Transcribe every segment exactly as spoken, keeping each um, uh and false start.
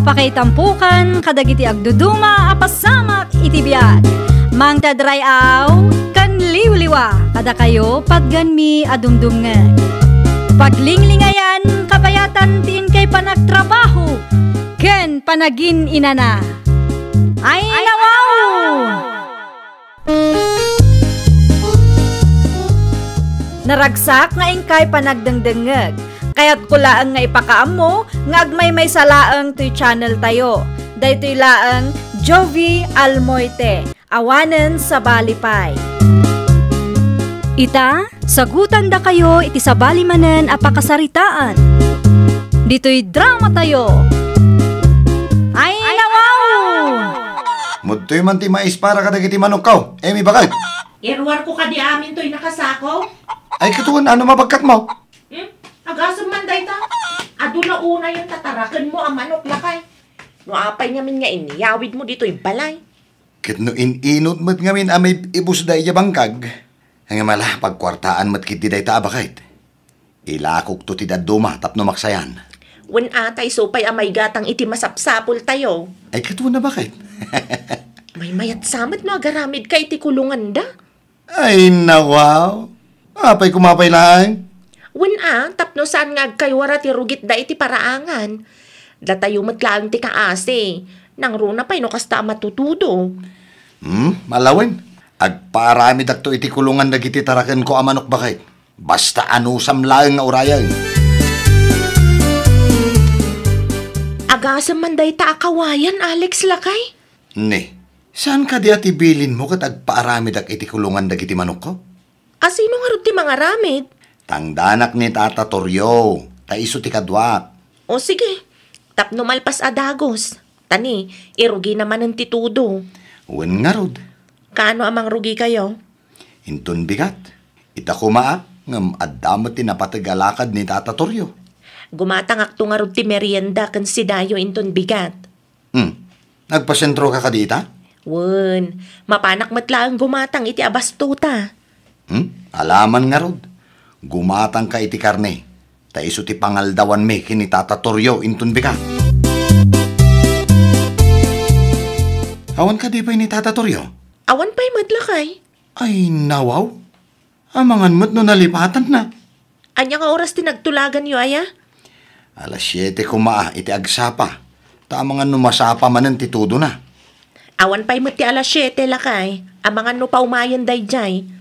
Pakaitampokan kadagiti agduduma a pasamak iti biag. Mangted ray-aw ken liwliwa kadakayo patganmi a dumdumngeg. Paglinglingayan kabayatan ti inkay panagtrabaho ken panagin-inana. Ay, nawaw! Naragsak nga inkay panagdengdengngeg. Kayatko laeng nga ipakaammo nga agmaymaysa laeng toy channel tayo. Daytoy laeng Jovie Almoite, awanen sabali pay. Ita, sagutandakayo iti sabali manen a pakasaritaan. Ditoy drama tayo. Ay, nawaw! Mudtoy man ti mais para kadagiti manokko. Emi, bakit? Iruarko kadi amin toy nakasako. Ay, katuen, ano mabagkatmo? Hmm? Agasem man dayta. Adu la unayen tatarakenmo a manok, lakay. No apay ngamin nga inyawidmo ditoy balay? Ket no in-inut met ngamin a maib-ibusda idiay bangkag, ngem ala, pagkuartaan met ketdi dayta a bakit. Ilakokto ti dadduma tapno maksayan. Wen a, ta isu pay a maigatang iti masapsapultayo. Ay, katuen a bakit? Maymayatsa met no agaramidka iti kulonganda. Ay, nawaw. Apay koma pay laeng? Wen a, tapno saan nga agkaywara ti rugitda iti paraangan. Datayo met laeng ti kaasi. Nangruna pay no kasta a matutudo. Hmm, ala wen. Agpaaramidakto iti kulongan dagiti tarakenko a manok, bakit. Basta anusam laeng nga urayen. Agasem man dayta a kawayan, Alex, lakay? Ne, saan kadi a ti bilinmo ket agpaaramidak iti kulongan dagiti manokko? A, sino ngarud ti mangaramid? Tangdanak ni Tata Torrio, ta isu ti kaduak. O sige, tapno malpas a dagus. Ta ni, irugina manen ti tudo. Wen ngarud. Kaano a mangrugikayo? Inton bigat. Ita koma a, ngem adda met ti napateg a lakad ni Tata Torrio. Gumatangakto ngarud ti merienda ken sidayo inton bigat. Hmm. Nagpasentroka kadi ita? Wen, mapanak met laeng gumatang iti abastota. Hmm? Alaman ngarud. Gumatangka iti karne. Ta isu ti pangaldawanmi ken ni Tata Torrio inton bigat. Awan kadi pay ni Tata Torrio? Awan pay met, lakay. Ay, nawaw. Amangan met no nalipatanna. Ania nga oras ti nagtulaganyo, aya? Alas siete koma iti agsapa. Ta amangan no masapa manen ti tudona. Awan pay met ti alas siete, lakay. Amangan no paumayen daydiay.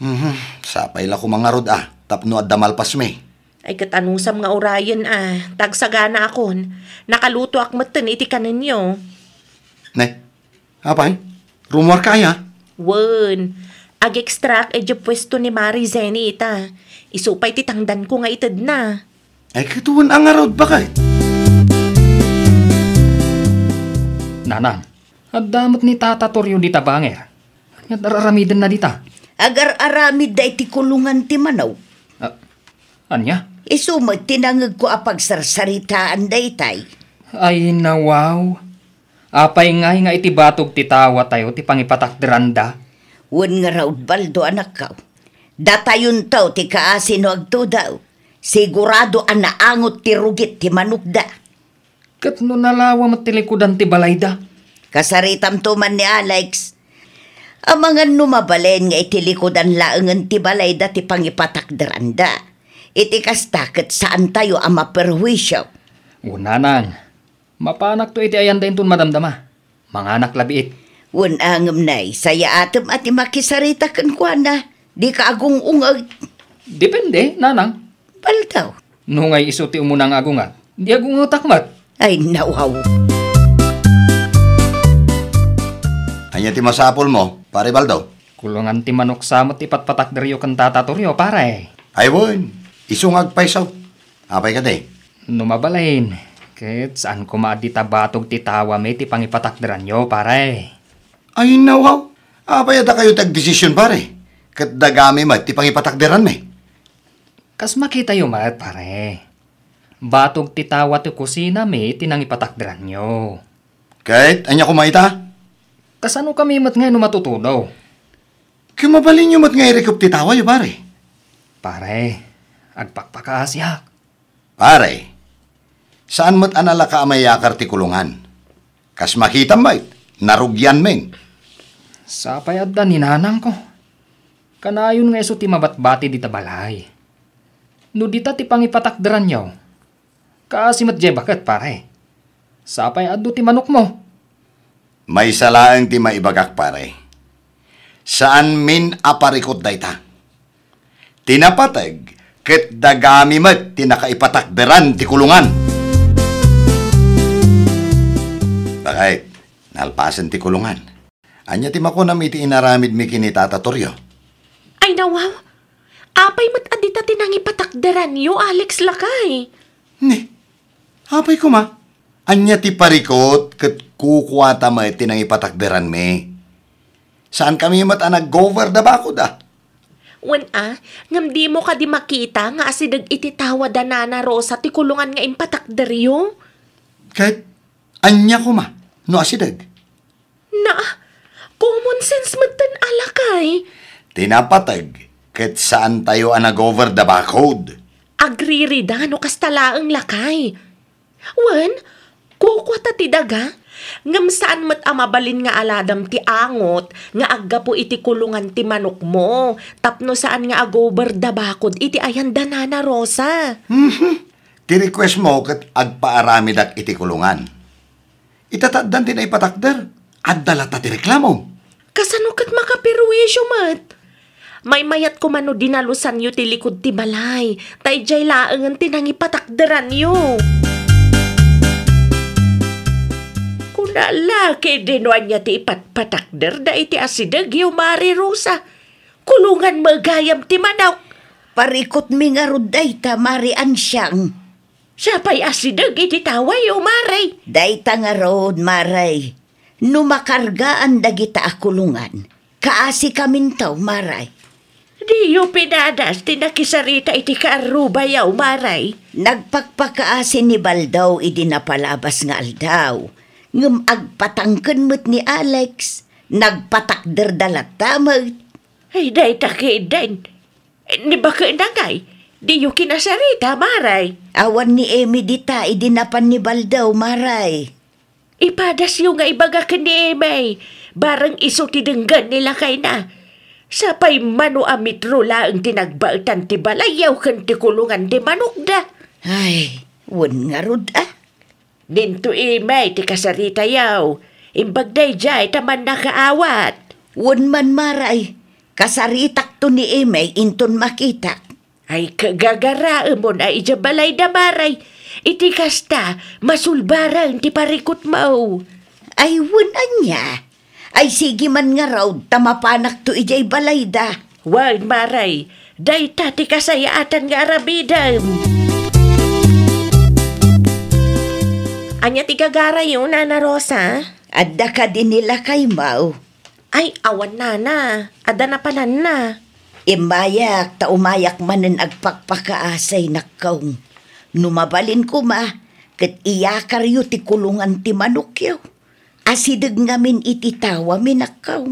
Mhm, sapay la koma ngarud a, tapno adda malpasmi. Ay, ket anusam nga urayen a, ta agsaganaakon. Nakalutoak metten iti kanenyo. Ne, apay? Rumuarka aya? Wen, agekstraak idiay puesto ni Mari Zeni ita. Isu pay ti tangdanko nga itedna. Ay, katuen a ngarud, bakit? Nanang, adda met ni Tata Torrio dita banger. Ania ti ar-aramidenna dita? Agar-aramidda iti kulongan ti manok. Ah, ania? Isu met ti nangegko a pagsarsaritaan daytay. Ay, nawaw. Apay ngay nga iti batog ti tawatayo ti pangipatakderanda? Wen ngarud, Baldo, anakko. Datayonto ti kaasi no agtudo. Sigurado a naangot ti rugit ti manokda. Ket no nalawa met ti likudan ti balayda? Kasaritamto man ni Alex. Amangan no mabalin nga iti likudan laengen ti balayda ti pangipatakderanda. Iti kasta ket saantayo a maperhuisio. O, nanang, mapanakto iti ayanda inton madamdama. Manganak la biit. Wen a ngem nay, sayaatem a ti makisarita kenkuana. Dika agung-ungeg. Depende, nanang. Baldaw. No ngay isu ti umuna nga agungag, di agungetak met. Ay, nawaw. Ania ti masapulmo, Pare Baldo? Kulongan ti manok sa met ti patpatakderyo ken Tata Torrio, pare. Ay wen, isu nga agpayso. Apay kadi? No mabalin, ket saan koma a dita batog ti tawami ti pangipatakderanyo, pare. Ay, nawaw. Apay a dakayo ti agdesisyon, pare? Ket dagami met ti pangipatakderanmi. Kas makitayo met, pare. Batog ti tawa ti kusinami ti nangipatakderanyo. Ket ania koma ita? Kasanokami met ngay no matutudo? Ket mabalinyo met nga irikep ti tawayo, pare. Pare, agpakpakaasiak. Pare, Saan met a nalaka a mayakar ti kulungan. Kas makitam met, narugianmin. Sapay adda ni nanangko. Kanayon nga isu ti mabatbati dita balay. No dita ti pangipatakderanyo, kaasi met diay baket, pare. Sapay adda ti manokmo. Maysa laeng ti maibagak, pare. Saanmin a parikut dayta. Ti napateg ket dagami met ti nakaipatakderan ti kulungan. Bakit? Nalpasen ti kulungan. Ania ti makunam iti inaramidmi ken ni Tata Torio? Ay, nawaw! Apay met a dita ti nangipatakderanyo, Alex, lakay? Ni, apay koma, ania ti parikut ket kukuata met ti nangipatakderanmi? Saankami met a nag-over da bakud, a? Wen a, ngem dimo kadi makita nga asideg iti tawa da Nana Rosa ti kulungan nga impatakderyo? Ket ania koma no asideg? Na, common sense metten a lakay. Ti napateg ket saantayo a nag-over da bakud. Agririda no kasta laeng lakay. Wen, kukuata ti daga, ngem saan met a mabalin nga aladam ti angot nga aggapu iti kulungan ti manokmo tapno saan nga agober da bakud iti ayan da Nana Rosa. Mhm. Ti request mo ket agpaaramidak iti kulungan. Ita ta addan ti naipatakder, adda latta ti reklamo. Kasano ket makaperwisyo met? Maymayat koma no dinalusanyo ti likud ti balay, ta idiay laengen ti nangipatakderanyo. Kuna la ketdi no ania ti ipatpatakderda iti asidegyo, Mare Rosa. Kulungan met gayam ti manok. Parikutmi ngarud dayta, Mare Ansiang. Sapay asideg iti tawayo, Mare. Dayta ngarud, Mare. No makargaan dagita a kulungan, kaasikaminto, Mare. Diyo pinadas ti nakisarita iti kaarrubayo, Mare. Nagpakpakaasi ni Baldo idi napalabas nga aldaw, ngem agpatangken met ni Alex, nagpatakderda latta met. Ay, dayta ketdin. Ni bakena ngay, diyo kinasarita, Mare? Awan ni Emi dita idi napan ni Baldo, Mare. Ipadasyo nga ibaga ken ni Emi, bareng isu ti denggen ni lakayna. Sapay mano a metro laeng ti nagbaetan ti balayyo ken ti kulungan ti manokda. Ay, wen ngarud, a. Dinto Emi ti kasaritayo. Imbag daydiay ta mannakaawat. Wen man, Mare, kasaritakto ni Emi inton makitak. Ay, kagagaraemon a idiay balayda, Mare. Iti kasta, masulbaren ti parikutmo. Ay, wen ania? Ay, sige man ngarud ta mapanakto idiay balayda. Wen, Mare, dayta ti kasayaatan nga aramidem. Ania ti gagarayo, Nana Rosa? Adda kadi ni lakaymo? Ay, awan, Nana. Adda napananna. Immayak ta umayak manen agpakpakaasi, nakkaw. No mabalin koma, ket iyakaryo ti kulungan ti manokyo. Asideg ngamin iti tawami, nakkaw.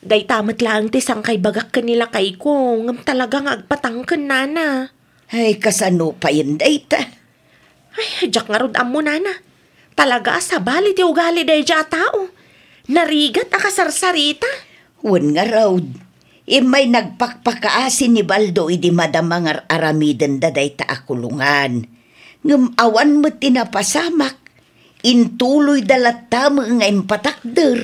Dayta met laeng ti sangkaibagak ken ni lakayko, ngem talaga nga agpatangken, Nana. Ay, kasano payen dayta? Ay, diak ngarud ammo, Nana. Talaga a sabali ti ugali daydiay a tao. Narigat a kasarsarita. Wen ngarud, immay nagpakpakaasi ni Baldo idi madama nga ar-aramidenda dayta a kulungan. Ngem awan met ti napasamak. Intuloyda latta met nga impatakder.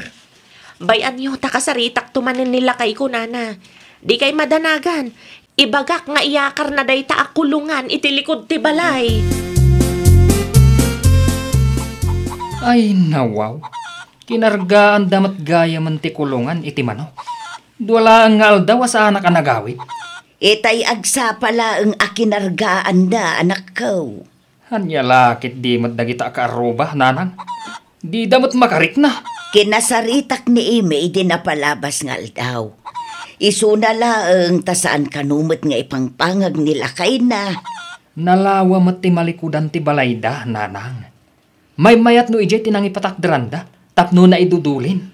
Bay-anyo ta kasaritakto manen ni lakayko, Nana. Dikay madanagan. Ibagak nga iyakarna dayta a kulungan iti likud ti balay. Ay, nawaw. Kinargaanda met gayamen ti kulungan iti manok. Dua laeng nga aldaw a saanak a nagawid. Itay agsapa laeng a kinargaanda, anakko. Ania la ketdi met dagita a kaarruba, nanang? Dida met makarikna. Kinasaritak ni Eme idi napalabas nga aldaw. Isuna laeng ta saan kano met nga ipangpangag ni lakayna. Nalawa met ti malikudan ti balayda, nanang. Maymayat no idiay ti nangipatakderanda tapno naidudulin.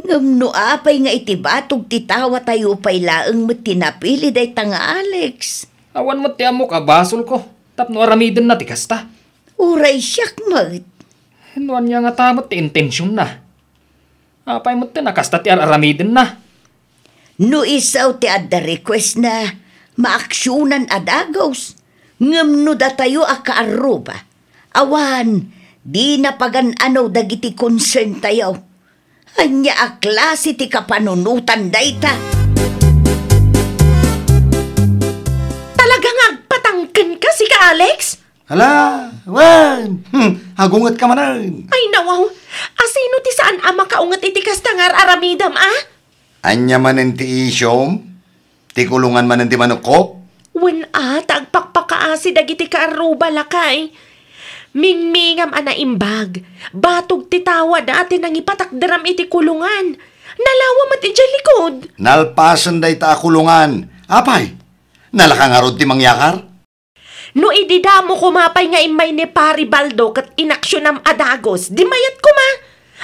Ngem no apay nga iti batog ti tawatayo pay laeng met ti napili dayta nga Alex? Awan met ti ammok a basolko tapno aramidenna ti kasta. Uray siak met. No ania ngata met ti intensionna? Apay met ti nakasta ti ar-aramidenna? No isu ti adda requestna, maaksionan a dagus. Ngem no datayo a kaarruba, awan, dina pagan-ano dagiti concerntayo. Ania a klase ti kapanunotan dayta? Talaga nga agpatangken ka, sika, Alex? Hala, wen! Hmm, agunget ka manen. Ay, nawaw. Asino ti saan a makaunget iti kasta nga ar-aramidam, a? Ania manen ti isyom? Ti kulongan manen ti manokko? Wen a, ta agpakpakaasi dagiti kaarruba, lakay. Mingmingam a naimbag. Batog ti tawada a ti nangipatakderam iti kulongan. Nalawa met idiay likod. Nalpasen dayta a kulongan. Apay, nalaka ngarud ti mangyakar? No idi damo koma pay nga immay ni Pari Baldo ket inaksionam a dagus, di mayat koma.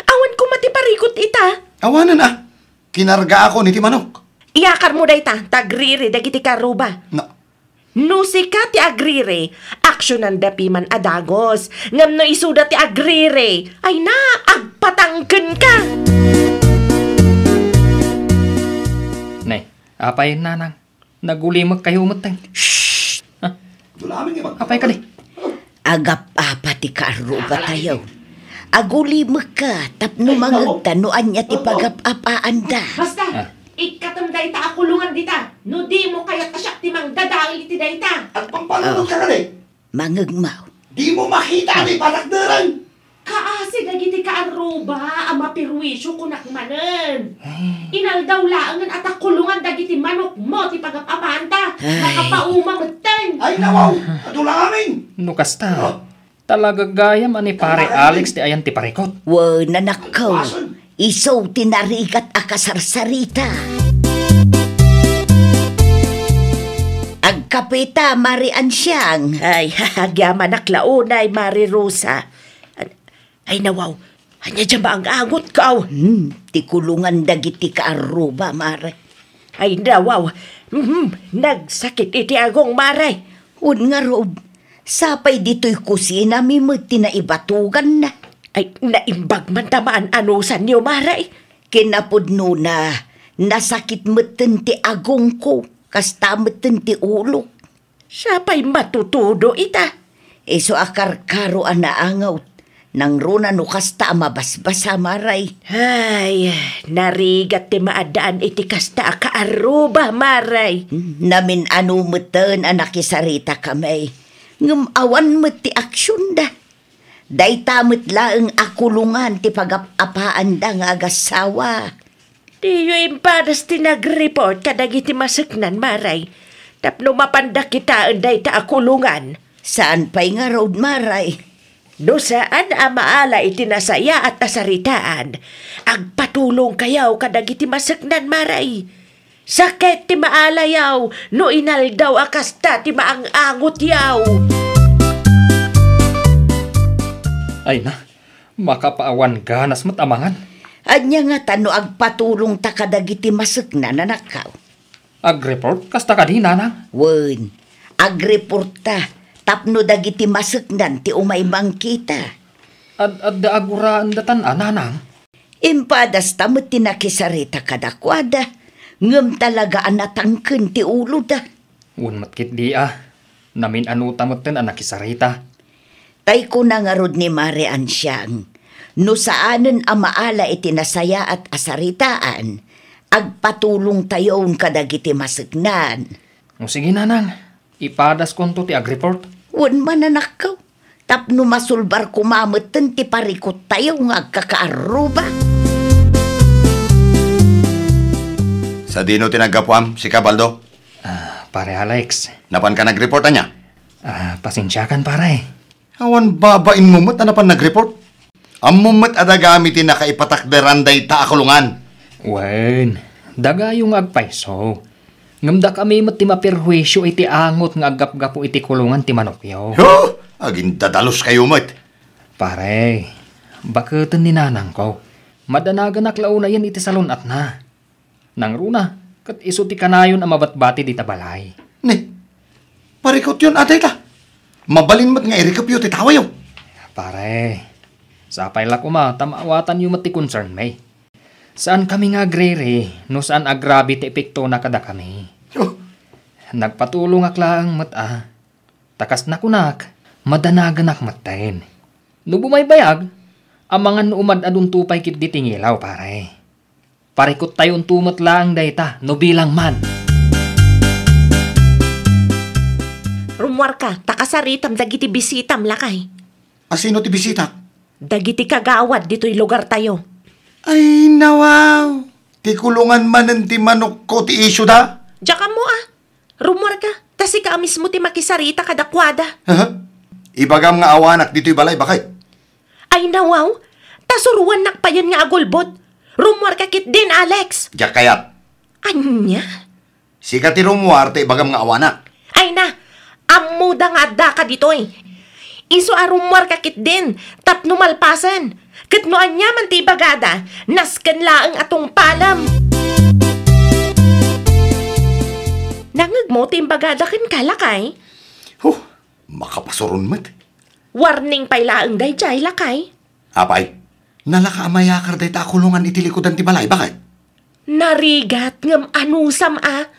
Awan koma ti parikut ita. Awanen a. Kinargaakon iti manok. Iyakarmo dayta, ta agriri dagiti kaarruba. Na. No sika ti agriri, aksionanda piman a dagus. Ngem no isuda ti agriri, ay na, agpatangken ka. Ne, apay, nanang? Nagulimekkayo metten. Shh! Ah. Apay kadi? Agap-apa ti kaarrubatayo. Agulimekka tapno mangegta no ania ti pagap-apaanda. Basta, ah, ikkatem dayta a kulongan dita. No dimo kayat a siak ti mangdadael iti dayta. Agpangpalunod ka kadi? Mangegmo. Dimo makita ti patakderen. Kaasi dagiti kaarruba a maperwisio kunak manen. Ay. Inaldaw laengen a ta kulongan dagiti manokmo ti pagap-apaanta. Ay. Makapauma metten. Ay, nawaw! Adu la amin! No kasta, ah, talaga gayam a ni Pare Alex ti ayan ti parikut. Wen, anakko. Isu ti narigat a kasarsarita. Agkapita, Mari Ansiang. Ay, agyamanak la unay, Mari Rosa. Ay, nawaw, ania diay maang-angotko? Hmm, ti kulongan dagiti kaarruba, Mare. Ay, nawaw, mhm, nagsakit iti agong, Mare. Wen ngarud, sapay ditoy kusinami met ti naibatuganna. Ay, naimbag man ta maan-anusanyo, Mare. Kinapudnona, nasakit metten ti agongko, kasta metten ti ulok. Siapay matutudo ita? Isu a karkaro a naangot. Nangruna no kasta a mabasbasa, Mare. Ay, narigat ti maaddaan iti kasta a kaarruba, Mare. Namin-ano metten a nakisaritakami. Ngem awan met ti aksionda. Dayta met laeng a kulongan ti pagap-apaanda nga agassawa. Diyo impadas ti nagreport kadagiti maseknan, Mare, tapno mapanda kitaen dayta a kulongan? Saan pay ngarud, Mare? No saan a maala iti nasayaat a saritaan, agpatulongkayo kadagiti maseknan, Mare. Sakit ti maalayo no inaldaw a kasta ti maang-angotyo. Ay na, makapaawan ganas met a mangan. Ania ngata no agpatulongta kadagiti maseknan, anakko? Agreport kasta kadi, nanang? Wen, agreportta tapno dagiti maseknan ti umay mangkita. Ad-adda a guraendatan a, nanang? Impadasta met ti nakisarita kadakuada, ngem talaga a natangken ti uloda. Wen met ketdi a, namin-anota metten a nakisarita. Tay kuna ngarud ni Mare Ansiang, no saanen a maala iti nasayaat a saritaan, agpatulongtayon kadagiti maseknan. O sige, nanang, ipadaskonto ti agreport. Wen man, anakko. Tapno masulbar koma metten ti parikuttayo nga agkakaarruba. Sadino ti naggapuam, sika, Baldo? Ah, Pare Alex. Napanka nagreport ania? Ah, pasensiakan, pare. Awan babainmo met a napan nagreport? Ammom met a dagami ti nakaipatakderan dayta a kulongan. Wen, dagayo nga agpayso. Ngem dakami met ti maperhuisio iti angot nga aggapgapu iti kulongan ti manokyo. Huh! Agindadaluskayo met. Pare, baketen ni nanangko. Madanaganak la unayen iti salun-atna. Nangruna, ket isu ti kanayon a mabatbati dita balay. Ne, parikutyon a dayta. Mabalin met nga irikepyo ti tawayo. Pare, sapay la koma ta maawatanyo met ti concern mi. Saankami nga agriri no saan agrabe ti epektona kadakami. Oh. Nagpatulongak laeng met a. Ta kas nakunak, madanaganak metten. No bumaybayag, amangan no umad-adunto pay ketdi ti ngilaw, pare. Parikuttayonto met laeng dayta no bilang man. Rummuarka, ta kasaritam dagiti bisitam, lakay. A sino ti bisitak? Dagiti kagawad ditoy lugartayo. Ay, nawaw! Ti kulongan manen ti manokko ti isyuda? Diak ammo a. Rummuarka, ta sika a mismo ti makisarita kadakuada. Aha. Ibagam nga awanak ditoy balay, baket. Ay, nawaw! Ta suroannak payen nga agulbod. Rummuarka ketdin, Alex! Diak kayat. Ania? Sika ti rummuar ta ibagam nga awanak. Ay na, ammoda nga addaka ditoy. Isu a rummuarka ketdin, tapno malpasen. Ket no ania man ti ibagada, nasken laeng a tungpalem. Nangngegmo ti imbagada kenka, lakay? Huh, makapasuron met. Warning pay laeng daydiay, lakay. Apay, nalaka a mayakar dayta a kulongan iti likudan ti balay, baket? Narigat ngem anusam a.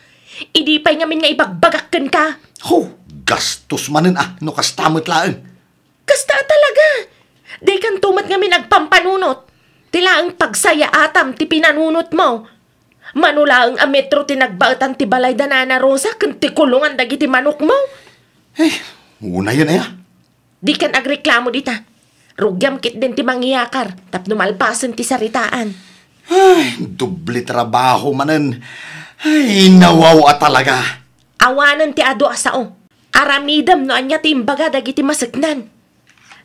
Idi pay ngamin nga ibagbagak kenka. Ho, gastos manen a no kasta met laeng. Kasta a talaga. Dikanto met ngamin agpampanunot. Ti laeng pagsayaatam ti pinanunotmo. Mano laeng a metro ti nagbaetan ti balay da Nana Rosa ken ti kulongan dagiti manokmo. Eh, unayen aya. Dikan agreklamo dita. Rugiam ketdin ti mangiyakar tapno malpasen ti saritaan. Ay, doble trabaho manen. Ay, nawaw a talaga. Awanen ti adu a sao. Aramidem no ania ti imbaga dagiti maseknan.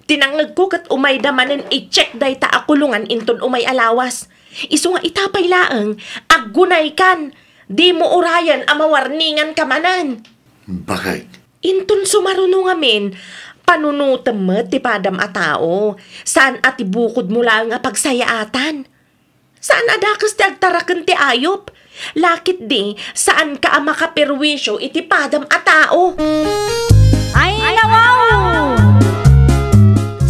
Ti nangngegko ket umayda manen i-check dayta a kulongan inton umay a lawas. Isu nga ita pay laeng, aggunaykan. Dimo urayen a mawarninganka manen. Baket? Inton sumaruno ngamin, panunotem met ti padam a tao. Saan a ti bukodmo laeng a pagsayaatan. Saan a dakes ti agtaraken ti ayup. Laketdi, saanka a makaperwisyo iti padam a tao. Ay, nawaw!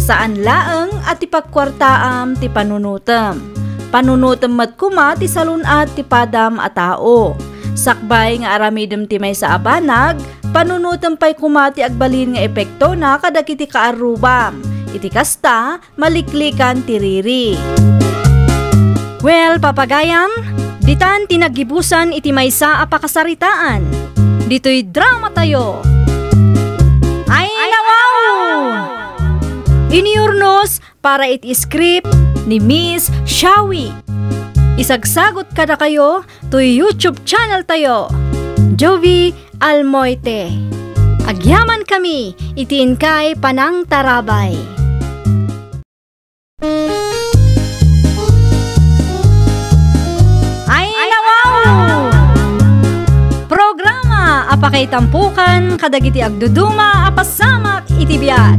Saan laeng a ti pagkuartaam ti panunotem. Panunotem met koma ti salun-at ti padam a tao. Sakbay nga aramidem ti maysa a banag, panunotem pay koma ti agbalin nga epektona kadagiti kaarrubam. Iti kasta, maliklikan ti riri. Well, papagayam, ditan ti naggibusan iti maysa a pakasaritaan. Ditoy dramatayo. Ay, nawaw! Iniurnos para iti script ni Miss Shawi. Isagsagot kadakayo toy YouTube channel tayo, Jovie Almoite. Agyamankami iti inkay panangtarabay. Ay, nawaw! Programa a pakaitampokan kadagiti agduduma a pasamak iti biag.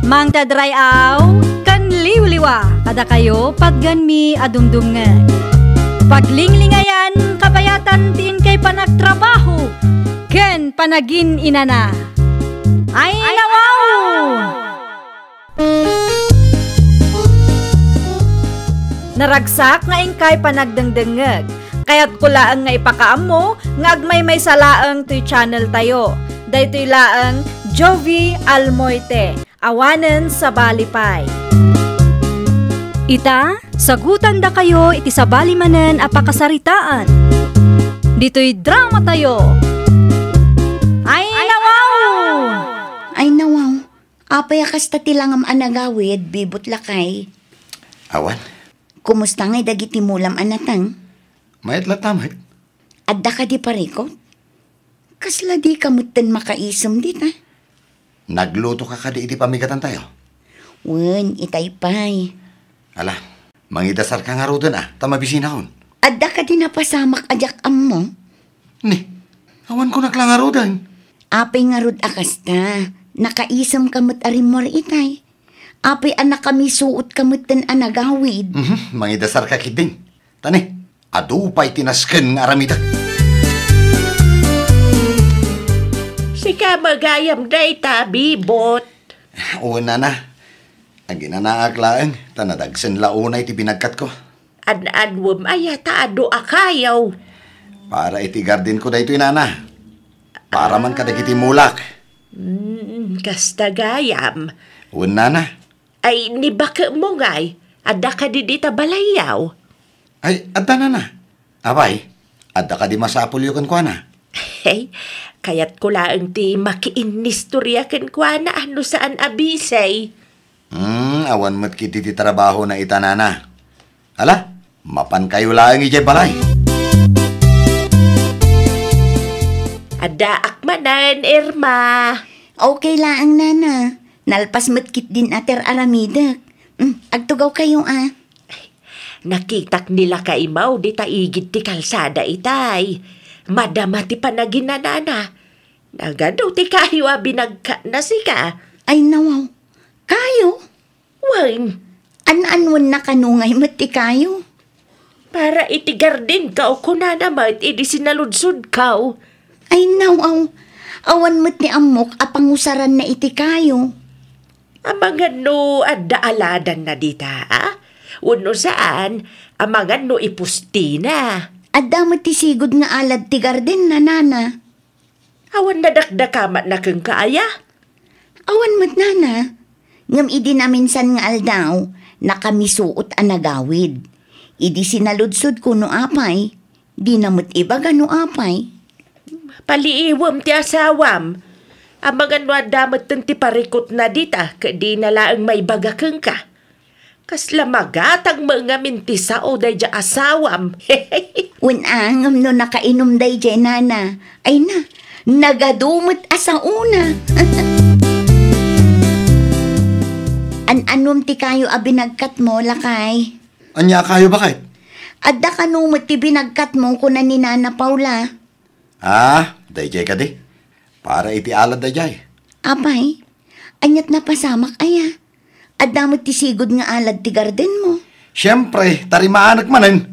Mangted ray-aw ken liwliwa kadakayo patgenmi a dumdumngeg. Paglinglingayan, kabayatan ti inkay panagtrabaho ken panagin-inana. Ay, nawaw! Naragsak nga inkay panagdengdengngeg. Kayatko laeng nga ipakaammo nga agmaymaysa laeng toy channel tayo. Daytoy laeng Jovie Almoite. Awanen sabali pay. Ita, sagutandakayo iti sabali manen a pakasaritaan. Ditoy dramatayo. Ay, nawaw! Ay, nawaw. Apay a kasta ti langam a nagawid, Bibot, lakay? Awan. Kumusta ngay dagiti mulam a nateng? Mayat latta met. Adda kadi parikut? Kasla dika metten makaisem dita? Naglutoka kadi iti pamigatantayo? Wen, itay pay. Ala, mangidasarka ngaruden a, ta mabisinakon. Adda kadi napasamak a diak ammo? Ni, awan kunak la ngaruden. Apay ngarud a kasta, nakaisemka met a rimmuar itay. Apay a nakamisuotka metten a nagawid. Mhm, mangidasarka ketdin. Ta ni, adu pay ti nasken nga aramidek. Sika gayam dayta, Bibot. O, nana. Aginanaak laeng, ta nadagsen la unay ti binagkatko. An-anwem aya ta adu a kayo? Para iti gardenko daytoy, nana. Para man kadagiti mulak. Mm, kasta gayam. Wen, nana. Ay, ni baketmo ngay, adda kadi dita balayyaw? Ay, adda, nana. Apay, adda kadi masapulyo kenkuana? Hey, kayatko laeng ti makiinnistoria kenkuana no saan a bisay. Hmm, awan met kiti ti trabahona ita, nana. Ala, mapankayo laeng idiay balay. Addaak manen, Irma. Okay laeng, nana. Nalpas met ketdin a ti ar-aramidek. Hmm, agtugawkayo a. Nakitak ni lakay Mau dita igid ti kalsada itay. Madama ti panaginanana. Nagadu ti kayo a binagkatna sika? Ay, nawaw. Kayo? Wen. An-anwen na kano ngay met ti kayo? Para iti gardenko, kunana met idi sinaludsodko. Ay, nawaw. Awan met ti ammok a pangusaranna iti kayo. Amangan no adda aladanna dita, a? Wenno saan, amangan no ipustina. Adda met ti sigud nga alad ti gardenna, nana. Awan nadakdakamatna kenka aya? Awan met, nana. Ngem idi naminsan nga aldaw, nakamisuot a nagawid. Idi sinaludsodko no apay, dina met ibaga no apay. Paliiwem ti asawam. Amangan no adda metten ti parikutna dita, ket dina laeng maibaga kenka. Kasla magatang met ngamin ti sao daydiay asawam. Wen a, ngem no nakainum daydiay, nana, ay na, nagadu met a saona. An-anom ti kayo a binagkatmo, lakay? Ania a kayo, baket? Adda kano met ti binagkatmo, kuna ni Nana Paula. Ah, daydiay kadi. Para iti alad daydiay. Apay, aniat napasamak aya? Adda met ti sigud nga alad ti gardenmo. Siempre, tarimaanek manen.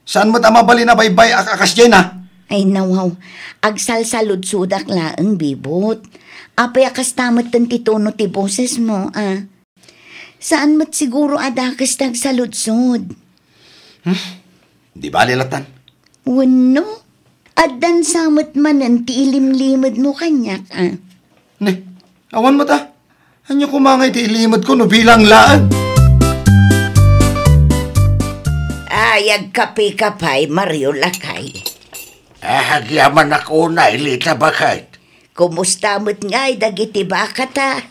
Saan met a mabalin a baybay-ak a kasdiay na? Ay, nawaw. Agsalsaludsodak laeng, Bibot. Apay a kasta metten ti tono ti bosesmo, a? Saan met siguro a dakes ti agsaludsod. Hmm? Di bali latan. Wenno, addan sa met manen ti ilimlimedmo kaniak, a? Ne, awan met a. Ania koma nga iti ilimedko no bilang laeng? Ay, agkape ka pay, Mario, lakay. Ah, agyamanak unay, Lita, baket. Kumusta met ngay dagiti bakata?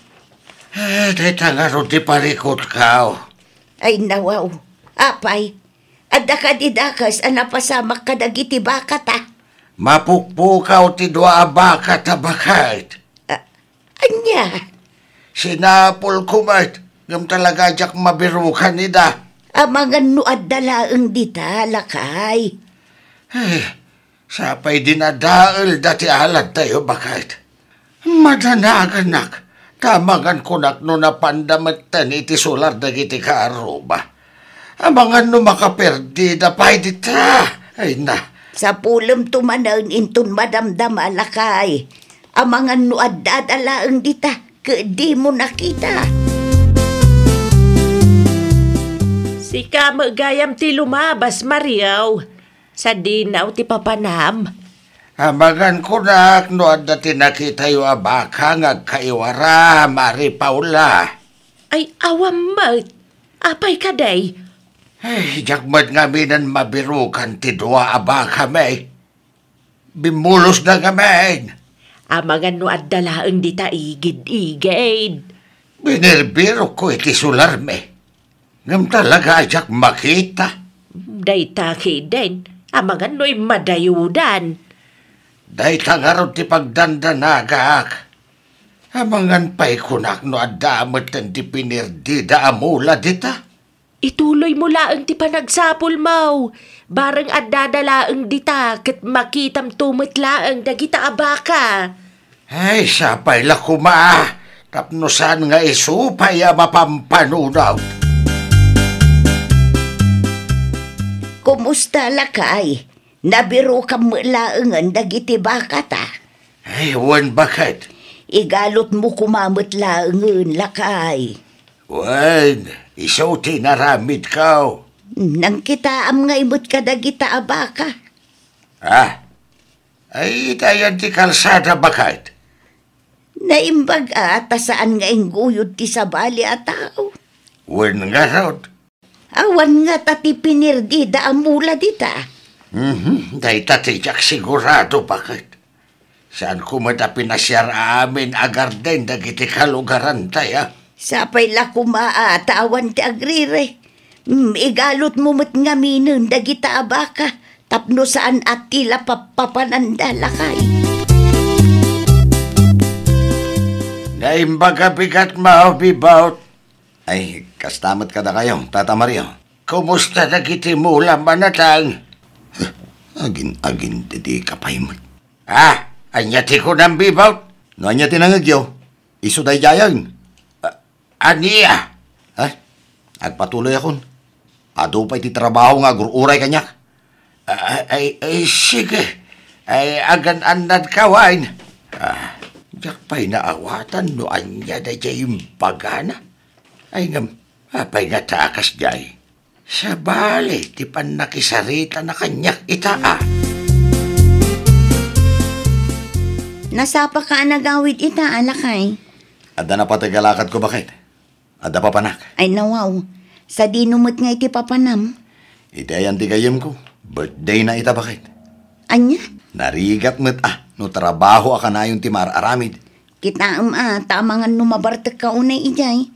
Ah, dayta ngarud ti parikutko. Ay, nawaw. Apay, adda kadi dakes a napasamak kadagiti bakata? Mapukpukaw ti dua a bakata, baket. Ah, ania? Sinapulko met, ngem talaga diak mabirukan ida. Amangan no adda laeng dita, lakay. Eh, Sapay dinadaelda ti aladtayo, baket. Madanaganak, ta amangan kunak no napanda metten iti sular dagiti kaarruba. Amangan no makaperdida pay dita. Ay na. Sapulemto manen inton madamdama, lakay. Amangan no addada laeng dita, ket dimo nakita. Sika met gayam ti lumabas, Mario. Sadinaw ti papanam. Amangan kunak no adda ti nakitayo a baka nga agkaiwara, Mari Paula. Ay, awan met. Apay kadi? Ay, diak met ngaminen mabirukan ti dua a bakami. Bimmulosda ngamin. Amangan no adda laeng dita igid-igid. Binirbirokko iti sularmi. Ngem talaga a diak makita. Dayta ketdin, amangan no immadayudan. Dayta ngarud ti pagdandanagak. Amangan pay kunak no adda metten ti pinirdida a mula dita. Ituloymo laeng ti panagsapulmo. Bareng addada laeng dita ket makitamto met laeng dagita a baka. Ay, sapay la koma, tapno saan nga isu pay a mapampanunot. Kumusta, lakay? Nabirokam met laengen dagiti bakata? Ay, wen, baket. Igalotmo koma met laengen, lakay. Wen, isu ti naramidko. Nangkitaam ngay met kadagita a baka. Ah, ay, itayan ti kalsada, baket. Naimbag a ta saan nga ingguyod ti sabali a tao. Wen ngarud. Awan ngata ti pinirdida a mula dita. Mhm, dayta ti diak sigurado, baket. Saanko met a pinasiar amin a garden dagiti kalugarantayo. Sapay la koma a ta awan ti agriri. Mm, igalutmo met ngaminen dagita a baka tapno saan a ti la pappapananda, lakay. Naimbag a bigatmo, Bibot. Ay, kasta met kadakayo, Tata Mario. Kumusta dagiti mula, manatang? Agin-agin ti di kapay met. Ah, ania ti kunam, Bibot? No ania ti nangegyo, isu daydiayen. Ah, ania? Ha? Agpatuloyakon. Adu pay ti trabaho nga agur-uray kaniak. Ah, ay, ay, sige. Ay, agan-annadka, wen. Ah, diak pay naawatan no ania daydiay imbagana. Ay, ngem, apay ngata a kasdiay? Sabali ti pannakisaritana kaniak ita a. Nasapaka a nagawid ita a, lakay? Adda napateg a lakadko, baket. Adda papanak. Ay, nawaw. Sadino met ngay ti papanam? Iti ayan ti gayyemko, birthdayna ita, baket. Ania? Narigat met a no trabaho a kanayon ti maar-aramid. Kitaem a, ta amangan no mabartekka unay idiay.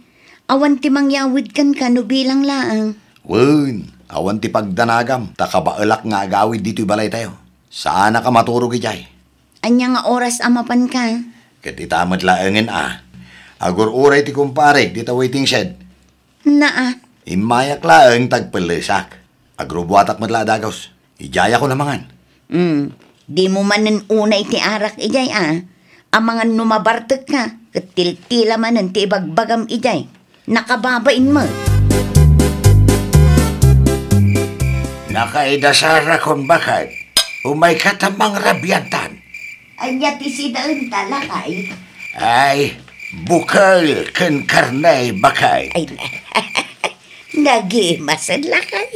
Awan ti mangyawid kenka no bilang laeng. Wen, awan ti pagdanagam ta kabaelak nga agawid ditoy balaytayo. Saanaka maturog idiay. Ania nga oras a mapanka? Ket ita met laengen a. Agur-uray ti kumparek dita waiting shed. Naa. Immayak laeng ta agpellesak. Agrubuatak met la a dagus. Idiayakon a mangan. Hmm. Dimo manen unay ti arak idiay a. Amangan no mabartekka, ket tiltila manen ti ibagbagam idiay. Nakababain met. Nakaidasarakon, baket. Umayka ta mangrabiantan. Ania ti sidaenta, lakay? Ay, bukel ken karne, baket. Ay, nagimasen, lakay.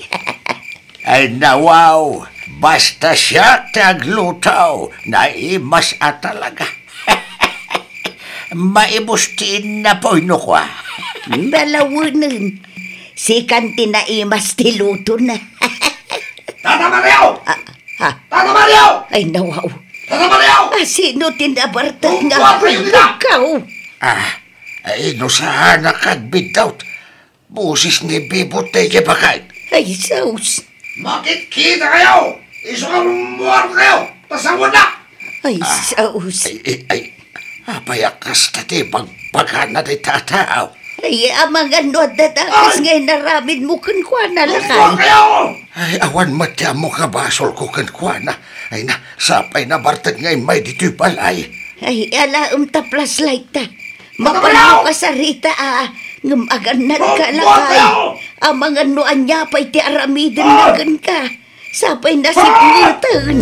Ay, nawaw, basta siak ti agluto, naimas a talaga. Maibus ti innapuy no kua. Nalawenen. Sikan ti naimas ti lutona. Tata Mario! Ah, ha? Tata Mario! Ay, nawaw. Tata Mario! Ah, sino ti nabartek nga Kumpuan kayo nila! Agbiddawkaw? Ah, ay, no saan a kagbiddawt. Boses ni Bibot daydiay baket. Ay, sus. Makitkita kayo! Isu nga rummuar kayo! Ta sawennak! Ay, ah, sus. Ay, ay, ay. Apay a kasta ti bagbagana dayta a tao? Ay, amangan no adda dakes nga inaramidmo kenkuana, lakay. Ay, awan met ti ammok a basolko kenkuana. Ay na, sapay nabartek nga immay ditoy balay. Ay, alaem ta flashlight ta. Mapanno kasarita a, ngem agannadka, lakay. Amangan no ania pay ti aramidenna kenka. Sapay nasipngeten.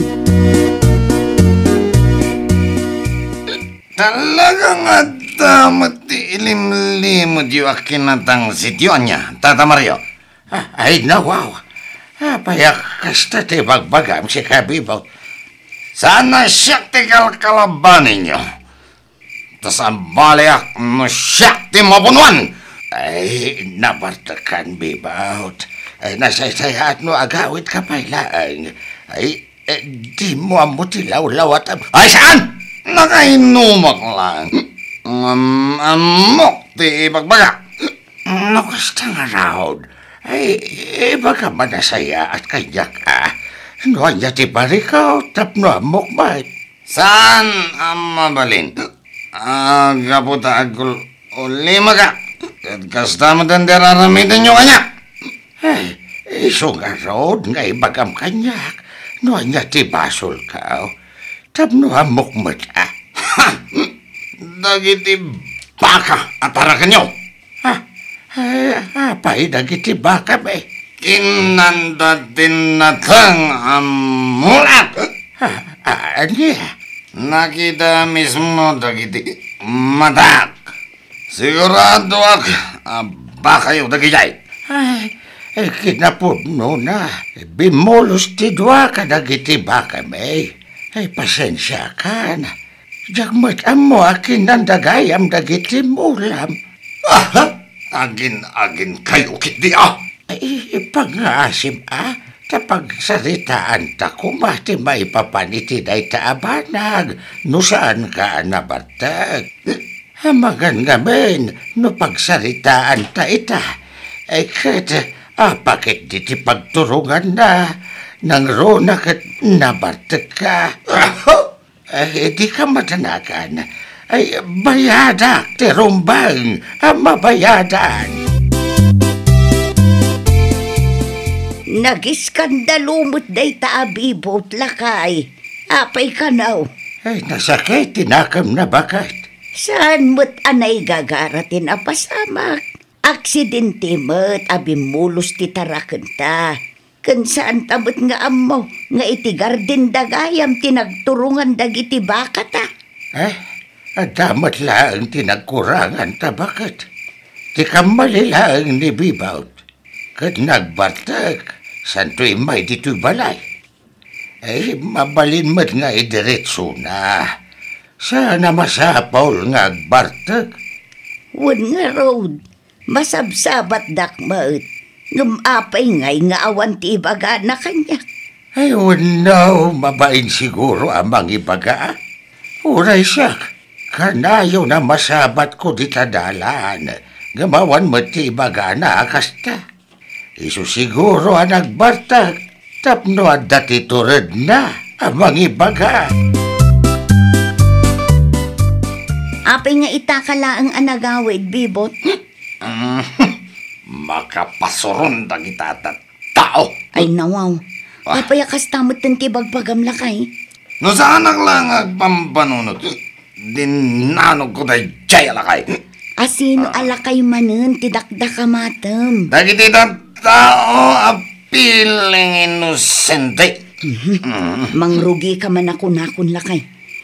Talaga nga adda met ti ilimlimedyo a kinatangsityo, ania, Tata Mario? Ah, ay, nawaw. Apay a kasta ti bagbagam, sika, Bibot? Saan a siak ti kalkalabaninyo? Ta sabaliak no siak ti mapunuan. Ay, nabartekan, Bibot. Ay, nasaysayaat no agawidka pay laeng. Ay, eh, dimo ammo ti lawlawat. Ay, saan? Nakainumak laeng. Ngem ammok ti ibagbaga. No kasta ngarud, ay, ibagam a nasayaat kaniak a. No ania ti barikaw tapno ammok met. Saan a mabalin? Ah, gapu ta agul-, ulimaka. Ket kasta met ti ar-aramidenyo kaniak. Ay, isu ngarud nga ibagam kaniak no ania ti basolko. Tapno ammok met a. Dagiti baka a tarakenyo. Ah, ay, apay dagiti baka, be? Kinnanda ti nateng a mulak. Ah, ah, ania? Nakita mismo dagiti matak. Siguradoak a bakayo dagijay? Ay, ay, kinapudnona. Bimmulos ti dua kadagiti bakami. Ay, pasensiakan. Diak met ammo a kinanda gayam dagiti mulam. Aha! Agin-agin kayo ketdi, a? Ay, ipangngaasim, a? Ta pagsaritaanta koma ti maipapan iti dayta a banag no saanka a nabartek. Amangan ngamin no pagsaritaanta ita, ay ket apay ketdi ti pagturonganna, nangruna ket nabartekka. Aho! Eh, dika madanagan. Ay, bayadak ti rumbeng a mabayadan. Nagiskandalu met dayta a Bibot, lakay. Apay kano? Ay, nasakit ti nakemna, baket. Saan met a naigagara ti napasamak? Aksidente met a bimmulos ti tarakenta. Ken saanta met nga ammo nga iti garden da gayam ti nagturongan dagiti bakata. Eh, adda met laeng ti nagkuranganta, baket. Ti kammali laeng ni Bibot. Ket nagbartek, santo immay ditoy balay. Eh, mabalin met nga idiretsona. Saan a masapul nga agbartek? Wen ngarud, masabsabatdak met. Ngem apay ngay nga awan ti ibagana kaniak? Ay, wenno, mabain siguro a mangibaga. Uray siak, kanayon a masabatko dita dalan, ngem awan met ti ibagana a kasta. Isu siguro a nagbartek tapno adda ti turedna a mangibaga. Apay nga itaka laeng a nagawid, Bibot? Mm, makapasuron dagita a tattao. Ay, nawaw. Ah. Apay a kasta metten ti bagbagam, lakay? No saanak laeng nga agpambanunot, dinanogko daydiay a lakay. A sino a lakay manen ti dakdakamatem? Dagiti tattao a feeling inosente. Mhm. Mm. Mangrugika man a kunakon, lakay.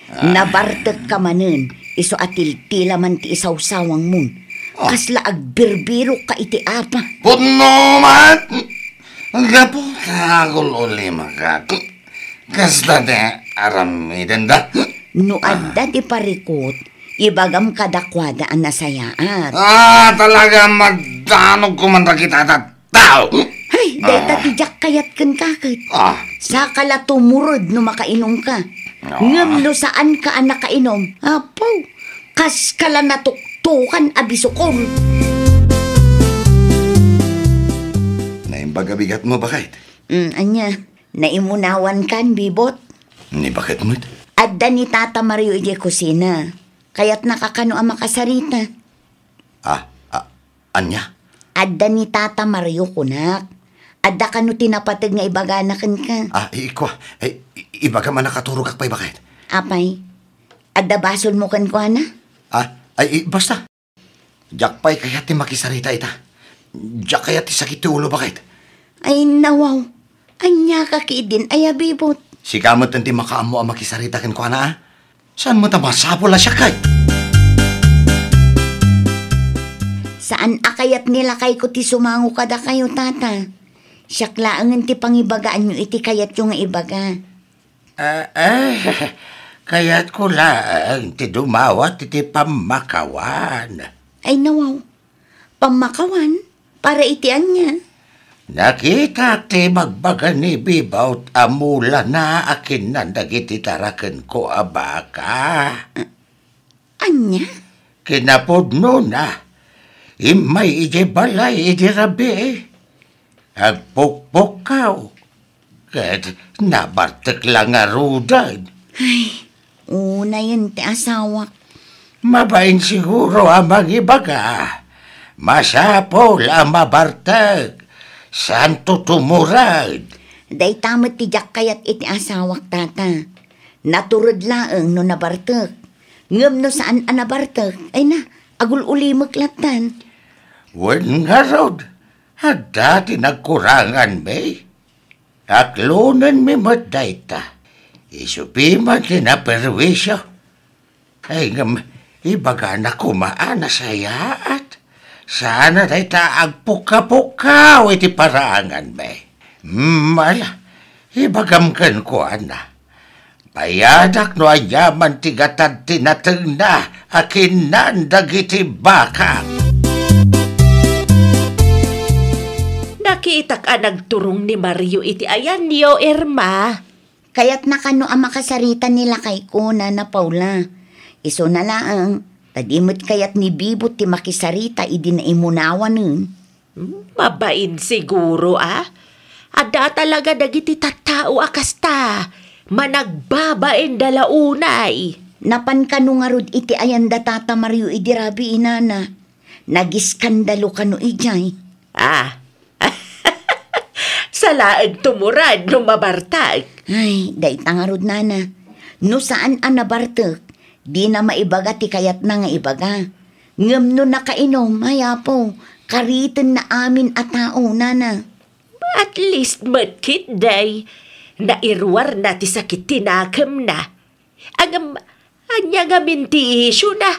Ah. Nabartekka manen, isu a tiltila man ti isawsawangmon. Ah. Kasla agbirbirokka iti apa? Pudno man! Gapu ta agul-ulimaka. Kasta ti aramidenda. No adda ti parikut, ibagam kadakuada a nasayaat. Ah, talaga, madanogko man dagita a tattao. Hay, dayta ti diak kayat kenka ket. Ah. Saka la tumured no makainumka. Ah. Ngem no saanka a nakainom, apo, kaska la natuktokan a bisukol. Naimbag a bigatmo, baket? Mm, ania? Naimunawankan, Bibot? Ni baket met? Adda ni Tata Mario idiay kusina. Kayatnaka kano a makasarita. Ah, ah, ania? Adda ni Tata Mario, kunak. Adda kano ti napateg nga ibagana kenka. Ah, i-, ikua. Ay, i-, ibagam a nakaturogak pay, baket. Apay? Adda basolmo kenkuana? Ah, ay, i-, basta. Diak pay kayat ti makisarita ita. Diak kayat ti sakit ti ulo, baket. Ay, nawaw. Ania ka ketdin, aya, Bibot? Sika met ti makaammo a makisarita kenkuana, a? Saan met a masapul a siak, kay? Saan a kayat ni lakayko ti sumango kadakayo, Tata. Siak laengen ti pangibagaanyo iti kayatyo nga ibaga. Ah, eh, kayatko laeng ti dumawat iti pammakawan. Ay, nawaw. Pammakawan? Para iti ania? Nakitak ti bagbaga ni Bibot a mulana a kinnan dagiti tarakenko a baka. Ah, ania? Kinapudnona, immay idiay balay idi rabii. Agpukpukkaw, ket nabartek la ngaruden. Ay, unayen ti asawak. Mabain siguro a mangibaga. Masapul a mabartek. Santo tumured. Dayta met ti diak kayat iti asawak, Tata. Natured laeng no nabartek. Ngem no saan a nabartek, ay na, agul-ulimek lattan. Wen ngarud, adda ti nagkuranganmi. Aklonenmi met dayta. Isu piman ti naperwisio. Ay, ngem, ibagana koma a nasayaat. Saan a dayta agpukkapukaw iti paraanganmi. Mm, ala, ibagam kenkuana. Bayadak no aniaman ti gatad ti natengna a kinnan dagiti baka. Nakitak a nagturong ni Mario iti ayanyo, Irma. Kayatna kano a makasarita ni lakayko, Nana Paula. Isuna laeng, ta di met kayat ni Bibot ti makisarita idi naimunawanen. Hmm, mabain siguro, a? Adda talaga dagiti tattao a kasta. Managbabainda la unay. Napan kano ngarud iti ayanda Tata Mario idi rabii, Nana. Nagiskandalo kano idiay. Ah. Salaeng tumurad no mabartek. Ay, dayta ngarud, Nana. No saan a nabartek, dina maibaga ti kayatna nga ibaga. Ngem no nakainom, ay apo, karitenna amin a tao, Nana. At least met ketdi, nairuarna ti sakit ti nakemna. Ngem, ania ngamin ti isyuna?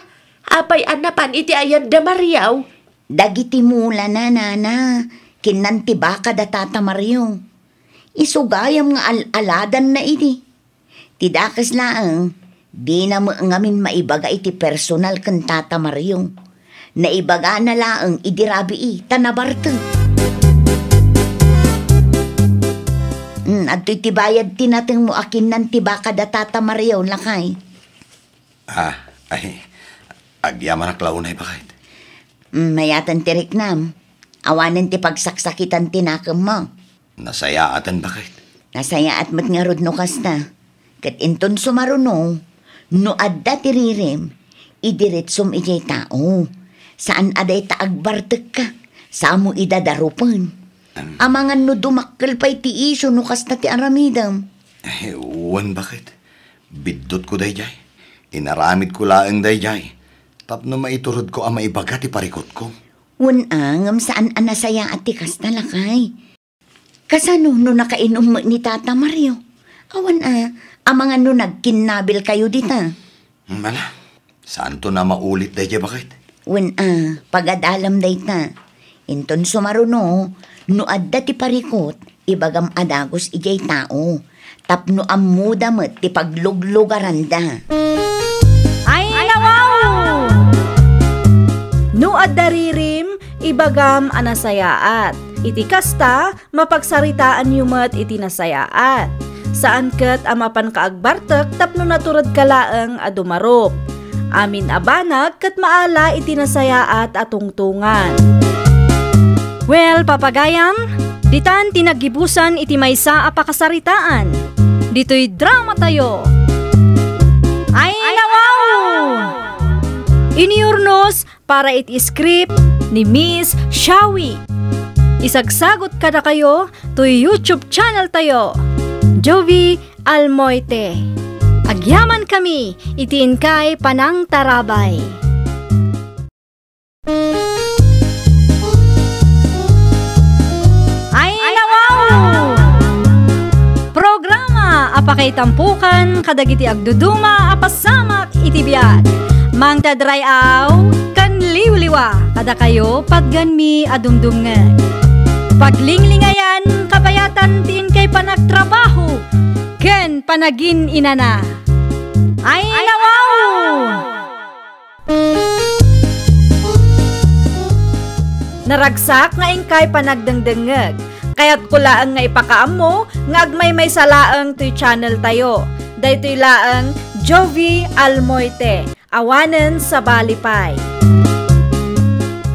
Apay a napan iti ayanda Mario? Dagiti mulana, Nana, kinnan ti baka da Tata Mario. Isu gayam nga al-aladanna idi. Ti dakes laeng, dina met ngamin maibaga iti personal ken Tata Mario. Naibagana laeng idi rabii ta nabartek. Hmm, adtoy ti bayad ti natengmo a kinnan ti baka da Tata Mario, lakay. Ah, ay, agyamanak la unay, baket. Hmm, mayaten ti riknam. Awanen ti pagsaksakitan ti nakemmo. Nasayaaten, baket. Nasayaat met ngarud no kasta. Ket inton sumaruno, no adda ti ririm, idiretsom idiay tao. Saan a dayta agbartekka, samo ida darupen. Em. Amangan no dumakkel pay ti isyu no kasta ti aramidem. Eh, wen, baket. Biddutko daydiay. Inaramidko laeng daydiay. Tapno maiturodko a maibaga ti parikutko. Wen a, ngem saan a nasayaat ti kasta, lakay. Kasano no nakainom met ni Tata Mario? Awan a, amangan no nagkinnabilkayo dita. Hmm, ala, saanton a maulit daydiay, baket? Wen a, pagadalem dayta. Inton sumaruno, no adda ti parikut, ibagam a dagus idiay tao. Tapno ammoda met ti pagluglugaranda. Ay, nawaw! No adda ririm, ibagam a nasayaat. Iti kasta, mapagsaritaanyo met iti nasayaat. Saan ket a mapanka agbartek tapno naturedka laeng a dumarup. Amin a banag ket maala iti nasayaat a tungtungan. Well, papagayam, ditan ti naggibusan iti maysa a pakasaritaan. Ditoy dramatayo. Ay, nawaw! Inurnos para iti script ni Miss Shawi. Isagsagot kadakayo toy YouTube channel tayo, Jovi Almoite. Agyamankami iti inkay panangtarabay. Ay, nawaw! Programa a pakaitampukan kadagiti agduduma a pasamak iti biag. Mangted ray-aw ken liwliwa kadakayo patgenmi a dumdumngeg. Paglinglingayan kabayatan ti inkay panagtrabaho ken panagin-inana. Ay, nawaw! Naragsak nga inkay panagdengdengngeg. Kayatko laeng nga ipakaammo nga agmaymaysa laeng toy channel tayo. Daytoy laeng Jovi Almoite. Awanen sabali pay.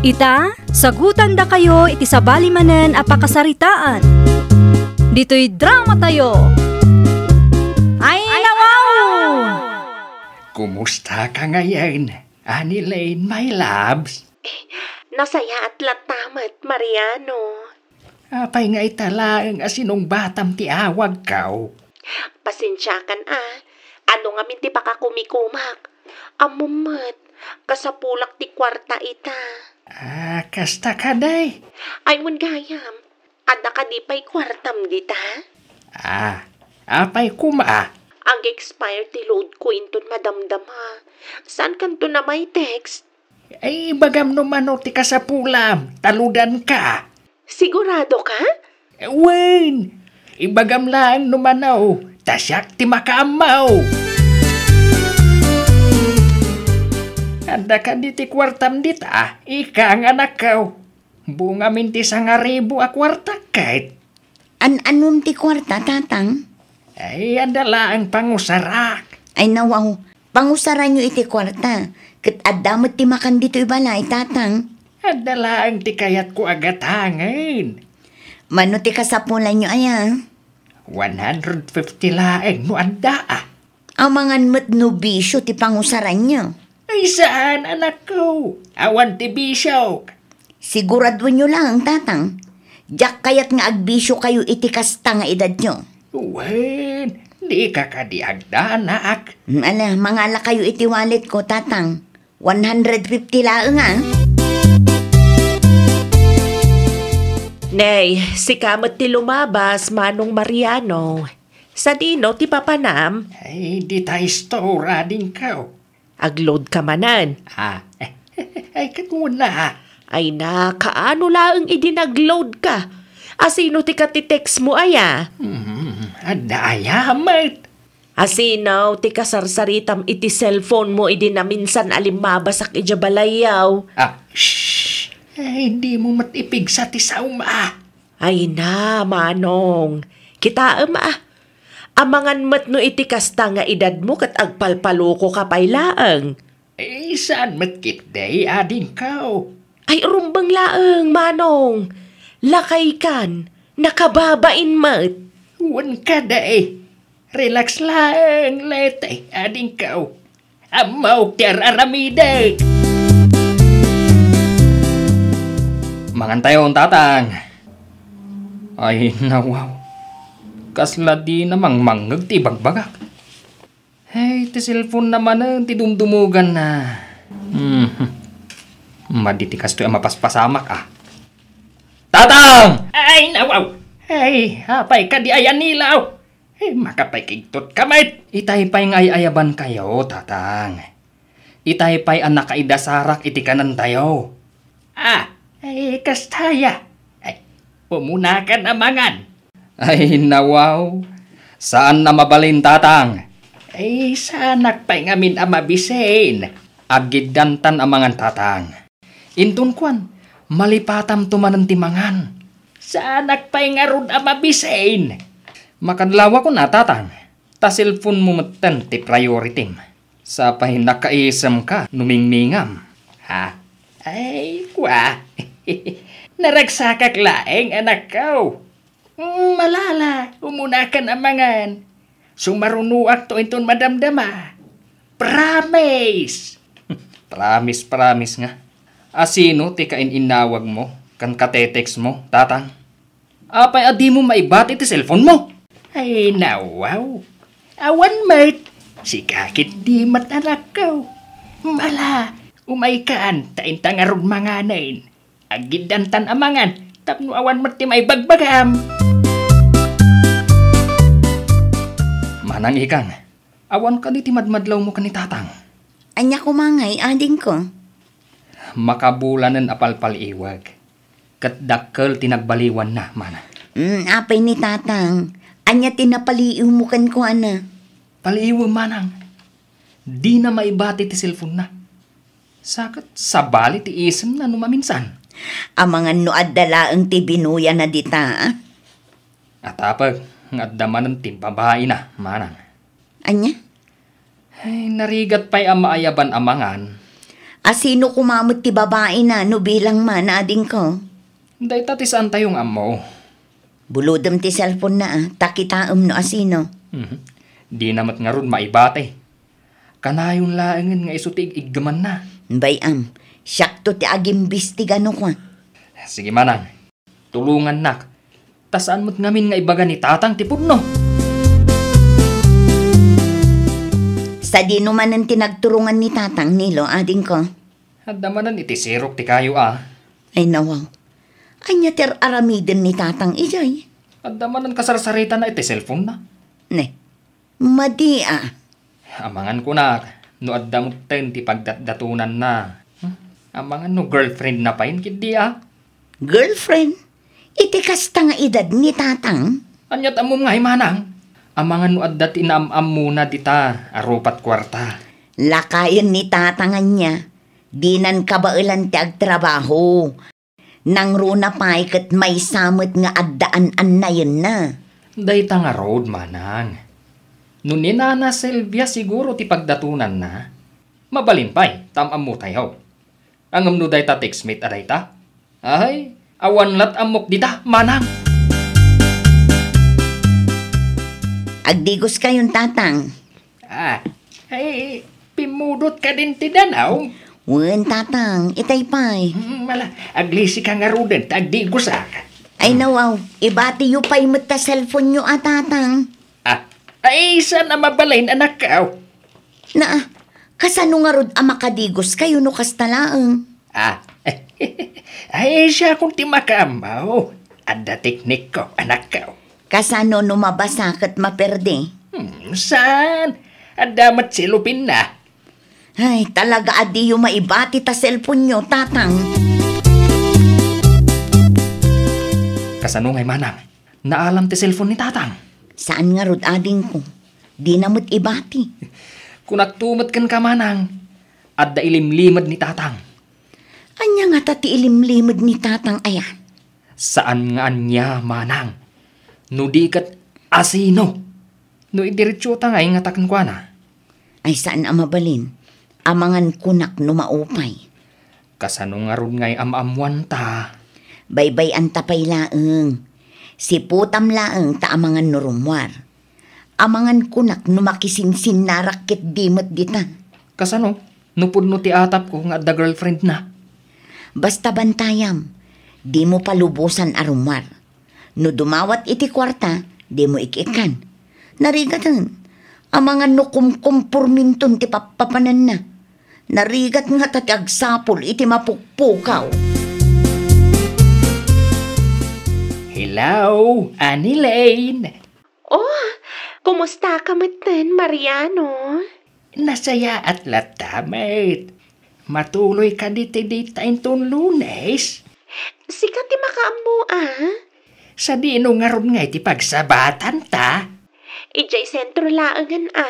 Ita, sagutandakayo iti sabali manen a pakasaritaan. Ditoy dramatayo. Ay, nawaw! Kumusta ka ngayen, Annie Lane, my loves? Nasayaat latta met, Mariano. Apay nga ita laeng a sinungbatam ti awagko? Pasensiakan a. Adu ngamin ti pakakumikumak? Ammom met, kasapulak ti kuarta ita. Ah, kasta kadi? Ay, wen gayam. Adda kadi pay kuartam dita? Ah, apay koma? Ag-expire ti load ko inton madamdama. Saankanto a may-text? Ay, ibagam no mano ti kasapulam, taludanka. Sigurado ka? Wen, ibagam laeng no mano, ta siak ti makaammo. Adda kadi ti kuartam dita, ika nga anakko. Buong amin ti sangaribu a kuarta ket. An-anom ti kuarta, Tatang? Ay, adda laeng pangusarak. Ay, nawaw. Pangusaranyo iti kuarta. Ket adda met ti makan ditoy balay, Tatang. Adda laeng ti kayatko a gatangen. Mano ti kasapulanyo aya? One hundred fifty laeng no adda, a. Amangan met no bisio ti pangusaranyo. Ay, saan, anakko. Awan ti bisio. Siguraduenyo laeng, Tatang. Diak kayat nga agbisiokayo iti kasta nga edadyo. Wen, dika kadi agdanak. Mm, ala, mangalakayo iti walletko, Tatang. One hundred fifty laeng, a. Nay, sika met ti lumabas, Manong Mariano. Sadino ti papanam? Ay, dita store, adingko. Agload ka manen. Ah, ay, ket una. Ay, nakaano laeng idi nagload ka? Asino ti katitext mo aya? Hmm, adda aya met? Asino ti kasarsaritam iti cellphone mo idi naminsan a limmabasak idiay balayyo? Ah, shh! Ay, di mo met ipigsa ti saom, a. Ay na, Manong. Kitaem, a. Amangan met no iti kasta nga edadmo ket agpalpalokoka pay laeng. Eh, saan met ketdi, adingko? Ay, rumbeng laeng, Manong. Lakaykan. Nakababain met. Wen kadi. Relax laeng, Lete, adingko. Ammok ti ar-aramidek. Mangantayon, Tatang. Ay, nawaw. Kasla dina mangmangngeg ti ibagbagak. Hey, ti cellphone-na manen ti dumdumuganna. Hmm. Madi ti kastoy a mapaspasamak, a. Tatang! Ay, nawaw! Ay, apay kadi a anilaw? Eh, makapikigtot ka met. Itay pay nga ay-ayabankayo, Tatang. Itay pay a nakaidasarak iti kanentayo. Ah, eh, kasta aya. Ay, umunakan a mangan. Ay, nawaw. Saan a mabalin, Tatang. Ay, saanak pay ngamin a mabisin. Aggiddantan a mangan, Tatang. Inton kuan, malipatamto manen ti mangan. Saanak pay ngarud a mabisin. Makadlawakon a, Tatang. Ta cellphone-mo metten ti priority-m. Sapay nakaisemka no mingmingam. Ha? Ay, kua. Naragsakak laeng, anakko. Mm, malala, umunakan a mangan. Sumarunoakto inton madamdama. Promise! Promise, promise nga. Asino ti kain-innawagmo ken katetext-mo, Tatang? Apay a dimo maibati ti cellphone-mo? Ay, nawaw. Awan met. Sika ketdi met, anakko. Mala, umaykan, ta inta ngarud manganen. Aggiddantan a mangan, tapno awan met ti maibagbagam. Manang Ikang, awan kadi ti madmadlawmo ken ni Tatang? Ania koma ngay, adingko? Makabulanen a palpaliiwek. Ket dakkel ti nagbaliwanna, Manang. Mm, apay ni Tatang? Ania ti napaliiwmo kenkuana? Paliiwem, Manang. Dina maibati ti cellphone-na. Sa ket sabali ti isemna no maminsan. Amangan no adda laeng ti binuyana dita, a? Atapek nga adda manen ti babaina, Manang. Ania? Ay, narigat pay a maayaban a mangan. Asino koma met ti babaina no bilang man, adingko? Dayta ti saantayo nga ammo. Bulodem ti cellphone-na, a, ta kitaem no asino. Mhm. Dina met ngarud maibati. Kanayon laengen nga isu ti ig-iggemanna. Bay-am, siakto ti agimbistigano kua. Sige, Manang. Tulongannak. Ta saan met ngamin nga ibaga ni Tatang ti pudno. Sadino manen ti nagturongan ni Tatang, Nilo, adingko? Adda manen iti sirok ti kayo, a. Ay, nawaw. Ania ti ar-aramiden ni Tatang idiay? Adda manen kasarsaritana iti cellphone-na. Ne. Madi, a. Amangan kunak, no adda metten ti pagdatdatonanna. Hmm? Amangan no girlfriend na pay ketdi a? Girlfriend? Iti kasta nga edad ni tatang? Ania ti ammom ngay, manang? Amangan no adda ti naam-ammona dita a rupa't kuarta. Lakayen ni tatang ania. Dinan kabaelan ti agtrabaho. Nangruna pay ket maysa met nga adda an-annayenna. Dayta ngarud, manang. No ni Nana Silvia siguro ti pagdatonanna, mabalin pay ta am-ammotayo. Ngem no dayta textmate a dayta? Ay, awan lat ammok dita, manang. Agdigoskayon, tatang. Ah, ay, pimmudot ka din ti danaw? Wen, tatang, itay pay. Hmm, mala, aglisika ngaruden ta agdigosak. Ay, nawaw, ibatiyo pay met ta cellphone-yo a, tatang. Ah, ay, saan a mabalin, anakko? Naa, kasano ngarud a makadigoskayo no kasta laeng? Ah, ay, siakon ti makaammo. Adda teknikko, anakko. Kasano no mabasa ket maperdi? Hmm, saan? Adda met selopinna. Ay, talaga a diyo maibati ta cellphone-yo, tatang. Kasano ngay, manang? Naalam ti cellphone ni tatang? Saan ngarud, adingko. Dina met ibati. Kunakto met kenka, manang. Adda ilimlimed ni tatang. Ania ngata ti ilimlimed ni tatang aya? Saan nga ania, manang. No di ket asino? No idiretsota ngay ngata kenkuana? Ay, saan a mabalin. Amangan kunak no maupay. Kasano ngarud ngay am-ammoanta? Baybay-anta pay laeng. Siputam laeng ta amangan no rummuar. Amangan kunak no makisinsinnarak ketdi met dita. Kasano? No pudno ti atapko nga adda girlfriend-na? Basta bantayam, dimo palubosan a rummuar. No dumawat iti kuarta, dimo ik-ikkan. Narigaten, amangan no kumkomporminton ti pappapananna. Narigat ngata ti agsapul iti mapukpukaw. Hello, Annie Lane. Oh, kumusta ka metten, Mariano? Nasayaat latta met. Matuloy kadi ti date ta inton Lunes? Sika ti makaammo, a? Sadino ngarud ngay ti pagsabatanta? Idiay sentro laengen, a?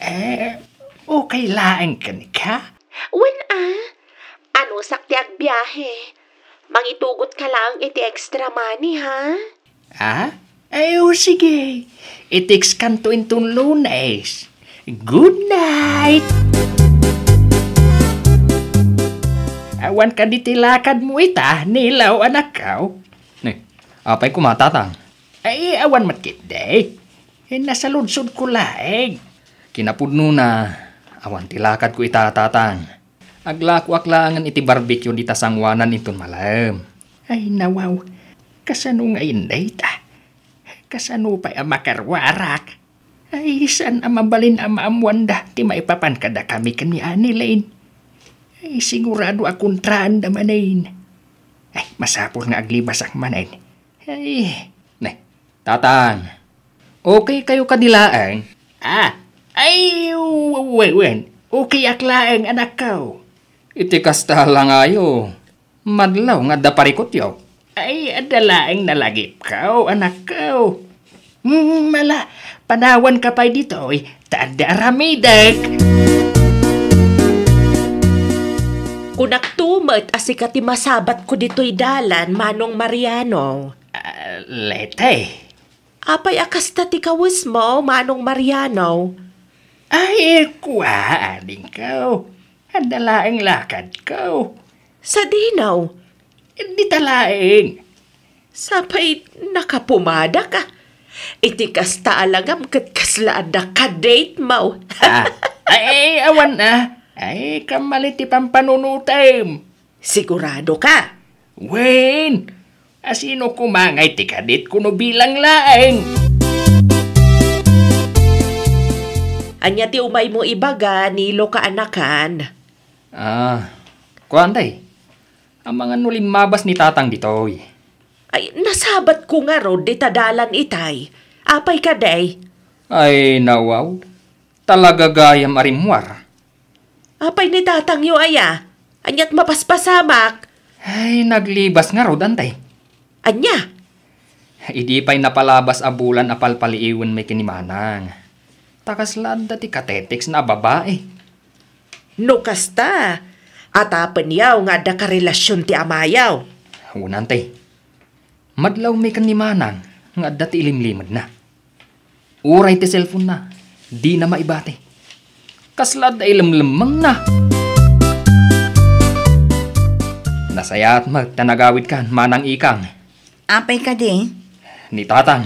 Eh, okay laeng kenka? Wen, a. Anusak ti agbiahe. Mangitugot ka laeng iti extra money, ha? Ah? Ay, o, sige. I-text kanto inton Lunes. Good night! Awan kadi ti lakadmo ita, Nilaw, anakko? Ne, apay koma, Tatang? Ay, awan met ketdi. Eh, nasaludsodko laeng. Kinapudnona, awan ti lakadko ita, Tatang. Aglakoak laengen iti barbecue dita sangoanan inton malem. Ay, nawaw. Kasano nga inday ta? Kasano pay a makaruarak? Ay, saan a mabalin a maammoanda ti maipapan kadakami ken ni Annie Lane? Ay, sigurado a kontraanda manen. Ay, masapul nga aglibasak manen. Ay, ne, Tatang, okay kayo kadi laeng? Ah, ay, wen, wen. Okay ak laeng, anakko. Iti kasta la ngayo, madlaw nga adda parikutyo. Ay, adda laeng nalagipko, anakko. Hmm, mala, panawanka pay ditoy, ta adda aramidek. Kunakto met a sika ti masabatko ditoy dalan, Manong Mariano. Ah, Lete. Apay a kasta ti kawesmo, Manong Mariano? Ay, kua, adingko. Adda laeng lakadko. Sadino? Dita laeng. Sapay nakapumadaka. Iti kasta a langam ket kasla adda ka-date mo. Ah, ay, ay, awan a. Ay, kammali ti pampanunotem. Sigurado ka? Wen, asino koma ngay ti kaditko no bilang laeng? Ania ti umaymo ibaga, Nilo, kaanakan? Ah, kuan, day. Amangan no limmabas ni Tatang ditoy. Ay, nasabatko ngarud dita dalan itay. Apay kadi? Ay, nawaw. Talaga gayam a rimmuar. Apay ni tatangyo aya? Ania't mapaspasamak? Ay, naglibas ngarud, Ante. Ania? Idi pay napalabas a bulan a palpaliiwenmi ken ni Manang. Ta kasla adda ti kateteksna a babai. No kasta, atapenyaw nga adda karelasion ti amayaw. Wen, Ante. Madlawmi ken ni Manang nga adda ti ilimlimedna. Uray ti cellphone-na, dina maibati. Kasla adda ilemlemmengna. Nasayaat met ta nagawidkan, Manang Ikang. Apay kadi? Ni Tatang.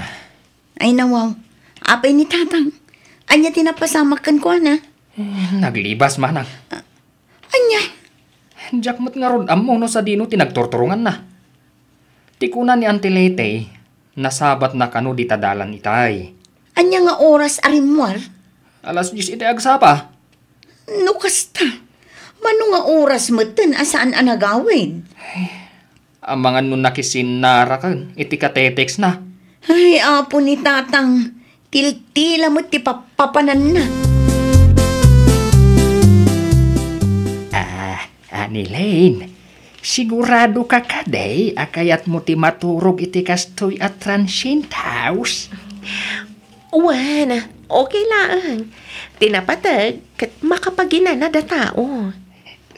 Ay, nawaw. Apay ni Tatang? Ania ti napasamak kenkuana? Eh, naglibas, Manang. Ania? Diak met ngarud ammo no sadino ti nagturturonganna. Ti kuna ni Auntie Leyte, nasabatna kano dita dalan itay. Ania nga oras a rimmuar? Alas dies itay agsapa. No kasta, mano nga oras metten a saan a nagawid? Amangan no nakisinnaraken iti kateteksna. Ay, apo ni Tatang, tiltila met ti pappapananna. Ah, Annie Lane, sigurado ka kadi a kayatmo ti maturog iti kastoy a transient house? Wen, okay laeng. Ti napateg ket makapaginana da tao.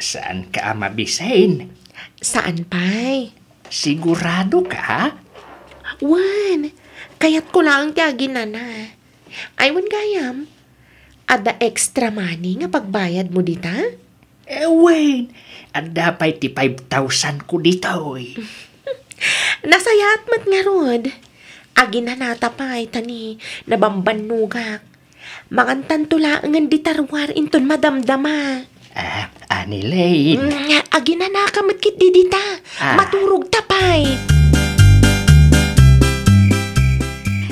Saan ka a mabisin? Saan pay? Sigurado ka? Wen, kayatko laeng ti aginana. Ay, wen gayam, adda extra money nga pagbayadmo dita? Eh, wen, adda pay ti five thousand ko ditoy. Nasayaat met ngarud. Aginanata pay ta ni nabambannogak. Mangantanto laengen dita ruar inton madamdama. Ah, Annie Lane. Mm, aginanaka met ketdi dita. Ah. Maturogta pay.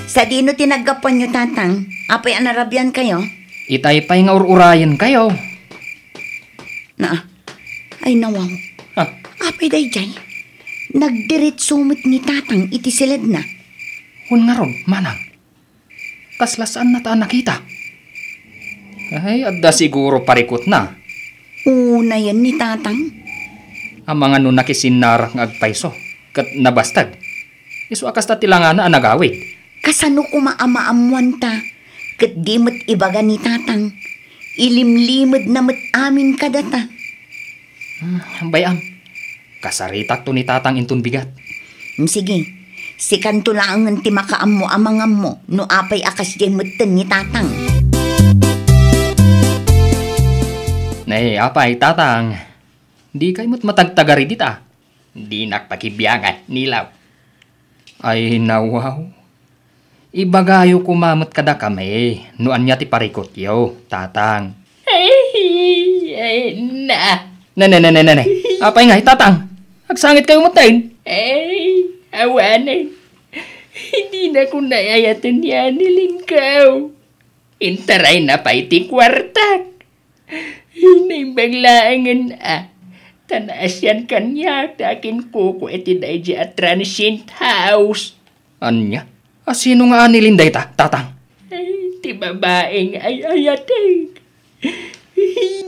Sadino ti naggapuanyo, Tatang? Apay a narabiankayo? Itay pay nga ur-urayenkayo. Naa. Ay, nawaw. Ah. Apay daydiay? Nagdiretso met ni Tatang iti siledna. Wen ngarud, Manang. Kasla saanna ta a nakita. Ay, adda siguro parikutna. Unayen ni Tatang. Amangan no nakisinnarak nga agpayso, ket nabastag. Isu a kasta ti langana a nagawid. Kasano koma a maammoanta, ket di met ibaga ni Tatang. Ilimlimedna met amin kadata. Hmm, bay-am. Kasaritakto ni Tatang inton bigat. Hmm, sige. Sikanto laengen ti makaammo a mangammo no apay a kasdiay metten ni Tatang. Nay, apay, Tatang? Dikay met matagtagari dita? Dinak pakibiangan, nilaw. Ay, nawaw. Ibagayo koma met kadakami no ania ti parikutyo, Tatang. Ay, ay, na. Ne, ne, ne, ne, ne, ne. Apay ngay, Tatang? Agsangitkayo metten? Ay, awanen. Dinakon ay-ayaten ni Annie Lane. Intarayna pay ti kuartak. Naimbag laengen a ta naasian kaniak ti akinkuko iti daydiay a transient house. Ania? A sino nga Annie Lane dayta, Tatang? Ay, ti babai nga ay-ayatek.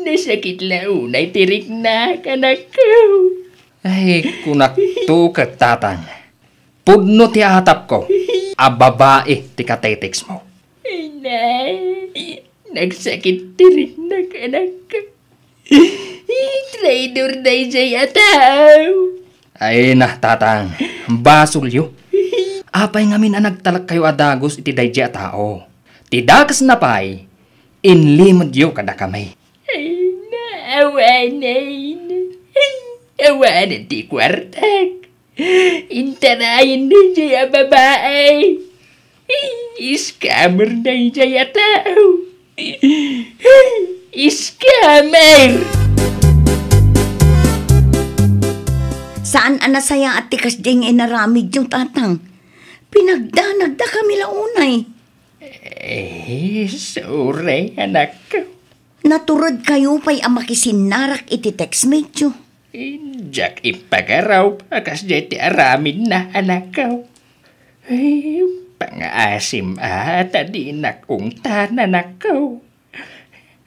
Nasakit la unay ti riknak, anakko. Ay, kunakto ket, Tatang. Pudno ti atapko a babai ti kateteksmo. Ay, nay, nagsakit ti riknak, anakko. Traidor daydiay a tao. Ay na, Tatang, basolyo. Apay ngamin a nagtalekkayo a dagus iti daydiay a tao? Ti dakesna pay, inlimedyo kadakami. Ay, naawanen. Awanen ti kuartak. Intarayen daydiay a babai. Scammer daydiay a tao. Scammer! Saan a nasayaat ti kasdiay nga inaramidyo, Tatang. Pinagdanagdakami la unay. Eh, sorry, anakko. Naturedkayo pay a makisinnarak iti textmate-yo. Diak ipagarup a kasdiay ti aramidna, anakko. Eh, pangaasim a ta dinak ungtan, anakko.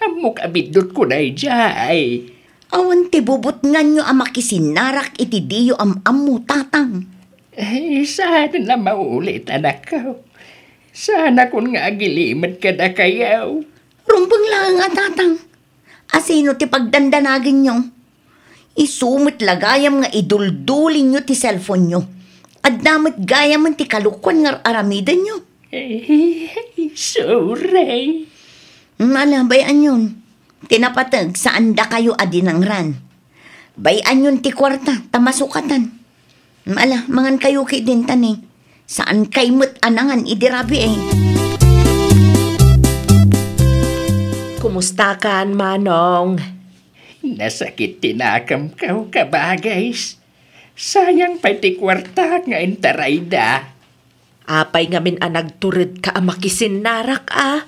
Ammok a biddutko daydiay. Awan ti bubutnganyo a makisinnarak iti diyo am-ammo, Tatang. Eh, saan a maulit, anakko. Saanakon nga agilimed kadakayo. Rumbeng laeng a, Tatang. Asino ti pagdandanagenyo? Isu met la gayam nga iduldulinyo ti cellphone-nyo. Adda met gayamen ti kalokoan nga ar-aramidenyo. Eh, sorry. Ala, bay-anyon. Ti napateg, saan dakayo a dinangran. Bay-anyon ti kuarta, ta masukatan. Ala, mangan kayo ket dintani. Saan kay met a nangan idi rabii. Kumustakan, Manong? Nasakit ti nakemko, kabagis. Sayang pay ti kuartak nga intarayda. Apay ngamin a nagturedka a makisinnarak a?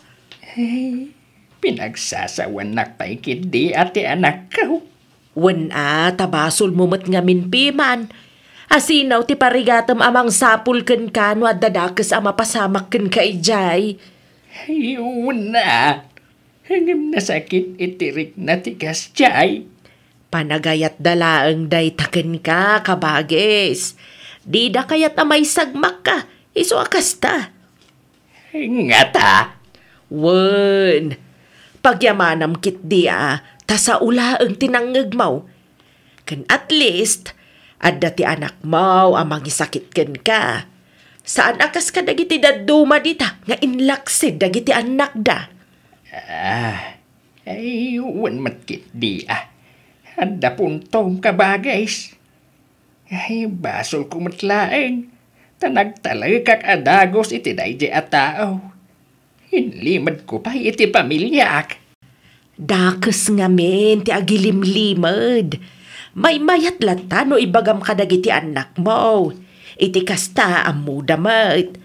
Eh, pinagsasawannak pay ketdi a ti anakko. Wen a, ta basolmo met ngamin piman. Asino ti parigatem a mangsapul kenka no adda dakes a mapasamak kenka idiay? Ay, wen a. Ngem nasakit iti rikna ti kasdiay. Panagayatda laeng dayta kenka, kabagis. Dida kayat a maisagmakka, isu a kasta. Ngata? Wen, pagyamanam ketdi a, ta sao laeng ti nangngegmo. Ken at least, adda ti anakmo a mangisakit kenka. Saan a kas kadagiti dadduma dita nga inlaksid dagiti annakda. Ah, ay, wen met ketdi a. Adda puntom, kabagis. Ay, basolko met laeng, ta nagtalekak a dagus iti daydiay a tao. Inlimedko pay iti pamiliaak. Dakes ngamin ti agilimlimed. Maymayat latta no ibagam kadagiti annakmo. Iti kasta, ammoda met.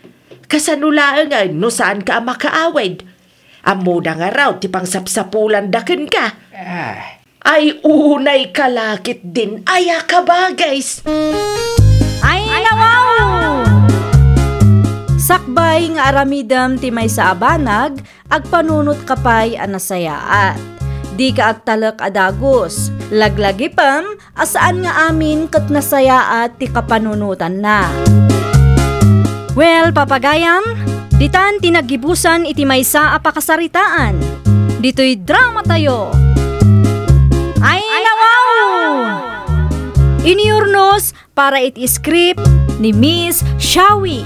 Kasano laengen no saanka a makaawid? Ammoda ngarud ti pangsapsapulanda kenka. Ah. Ay, unay ka la ketdin aya, kabagis. Ay, nawaw! Sakbay nga aramidem ti maysa a banag, agpanunotka pay a nasayaat. Dika agtalek a dagus. Laglagipem a saan nga amin ket nasayaat ti kapanunotanna. Well, papagayam, ditan ti naggibusan iti maysa a pakasaritaan. Ditoy dramatayo. Ay, nawaw! Iniurnos para iti script ni Miss Shawi.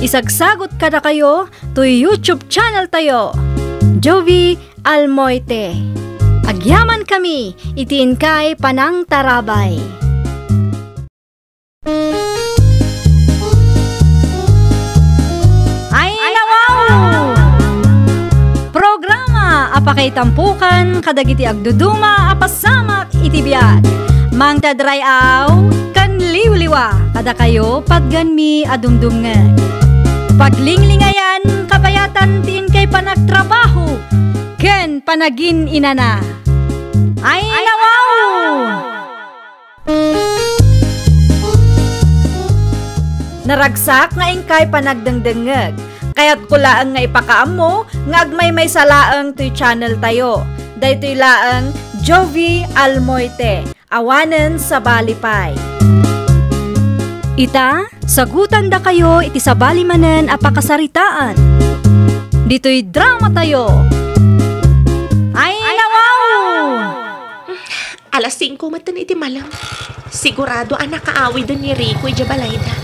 Isagsagot kadakayo toy YouTube channel tayo, Jovie Almoite. Agyamankami iti inkay panangtarabay. Ay, nawaw! Programa a pakaitampokan kadagiti agduduma a pasamak iti biag. Mangted ray-aw ken liwliwa kadakayo patgenmi a dumdumngeg. Paglinglingayan kabayatan ti inkay panagtrabaho ken panagin-inana. Ay, nawaw! Naragsak nga inkay panagdengdengngeg. Kayatko laeng nga ipakaammo nga agmaymaysa laeng toy channel tayo. Daytoy laeng Jovie Almoite, awanen sabali pay. Ita, sagutandakayo iti sabali manen a pakasaritaan. Ditoy dramatayo. Ay, nawaw! Alas singko metten iti malem. Sigurado a nakaawiden ni Rico idiay balayda.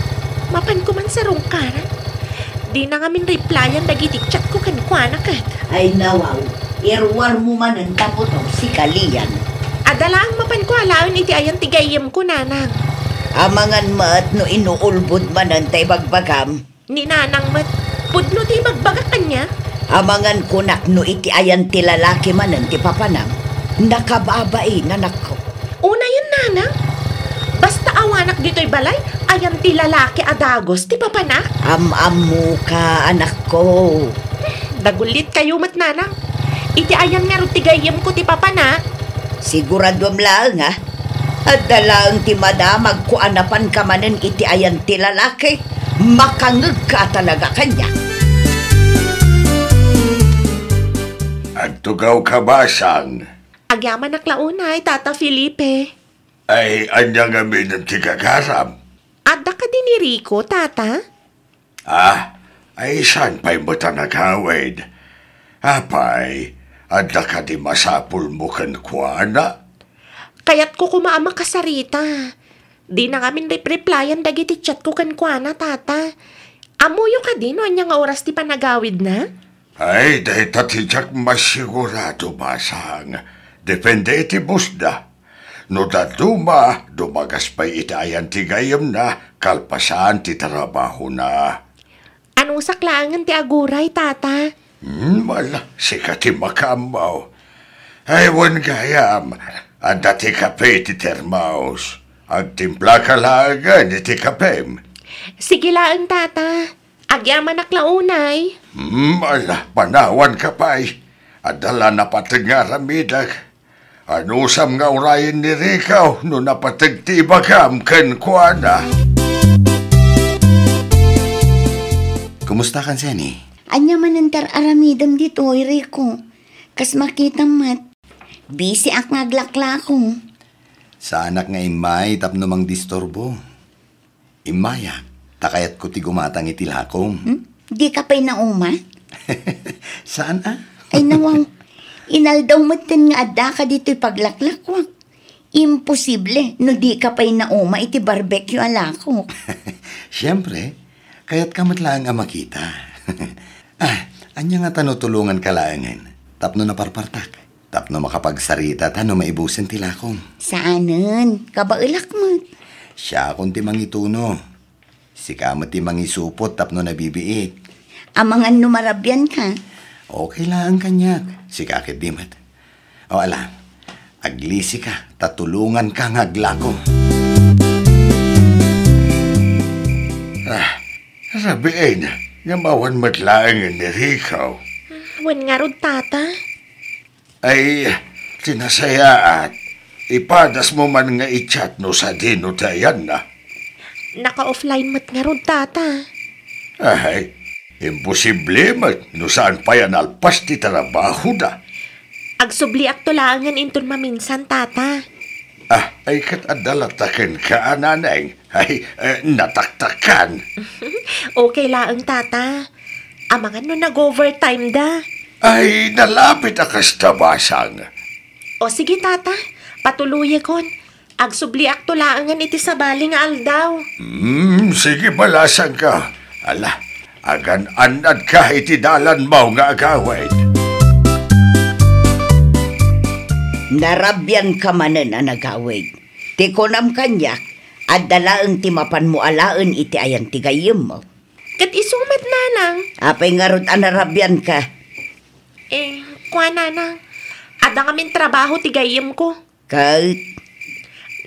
Mapanko man sarungkaran. Dina ngamin replyan dagiti chatko kenkuana ket. Ay, nawaw, iruarmo manen ta putok si Kalian. Adda laeng mapanko alaen iti ayan ti gayyemko, nanang. Amangan met no inuulbod manen ta ibagbagam. Ni nanang met, pudno ti ibagbagak kaniak. Amangan kunak no iti ayan ti lalaki manen ti papanam. Nakababain, anakko. Unayen, nanang. Basta awanak ditoy balay, ayan ti lalaki a dagus ti papanak. Am-ammoka, anakko. Dagullit kayo met, nanang. Iti ayan ngarud ti gayyemko ti papanak. Siguraduam laeng, a. Adda laeng ti madamagko a napanka manen iti ayan ti lalaki. Makangegka a talaga kaniak. Agtugawka, basang. Agyamanak la unay, Tata Felipe. Ay, ania ngamin ti gagaram? Adda kadi ni Rico, Tata? Ah, ay saan pay met a nagawid? Apay, adda kadi masapulmo kenkuana? Kayatko koma a makasarita. Dina ngamin rep-replyan dagiti chatko kenkuana, Tata. Ammoyo kadi no ania nga oras ti panagawidna? Ay, dayta ti diak masigurado, basang. Depende iti busda. No dadduma, dumagas pay iti ayan ti gayyemna, kalpasan ti trabahona. Anusak laengen ti aguray, Tata. Hmm, ala, sika ti makaammo. Ay, wen gayam, adda ti kape iti termos. Agtimplaka laengen iti kapem. Sige laeng, Tata. Agyamanak la unay. Hmm, ala, panawanka pay. Adda la napateg nga aramidek. Anusam nga urayen ni Rico no napateg ti ibagam kenkuana? Kumusta kan, Seni? Ania manen ti ar-aramidem ditoy, Rico? Kas makitam met, bisiak nga aglaklako. Saanak nga immay tapno mangdisturbo. Immayak, ta kayatko ti gumatang iti lakom. Hmm? Dika pay nauma? Saan a? Ay, nawaw. Inaldaw metten nga addaka ditoy paglaklakuak. Imposible no dika pay nauma iti barbecue a lakok. Siempre, kayatka met laeng a makita. Ah, ania ngata no tulonganka laengen tapno naparpartak? Tapno makapagsarita ta no maibusen ti lakom. Saanen, kabaelak met. Siakon ti mangituno. Sika met ti mangisupot tapno nabibiit. Amangan no marabianka. Okay laeng kaniak. Sika ketdi met. O ala, aglisika ta tulonganka nga aglako. Ah, rabiin, ngem awan met laeng ni Rico. Wen ngarud, Tata? Ay, ti nasayaat, ipadasmo man nga i-chat no sadino ti ayanna. Naka-offline met ngarud, Tata. Ay, imposible met no saan pay a nalpas ti trabahoda. Agsubliakto laengen inton maminsan, Tata. Ah, ay ket adda latta kenka a naneng. Ay, eh, nataktakkan. Okay laeng, Tata. Amangan no nag-overtime da. Ay, nalapit a kasta, basang. O sige, Tata. Patuloyekon. Agsubliakto laengen iti sabali nga aldaw. Hmm, sige, balasangka. Ala, agan-annadka iti dalanmo nga agawid. Narabianka manen a nagawid. Ti kunam kaniak, adda laeng ti mapanmo alaen iti ayan ti gayyemmo. Ket isu met, nanang. Apay ngarud a narabianka? Eh, kua, nanang. Adda ngamin trabaho ti gayyemko. Ket?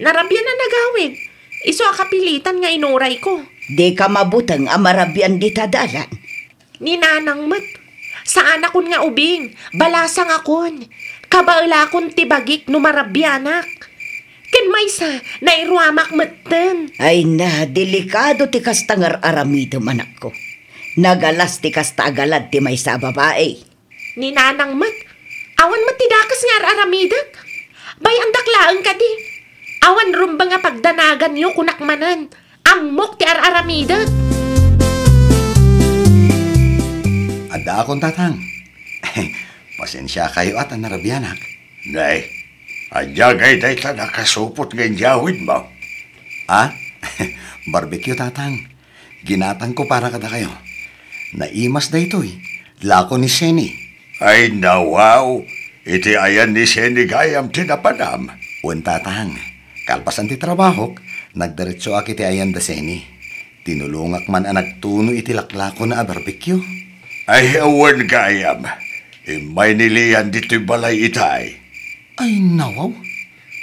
Narabian a nagawid. Isu a kapilitan nga inurayko. Dika mabuteng a marabian dita dalan. Ni nanang met. Saanakon nga ubing. Balasangakon. Kabaelakon ti bagik no marabianak. Ken maysa, nairuamak metten. Ay na, delikado ti kasta nga ar-aramidem, anakko. Nagalas ti kasta a galad ti maysa a babai. Ni nanang met, awan met ti dakes nga ar-aramidek. Bay-andak laeng kadi. Awan rumbeng a pagdanaganyo, kunak manen. Ammok ti ar-aramidek. Addaakon, tatang. Pasensiakayo a ta narabianak. Nay, ania ngay dayta nakasupot nga inyawidmo? Ah? Barbecue, tatang. Ginatangko para kadakayo. Naimas daytoy, lako ni Seni. Ay, nawaw! Iti ayan ni Seni gayam ti napanam. Wen, tatang. Kalpasan ti trabahok, nagdiretsoak iti ayan da Seni. Tinulongak man a nagtuno iti laklakona a barbecue. Ay, wen gayam. Immay ni Lian ditoy balay itay. Ay, nawaw.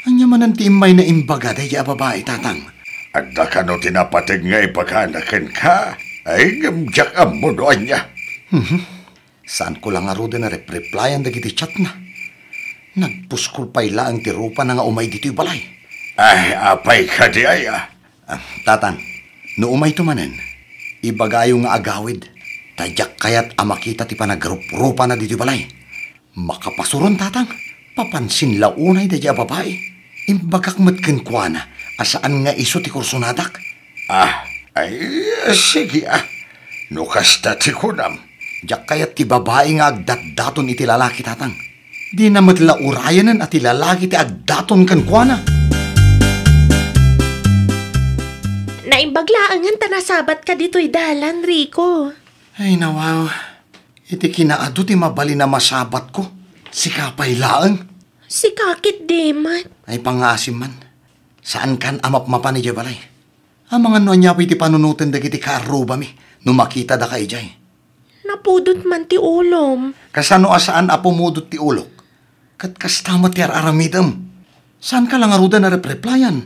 Ania manen ti immay na imbaga daydi a babai, tatang? Adda kano ti napateg nga ibagana kenka? Ay, ngem diak ammo no ania. Mhm. Saanko la ngaruden a rep-replyan dagiti chatna. Nagpuskol pay laeng ti rupana nga umay ditoy balay. Ay, apay kadi aya? Ah, tatang, no umayto manen, ibagayo nga agawid, ta diak kayat a makita ti panagruprupana ditoy balay. Makapasuron, tatang. Papansin la unay daydiay a babai. Imbagak met kenkuana a saan nga isu ti kursonadak. Ah, ay, sige, ah. No kasta ti kunam. Diak kayat ti babai nga agdatdaton iti lalaki, Tatang. Dina met la urayanen a ti lalaki ti agdaton kenkuana. Naimbag laengen ta nasabatka ditoy dalan, Rico. Ay, nawaw. Iti kinaadu ti mabalin a masabatko, sika pay laeng. Sika ketdi met. Ay, pangngaasim man. Saankan a mapmapan idiay balay. Amangan no ania pay ti panunoten dagiti kaarrubami no makitadaka idiay. Napudot man ti ulom. Kasano a saan a pumudot ti ulok? Ket kasta met ti ar-aramidem. Saanka la ngaruden a repreplayan?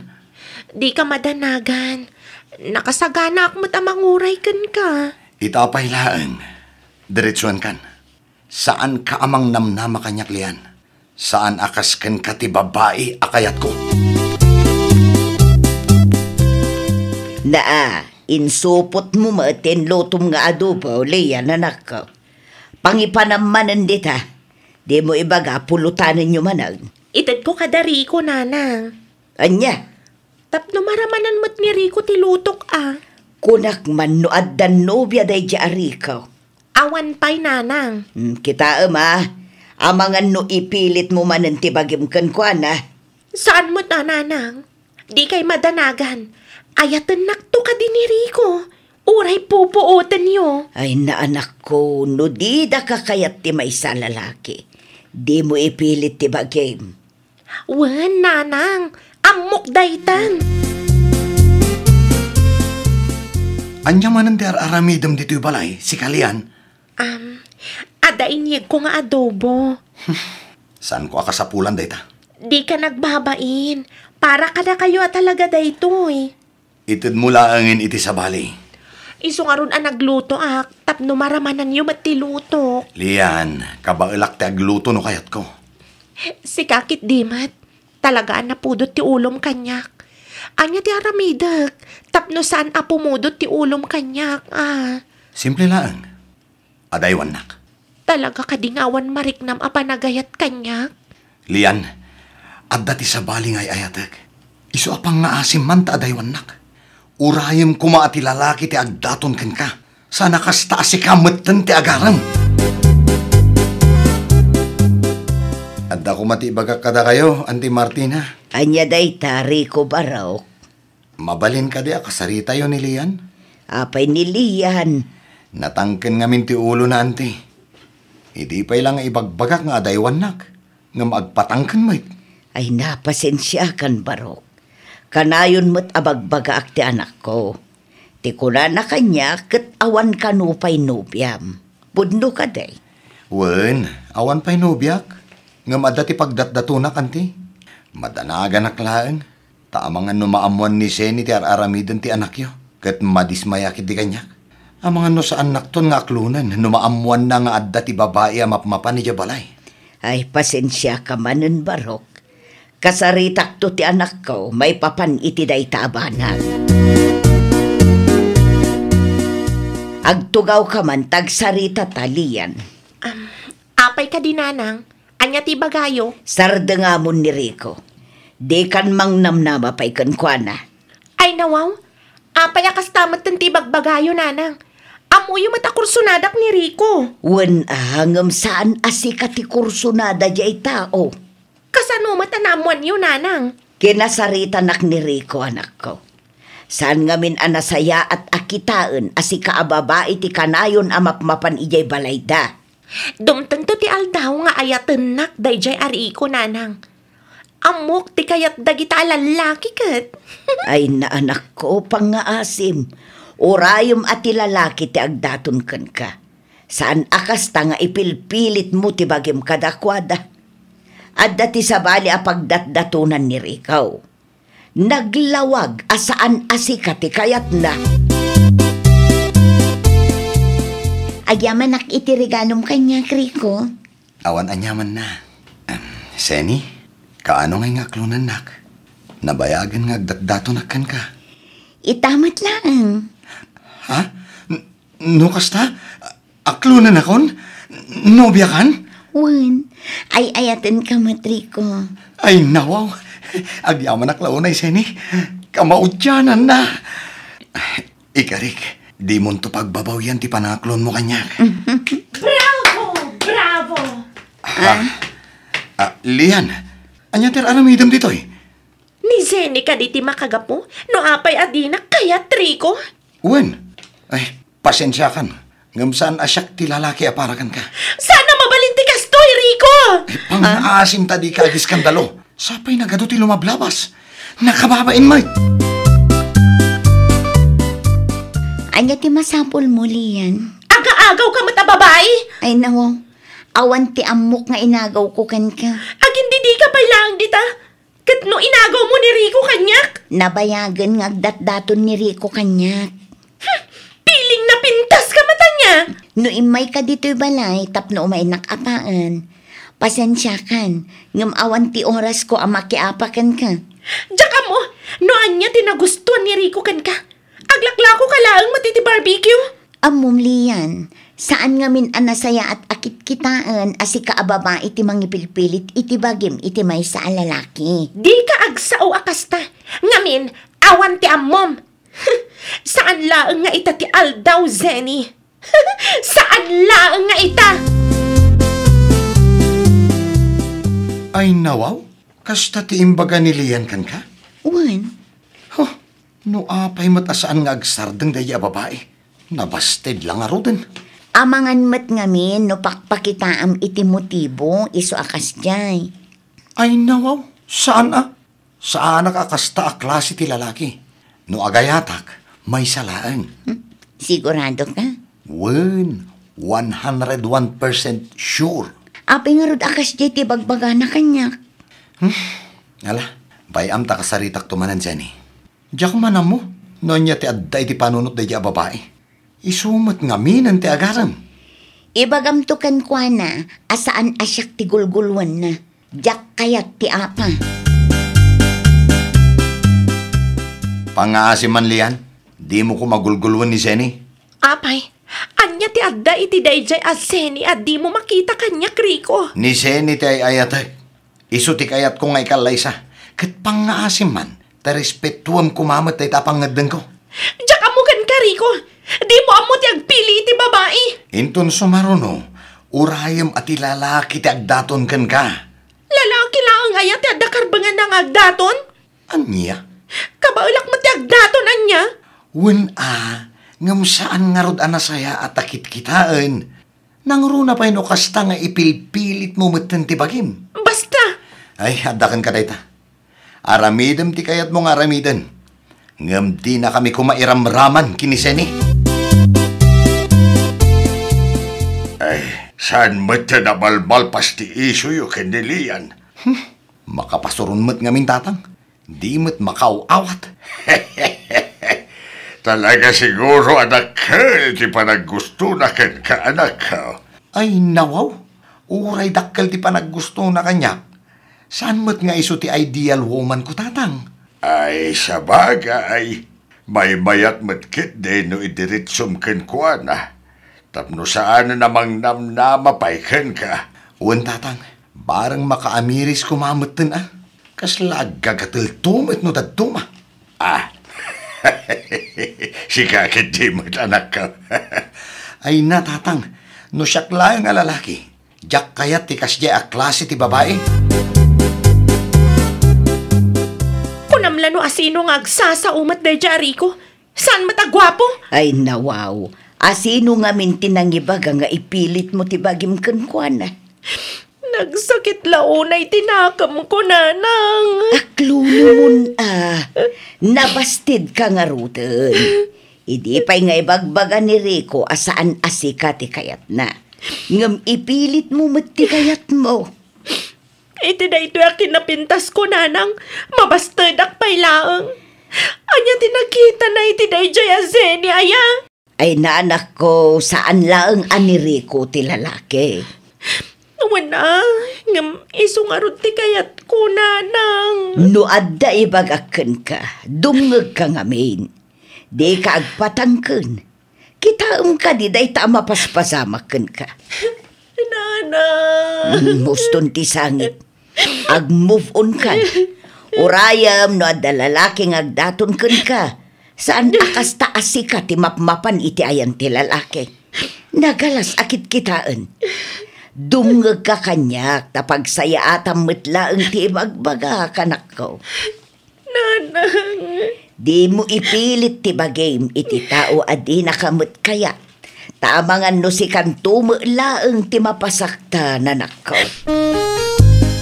Dika madanagan. Nakasaganaak met a manguray kenka. Ita pay laeng. Diretsuenkan. Saanka a mangnamnama kaniak, Lian. Saan a kas kenka ti babai a kayatko. Naa, insupotmo met ti inlutom nga adobo, Lian, anakko. Pangipanam manen dita. Dimo ibaga, pulotanenyo manen. Itedko kada Rico, Nanang. Ania? Tapno maramanan met ni Rico ti lutok a. Kunak man no addan nobia daydiay a Rico. Awan pay, Nanang. Hmm, kitaem a. Amangan no ipilitmo manen ti bagim kenkuana. Saan met a, Nanang. Dikay madanagan. Ayatennakto kadi ni Rico. Uray pupuotenyo. Ay, naanakko, no didaka kayat ti maysa a lalaki, dimo ipilit ti bagim. Wen, Nanang, ammok daytan. Ania manen ti ar-aramidem ditoy balay, sika, Lian? Am, adda inyegko nga adobo. Saanko a kasapulan dayta? Dika nagbabain. Para kadakayo a talaga daytoy. Itedmo laengen iti sabali. Isu ngarud a naglutoak tapno maramananyo met ti lutok. Lian, kabaelak ti agluto no kayatko. Sika ketdi met. Talaga a napudot ti ulom kaniak. Ania ti aramidek tapno saan a pumudot ti ulom kaniak, a? Simple laeng. Adaywannak. Talaga kadi nga awan mariknam a panagayat kaniak? Lian, adda ti sabali nga ay-ayatek. Isu a pangngaasim man ta adaywannak. Urayem koma a ti lalaki ti agdaton kenka. Saan a kasta a sika metten ti agarem. Adda koma ti ibagak kadakayo, Auntie Martina. Ania dayta, Rico Barok? Mabalin kadi a kasaritayo ni Lian? Apay ni Lian? Natangken ngamin ti ulona, Auntie. Idi pay la nga ibagbagak nga adaywannak, ngem agpatangken met. Ay, napasensiakan, Barok. Kanayon met a bagbagaak ti anakko. Ti kunana kaniak ket awan kano pay nobiam. Pudno kadi? Wen, awan pay nobiak. Ngem adda ti pagdatdatonak, Auntie. Madanaganak laeng. Ta amangan no maammoan ni Seni ti ar-aramiden ti anakyo, ket madismaya ketdi kaniak. Amangan no saannakton nga aklonen no maammoanna nga adda ti babai a mapmapan idiay balay. Ay, pasensiaka manen, Barok. Kasaritakto ti anakko maipapan iti dayta a banag. Agtugawka man ta agsaritata, Lian. Am, apay kadi, Nanang? Ania ti ibagayo? Sardengamon ni Rico. Dikan mangnamnama pay kenkuana. Ay, nawaw. Apay a kasta metten ti ibagbagayo, Nanang? Ammoyo met a kursonadak ni Rico. Wen a, ngem saan a sika ti kursonada diay tao. Kasano met a naammoanyo, Nanang? Kinasaritanak ni Rico, anakko. Saan ngamin a nasayaat a kitaen a sika a babai ti kanayon a mapmapan idiay balayda. Dumtengto ti aldaw nga ayatennak daydiay a Rico, Nanang. Ammok ti kayat dagita a lallaki ket. Ay, naanakko, pangngaasim. Urayem a ti lalaki ti agdaton kenka. Saan a kasta nga ipilpilitmo ti bagim kadakuada. Adda ti sabali a pagdatdatonan ni Rico. Naglawag a saan a sika ti kayatna. Agyamanak iti regalom kaniak, Rico. Awan aniamanna. Em, Seni, kaano ngay nga aklonennak? Nabayagen nga agdatdatonak kenka. Ita met laeng. Ha? N-, no kasta? Aklonennakon? Nobiakan? Wen, ay-ayatenka met, Rico. Ay, nawaw. Agyamanak la unay, Zeni. Kamaudiananna. Ikarik, dimonto pagbabawian ti panangaklonmo kaniak. Bravo! Bravo! Ah, ah, Lian, ania ti aramidem ditoy? Ni Zeni kadi ti makagapu no apay a dinak kayat, Rico? Wen. Ay, pasensiakan. Ngem saan a siak ti lalaki a para kenka. Saan a mabalin ti kastoy, Rico! Ay, pangaasim ta dika agiskandalo. Sapay nagadu ti lumablabas. Nakababain met. Ania ti masapulmo, Lian? Agaagawka met a babai? Ay, nawaw. Awan ti ammok nga inagawko kenka. Agindidika pay laeng dita. Ket no inagawmo ni Rico kaniak? Nabayagen nga agdatdaton ni Rico kaniak. Hmm, piling napintaska met ania? No immayka ditoy balay tapno umaynak a paen, pasensiakan, ngem awan ti orasko a makiapa kenka. Diak ammo no ania ti nagustuan ni Rico kenka. Aglaklakoka laeng met iti barbecue. Ammom, Lian, saan ngamin a nasayaat a kitkitaen a sika a babai ti mangipilpilit iti bagim iti maysa a lalaki. Dika agsao a kasta. Ngamin, awan ti ammom. Saan laeng nga ita ti aldaw, Zeni. Saan laeng nga ita. Ay, nawaw? Kasta ti imbaga ni Lian kenka? Wen. Huh, no apay met a saan nga agsardeng daydi a babai, nabasted la ngaruden. Amangan met ngamin no pakpakitaam iti motibo isu a kasdiay. Ay, nawaw, saan a? Saanak a kasta a klase ti lalaki. No agayatak, maysa laeng. Hmm? Sigurado ka? Wen, one hundred one percent sure. Apay ngarud a kasdiay ti bagbagana kaniak? Hmm? Ala, bay-am ta kasaritakto manen, Zeni. Diak man ammo no ania ti adda iti panunot daydi a babai. Isu met ngaminen ti agarem. Ibagamto kenkuana a saan a siak ti gulgulwenna. Diak kayat ti apa. Pangngaasim man, Lian, dimo koma gulgulwen ni Zeni. Apay, ania ti adda iti daydiay a Zeni a dimo makita kaniak, Rico? Ni Zeni ti ay-ayatek. Isu ti kayatko nga ikallaysa, ket pangngaasim man, ta respetuem koma met dayta a pangngeddengko. Diak ammo kenka, Rico. Dimo ammo ti agpili iti babai. Inton sumaruno, urayem a ti lalaki ti agdaton kenka. Lalaki laeng aya ti adda karbenganna nga agdaton? Ania? Kabaelak met ti agdaton, ania? Wen a, ngem saan ngarud a nasayaat a kitkitaen. Nangruna pay no kasta nga ipilpilitmo metten ti bagim. Basta! Ay, adda kenka dayta. Aramidem ti kayatmo nga aramiden. Ngem dinakami koma iramraman ken ni Zeni. Ay, saan met ti namalmalpas ti isuyo ken ni Lian? Hmm, makapasuron met ngamin, Tatang. Di met makaaw-awat. Talaga siguro a dakkel ti panaggustona kenka, anak. Ay, nawaw. Uray dakkel ti panaggustona kaniak, saan met nga isu ti ideal woman ko, Tatang. Ay, sabagay. Maymayat met ketdi no idiretsom kenkuana. Tapno saanen a mangnamnama pay kenka. Wen, Tatang, bareng makaamiris koma metten a. Kasla aggagatelto met no dadduma. Ah. Sika ketdi met, anak. Ay na, Tatang, no siak laeng a lalaki, diak kayat ti kasdiay a klase ti babai. Kunam la no asino nga agsasao met daydiay a Rico. Saan met a guapo? Ay, nawaw. Asino ngamin ti nangibaga nga ipilitmo ti bagim kenkuana? Nagsakit la unay ti nakemko, Nanang. Aklolomon a. Nabastedka ngaruden. Idi pay nga ibagbaga ni Rico a saan a sika ti kayatna. Ngem ipilitmo met ti kayatmo. Iti daytoy a kinapintasko, Nanang, mabastedak pay laeng. Ania ti nakitana iti daydiay a Zeni aya? Ay, anakko, saan laeng a ni Rico ti lalaki. Wen a, ngem isu ngarud ti kayatko, Nanang. No adda ibagak kenka, dumngegka ngamin. Dika agpatangken. Kitaem kadi dayta a mapaspasamak kenka. Nanang. Nanang. Mm, muston ti sangit. Ag-move on kan. Urayem no adda lalaki nga agdaton kenka. Saan a kasta a sika ti mapmapan iti ayan ti lalaki. Nagalas a kitkitaen. Dumngegka kaniak ta pagsayaatam met laeng ti ibagbaga, anakko. Nanang. Dimo ipilit ti bagim iti tao a dinaka met kayat. Ta amangan no sikanto met laeng ti mapasakta, anakko.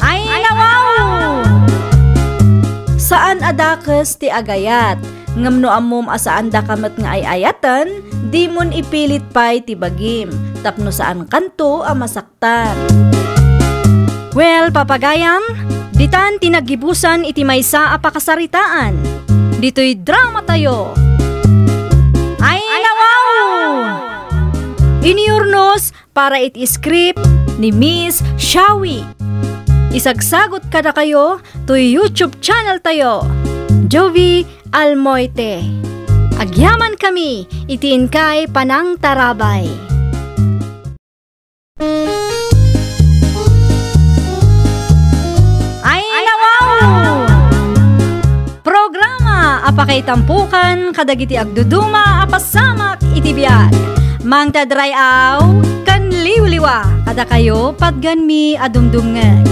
Ay, nawaw! Saan a dakes ti agayat, ngem no ammom a saandaka met nga ay-ayaten, dimon ipilit pay ti bagim, tapno saankanto a masaktan. Well, papagayam, ditan ti naggibusan iti maysa a pakasaritaan. Ditoy drama tayo. Ay, nawaw! Iniyurnos para iti script ni Miss Shawi. Isagsagot kadakayo toy YouTube channel tayo, Jovi Almoite. Agyaman kami iti inkay panangtarabay. Ay, nawaw! Programa a pakaitampukan kadagiti agduduma a pasamak iti biag. Mangted ray-aw ken liwliwa kadakayo patgenmi a dumdumngeg.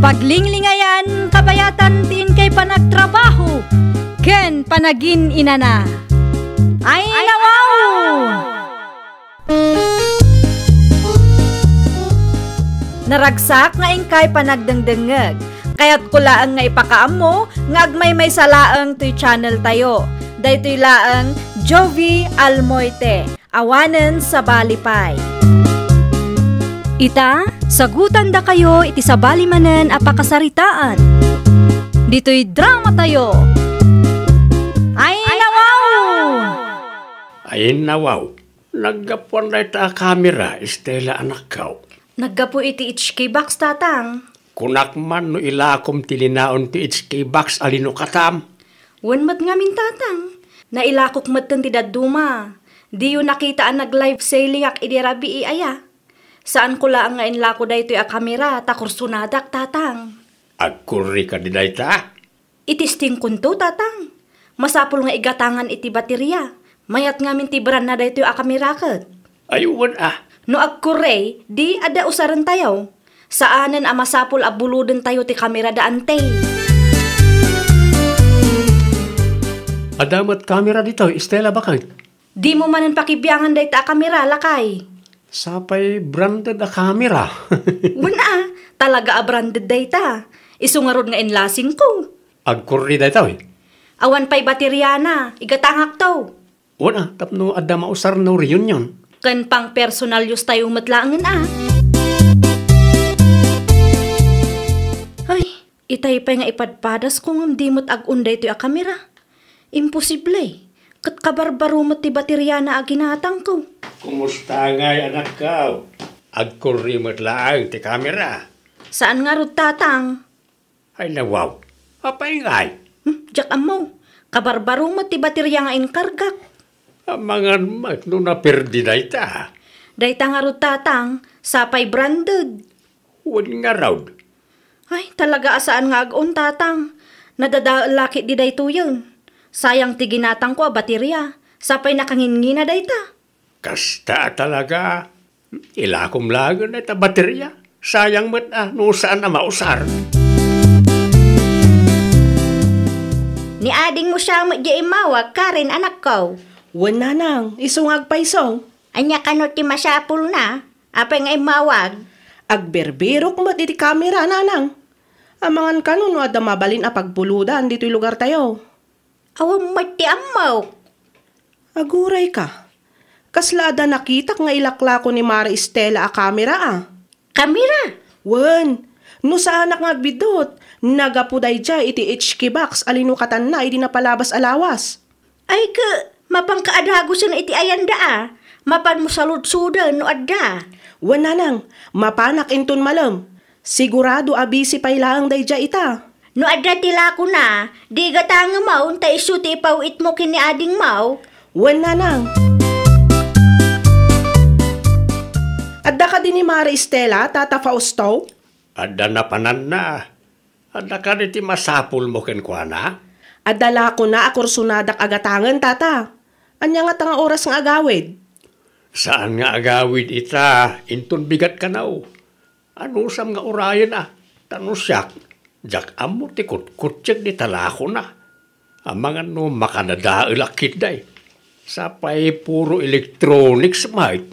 Paglinglingayan, kabayatan ti inkay panagtrabaho ken panagin-inana. Ay, nawaw! Naragsak nga inkay panagdengdengngeg. Kayatko laeng nga ipakaammo nga agmaymaysa laeng toy channel tayo. Daytoy laeng Jovi Almoite, awanen sabali pay. Ita, sagutandakayo iti sabali manen a pakasaritaan. Ditoy drama tayo. Ay, nawaw! Ay, nawaw. Naggapuan dayta a kamera, Estela, anakko. Naggapu iti H K box, tatang. Kunak man no ilakom ti linaon ti H K box a linukatam. Wen met ngamin, tatang. Nailakok metten ti dadduma. Diyo nakita a nag-live selling-ak idi rabii aya. Saanko laeng nga inlako daytoy a kamera ta kursonadak, tatang. Agkurri kadi dayta? Itestingkonto, tatang. Masapul nga igatangan iti bateria. Mayat ngamin ti brandna daytoy a kamera ket. Ay, wen a. No agkurre, di adda usarentayo. Saanen a masapul a bulodentayo ti kamera da ante. Adda met kamera ditoy, Estela, baket? Dimo manen pakibiangan dayta a kamera, lakay. Sapay branded a kamera. Wen a, talaga a branded dayta. Isu ngarud nga inlasingko. Agkurri daytoy. Awan pay bateriana, igatangakto. Wen a, tapno adda mausar no reunion. Ken pang personal use tayo met laengen a. Ay, itay pay nga ipadpadasko ngem di met ag-on daytoy a kamera. Imposible. Ket kabarbaro met ti bateriana a ginatangko. Kumusta ngay, anakko? Agkurri met laeng ti kamera. Saan ngarud, tatang? Ay, nawaw. Apay ngay? Hmm, diak ammo. Kabarbaro met ti bateria nga inkargak. Amangan met no naperdi dayta. Dayta ngarud, tatang, sapay branded. Wen ngarud. Ay, talaga a saan nga ag-on, tatang. Nadadael la ketdi daytoyen. Sayang ti ginatangko a bateria. Sapay nakanginngina dayta. Kasta a talaga. Ilakom laengen dayta bateria. Sayang met a no saan a mausar. Ni adingmo siya met di immawag, Karen, anakko. Wen, nanang, isu nga agpayso. Ania kano ti masapulna? Apay nga immawag? Agbirbirok met iti kamera, nanang. Amangan kano no adda mabalin a pagbulodan ditoy lugartayo. Awan met ti ammok. Agurayka. Kasla adda nakitak nga ilaklako ni Mare Estela a kamera a. Kamera? Wen, no saanak nga agbiddut, nagapu daydiay iti H K box a linukatanna idi napalabas a lawas. Ay, ke, mapanka a dagusen iti ayanda a. Mapanmo saludsoden no adda. Wen, nanang, mapanak inton malem. Sigurado a busy pay laeng daydiay ita. No adda ti lakona, di igatangem ta isu ti ipaw-itmo ken ni adingmo. Wen, nanang. Adda kadi ni Mari Estela, Tata Fausto? Adda napananna. Adda kadi ti masapulmo kenkuana? Adda lakona a kursonadak a gatangen, Tata. Ania ngata nga oras nga agawid? Saan nga agawid ita, inton bigat kano. Anusam nga urayen a, ta no siak, diak ammo ti kutkuttiek dita lakona. Amangan no makadadael a ketdi. Sapay puro electronics met.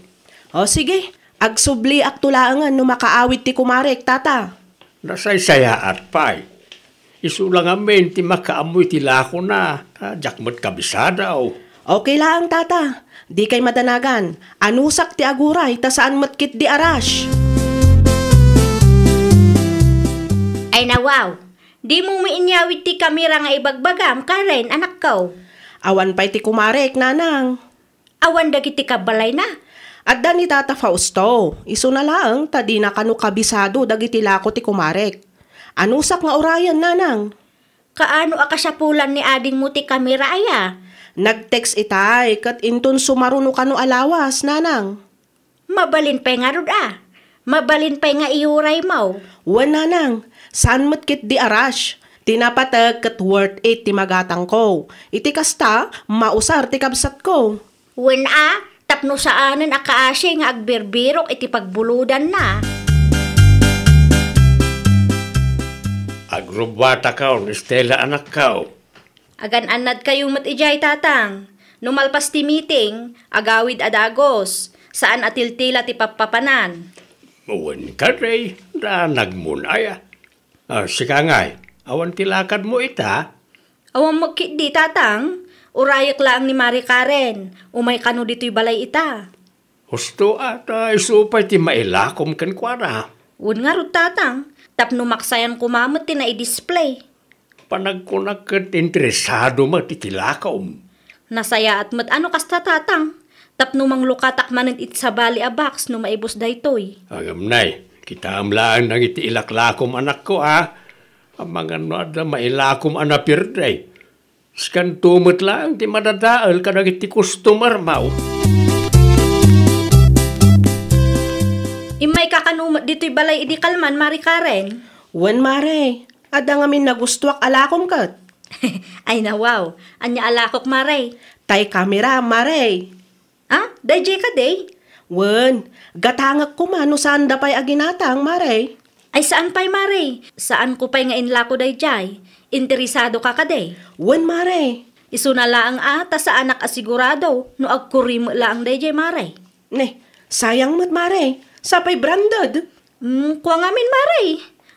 O sige, agsubliakto laengen no makaawid ti kumarek, Tata. Nasaysayaat pay. Isu la ngamin ti makaammo iti lakona, ta diak met kabisado. Okay laeng, Tata. Dikay madanagan. Anusak ti aguray, ta saan met ketdi a rush. Ay nawaw, dimo met inyawid ti kamera nga ibagbagam, Karen, anakko. Awan pay ti kumarek, Nanang. Awan dagiti kabalayna? Adda ni Tata Fausto. Isuna laeng ta dina kano kabisado dagiti lako ti kumarek. Anusak nga urayen, Nanang? Kaano a kasapulan ni adingmo ti kamera aya? Nag-text itay, ket inton sumaruno kano a lawas, Nanang. Mabalin pay ngarud a. Mabalin pay nga iyuraymo. Wen, Nanang, saan met ketdi a rush. Ti napateg ket worth it ti magatangko. Iti kasta, mausar ti kabsatko. Wen a, tapno saanen a kaasi nga agbirbirok iti pagbulodanna. Agrubbuatakon, Estela, anakko. Agan-annadkayo met idiay, Tatang. No malpas ti meeting, agawid a dagus. Saan a tiltila ti pappapanan. Wen kadi, danagmon aya. Ah, sika ngay, awan ti lakadmo ita? Awan met ketdi, Tatang. Urayek laeng ni Mari Karen. Umay kano ditoy balay ita. Husto a, ta isu pay ti mailakom kenkuana. Wen ngarud, Tatang, tapno maksayan koma met ti nai-display. Panagkunak ket interesado met iti lakom. Nasayaat met a no kasta, Tatang, tapno manglukatak manen iti sabali a box no maibus daytoy. Agamnay, kitaem laeng dagiti ilaklakom, anakko, a. Amangan no adda mailakom a napirdey. Sikanto met laeng ti madadael kadagiti customer-mo. Immayka kano met ditoy balay idi kalman, Mari Karen? Wen, Mare. Adda ngamin nagustoak a lakom ket. Ay, nawaw. Ania a lakok, Mare? Tay kamera, Mare. Ah, daydiay kadi? Wen, gatangek koma no saanda pay a ginatang, Mare. Ay, saan pay, Mare. Saanko pay nga inlako daydiay. Interesadoka kadi? Wen, Mare. Isuna laeng a, ta saanak a sigurado no agkurri met laeng daydiay, Mare. Ne, sayang met, Mare. Sapay branded. Hmm, kua ngamin, Mare.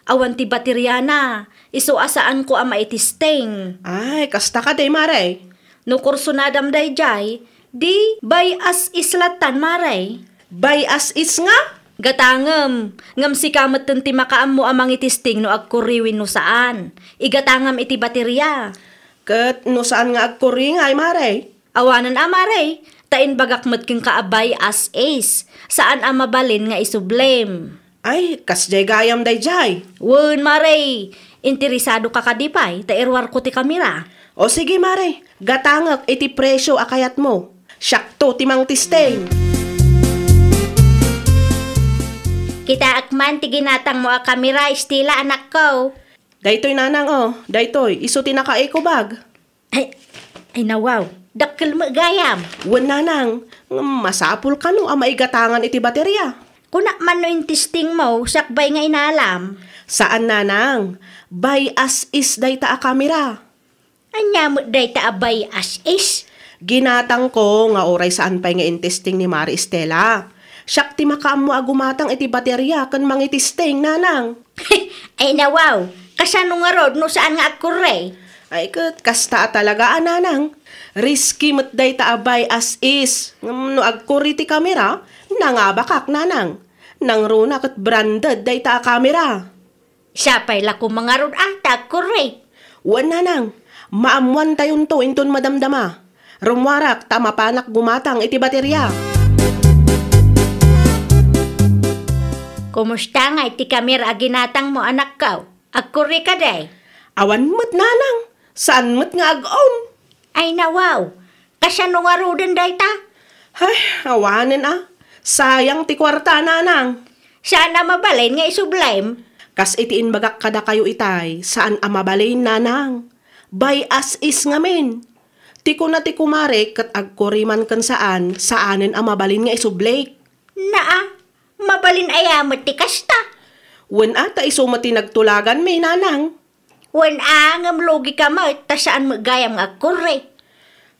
Awan ti bateriana. Isu a saanko a maitesting. Ay, kasta kadi, Mare. No kursonadam daydiay, di buy as is lattan, Mare. Buy as is nga? Gatangem, ngem sika metten ti makaammo a mangitesting no agkurri wenno saan. Igatangam iti bateria. Ket no saan nga agkurri ngay, Mare? Awanen a, Mare, ta imbagak met kenka a buy as is. Saan a mabalin nga isublem. Ay, kasdiay gayam daydiay. Wen, Mare, interesadoka kadi pay, ta iruarko ti kamera. O sige, Mare, gatangek iti presio a kayatmo. Siakto ti mangtesting. Kitaek man ti ginatangmo a kamera, Estela, anakko. Daytoy, Nanang, o. Daytoy, isu ti naka-eco bag. Ay, ay, nawaw. Dakkel met gayam. Wen, Nanang, ngem masapul kano a maigatangan iti bateria. Kunak man no intestingmo, sakbay nga inalam. Saan, Nanang. Buy as is dayta a kamera. Ania met dayta a buy as is? Ginatangko nga uray saan pay nga intesting ni Mari Estela. Siak ti makaammo a gumatang iti bateria ken mangitesting, Nanang. Ay, nawaw, kasano ngarud no saan nga agkurri? Ay, ket kasta a talaga a, Nanang. Risky met dayta a buy as is. Ngem no agkurri ti kamera, nangabakak, Nanang. Nangruna ket branded dayta a kamera. Sapay la koma ngarud a ta agkurri. Wen, Nanang, maammoantayonto inton madamdama. Rummuarak ta mapanak gumatang iti bateria. Kumusta ngay ti kamera a ginatangmo, anakko? Agkurri kadi? Awan met, Nanang. Saan met nga ag-on. Ay, nawaw. Kasano ngaruden dayta? Ay, awanen a. Sayang ti kuarta, nanang. Saan a mabalin nga isublem? Kas iti imbagak kadakayo itay, saan a mabalin, nanang. Buy as is ngamin. Ti kuna ti kumarek ket agkuriman ken saan, saanen a mabalin nga isublik. Naa, mabalin aya met ti kasta? Wen a, ta isu met ti nagtulaganmi, nanang. Wen a, ngem lugika met, ta saan met gayam nga agkurre.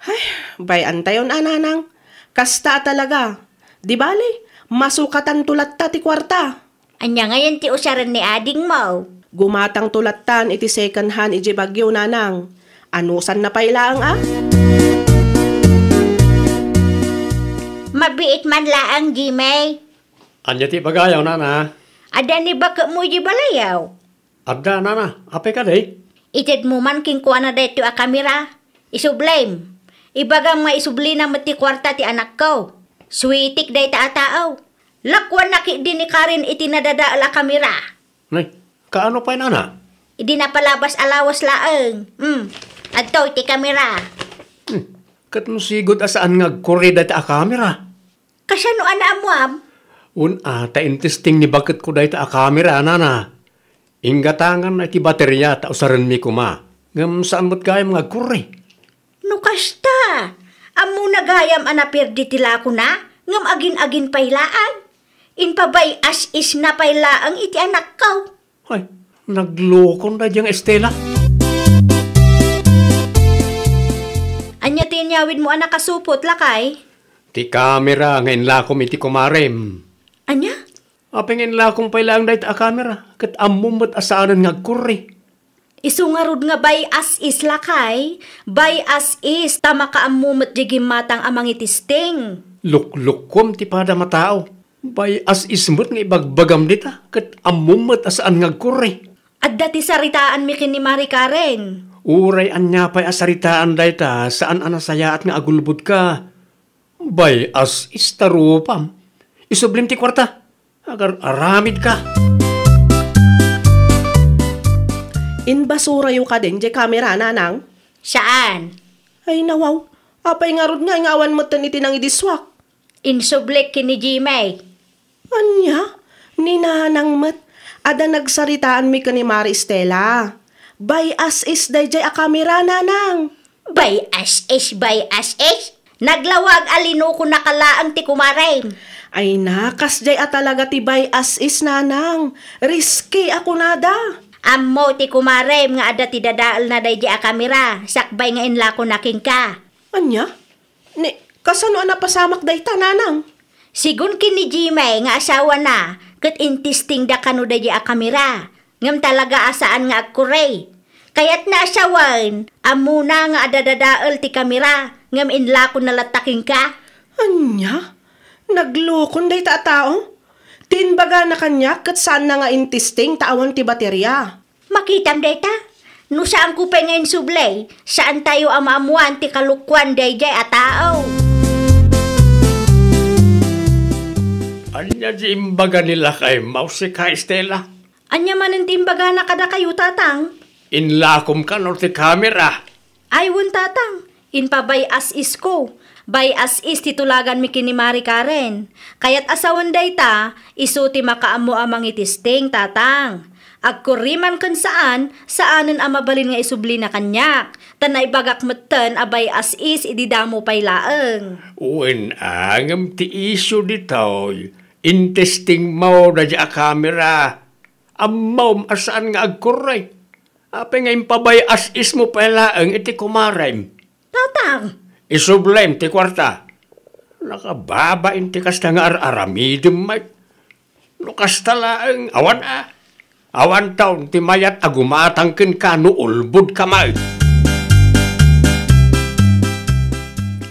Ay, bay-antayon a, nanang. Kasta a talaga. Di bale, masukatanto latta ti kuarta. Ania ngayen ti usaren ni adingmo? Gumatangto lattan iti second hand idiay Baguio, nanang. Anusanna pay laeng a? Mabiit man laeng, Jimmy. Ania ti ibagayo, nana? Adda ni baketmo idiay balayaw. Adda, nana. Apay kadi? Itedmo man kenkuana daytoy a kamera. Isublem. Ibagam nga isublina met ti kuarta ti anakko. Suitik dayta a tao. Lakuanna ketdi ni Karen iti nadadael a kamera. Nay, kaano pay, nana? Idi napalabas a lawas laeng. Hmm. Adtoy ti kamera. Hmm. Ket no sigud a saan nga agkurre dayta a kamera? Kasano a naammuam? Wen a, ta intesting ni baketko dayta a kamera, nana. Inggatanganna iti bateria ta usarenmi koma. Ngem saan met gayam nga agkurre. No kasta, ammona gayam a naperdi ti lakona, ngem agin-agin pay laeng. Impabay-as-isna pay laeng iti anakko. Ay, naglokon daydiay nga Estela. Ania ti inyawidmo a nakasupot, lakay? Ti kamera nga inlakom iti kumarem. Ania? Apay nga inlakom pay laeng dayta a kamera, ket ammom met a saanen nga agkurre. Isu ngarud nga buy as is, lakay, buy as is, ta makaammo met diay gimmatang a mangitesting. Luklukkom ti padam a tao. Buy as is met nga ibagbagam dita, ket ammom met a saan nga agkurre. Adda ti saritaanmi ken ni Mari Karen. Uray ania pay a saritaan dayta, saan a nasayaat nga agulbodka. Buy as is ta rupam. Isublem ti kuarta. Agar-aramidka. Inbasurayo kadin diay kamera, nanang? Saan? Ay, nawaw. Apay ngarud nga ingawan metten iti nangidisuak? Insublek ken ni Jimmy. Ania? Ni nanang met. Adda nagsaritaanmi ken ni Mari Estela. Buy as is daydiay a kamera, nanang. Buy as is, buy as is? Naglawag a linukonaka laeng ti kumarem. Ay na, kasdiay a talaga ti buy as is, nanang. Risky a kunada. Ammo ti kumarem nga adda ti dadaelna daydiay a kamera, sakbay nga inlakona kenka. Ania? Ni, kasano a napasamak dayta, nanang? Sigun ken ni Jimmy nga asawana, ket intestingda kano daydiay a kamera. Ngem talaga a saan nga agkurre. Kayatna a sawen, ammona nga adda dadael ti kamera, ngem inlakonna latta kenka. Ania? Naglukon dayta a tao? Ti imbagana kaniak ket saanna nga intesting ta awan ti bateria. Makitam dayta? No saanko pay nga insublay, saantayo a maammoan ti kalokuan daydiay a tao. Ania ti imbaga ni lakay Mausika, Estela? Ania manen ti imbagana kadakayo, Tatang? Inlakom kano ti kamera? Ay, wen, Tatang. Inpa-buy as is ko. Buy as is ti tulaganmi ken ni Mari Karen. Kayat a sawen dayta, isu ti makaammo a mangitesting, Tatang. Agkurri man ken saan, saanen a mabalin nga isublina kaniak. Ta naibagak metten a buy as is idi damo pay laeng. Wen a, ngem ti isu ditoy, intestingmo daydiay a kamera. Ammom a saan nga agkurre. Apay nga impabuy-as-ismo pay laeng iti kumarem? Tatang! Isublem ti kuarta. Nakababain ti kasta nga ar-aramidem, Mike. No kasta laeng, awan a. Awan taon ti mayat a gumatang kenka no ulbodka, Mike.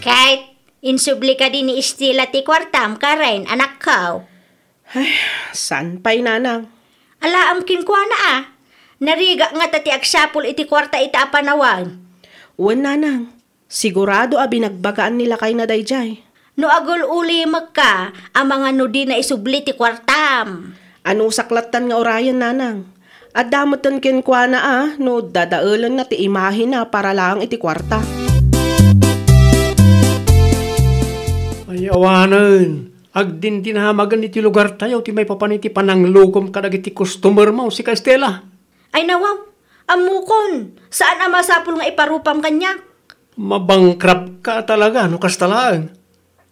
Ket, insubli kadi ni Estela ti kuartam, Karen, anakko? Ay, saan pay, nanang? Alaem kenkuana a. Narigat ngata ti agsapul iti kuarta ita a panawen. Wen, nanang. Sigurado a binagbagaan ni lakayna daydiay. No agul-ulimekka, amangan no dina isubli ti kuartam. Anusak lattan nga urayen, nanang. Adda metten kenkuana a no dadaelenna ti imahena para laeng iti kuarta. Ay, awanen. Agdindinamagen iti lugartayo ti maipapan iti pananglukom kadagiti customer mo, sika Estela. Ay nawaw, ammokon, saan a masapul nga iparupam kaniak. Mabankrupt ka talaga no kasta laeng.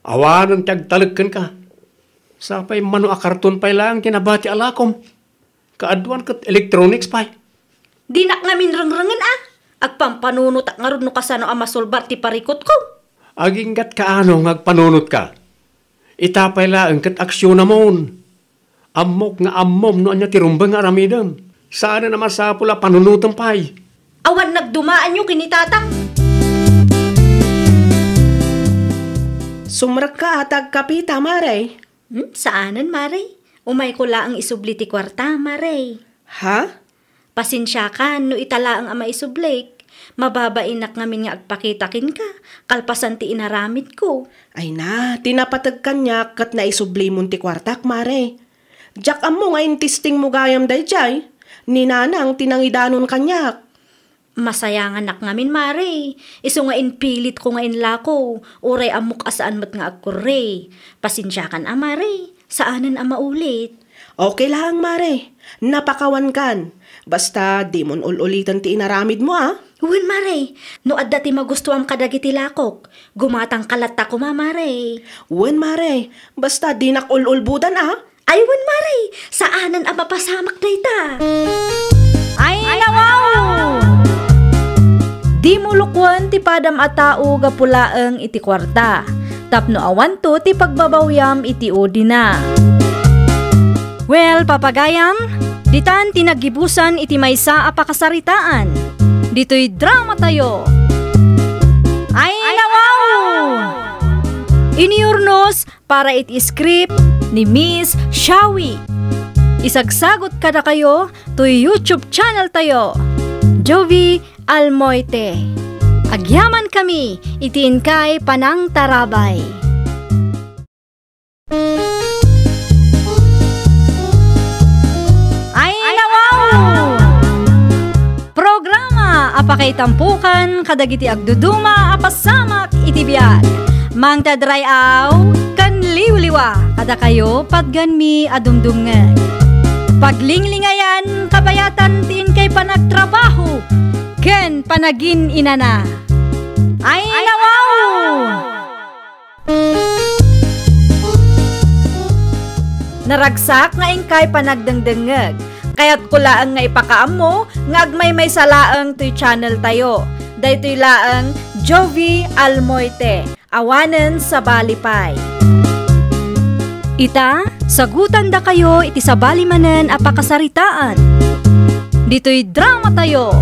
Awanen ti agtalek kenka. Sapay mano a karton pay laeng ti nabati a lakom. Kaaduan ket electronics pay. Dinak ngamin rengrengen a. Agpampanunotak ngarud no kasano a masolbar ti parikutko. Aginggat kaano nga agpanunotka? Ita pay laeng ket aksionamon. Ammok nga ammom no ania ti rumbeng nga aramidem. Saanen a masapul a panunotem pay. Awan nagdumaanyo ken ni Tatang. Sumrekka a ti agkapita, Mare. Hmm, saanen, Mare. Umayko laeng isubli ti kuarta, Mare. Ha? Pasensiakan no ita laeng a maisublik. Mababainak ngamin nga agpakita kenka, kalpasan ti inaramidko. Ay na, ti napateg kaniak ket naisublimon ti kuartak, Mare. Diak ammo nga intestingmo gayam daydiay. Ni Nanang ti nangidanon kaniak. Masayanganak ngamin, Mare. Isu nga impilitko nga inlako, uray ammok a saan met nga agkurre. Pasensiakan a, Mare. Saanen a maulit. Okay laeng, Mare. Napakawankan. Basta, dimon ul-uliten ti inaramidmo, a? Wen, Mare. No adda ti magustuam kadagiti lakok, gumatangka latta koma, Mare. Wen, Mare. Basta, dinak ul-ulbodan, a? Ay, wen, Mare. Saanen a mapasamak dayta. Ay, nawaw! Dimo lukuen ti padam a tao gapu laeng iti kuarta, tapno awanto ti pagbabawiam iti udina. Well, papagayam, ditan ti naggibusan iti maysa a pakasaritaan. Ditoy dramatayo. Ay, nawaw! Iniurnos para iti script ni Miss Shawi. Isagsagut kadakayo toy YouTube channel tayo, Jovi Almoite. Agyaman kami iti inkay panangtarabay. Ay, nawaw! Programa a pakaitampukan kadagiti agduduma a pasamak iti biag. Mangted ray-aw ken liwliwa kadakayo patgenmi a dumdumngeg. Paglinglingayan, kabayatan ti inkay panagtrabaho ken panagin-inana. Ay, nawaw! Naragsak nga inkay panagdengdengngeg. Kayatko laeng nga ipakaammo nga agmaymaysa laeng toy channel tayo. Daytoy laeng Jovi Almoite, awanen sabali pay. Ita, sagutandakayo iti sabali manen a pakasaritaan. Ditoy dramatayo.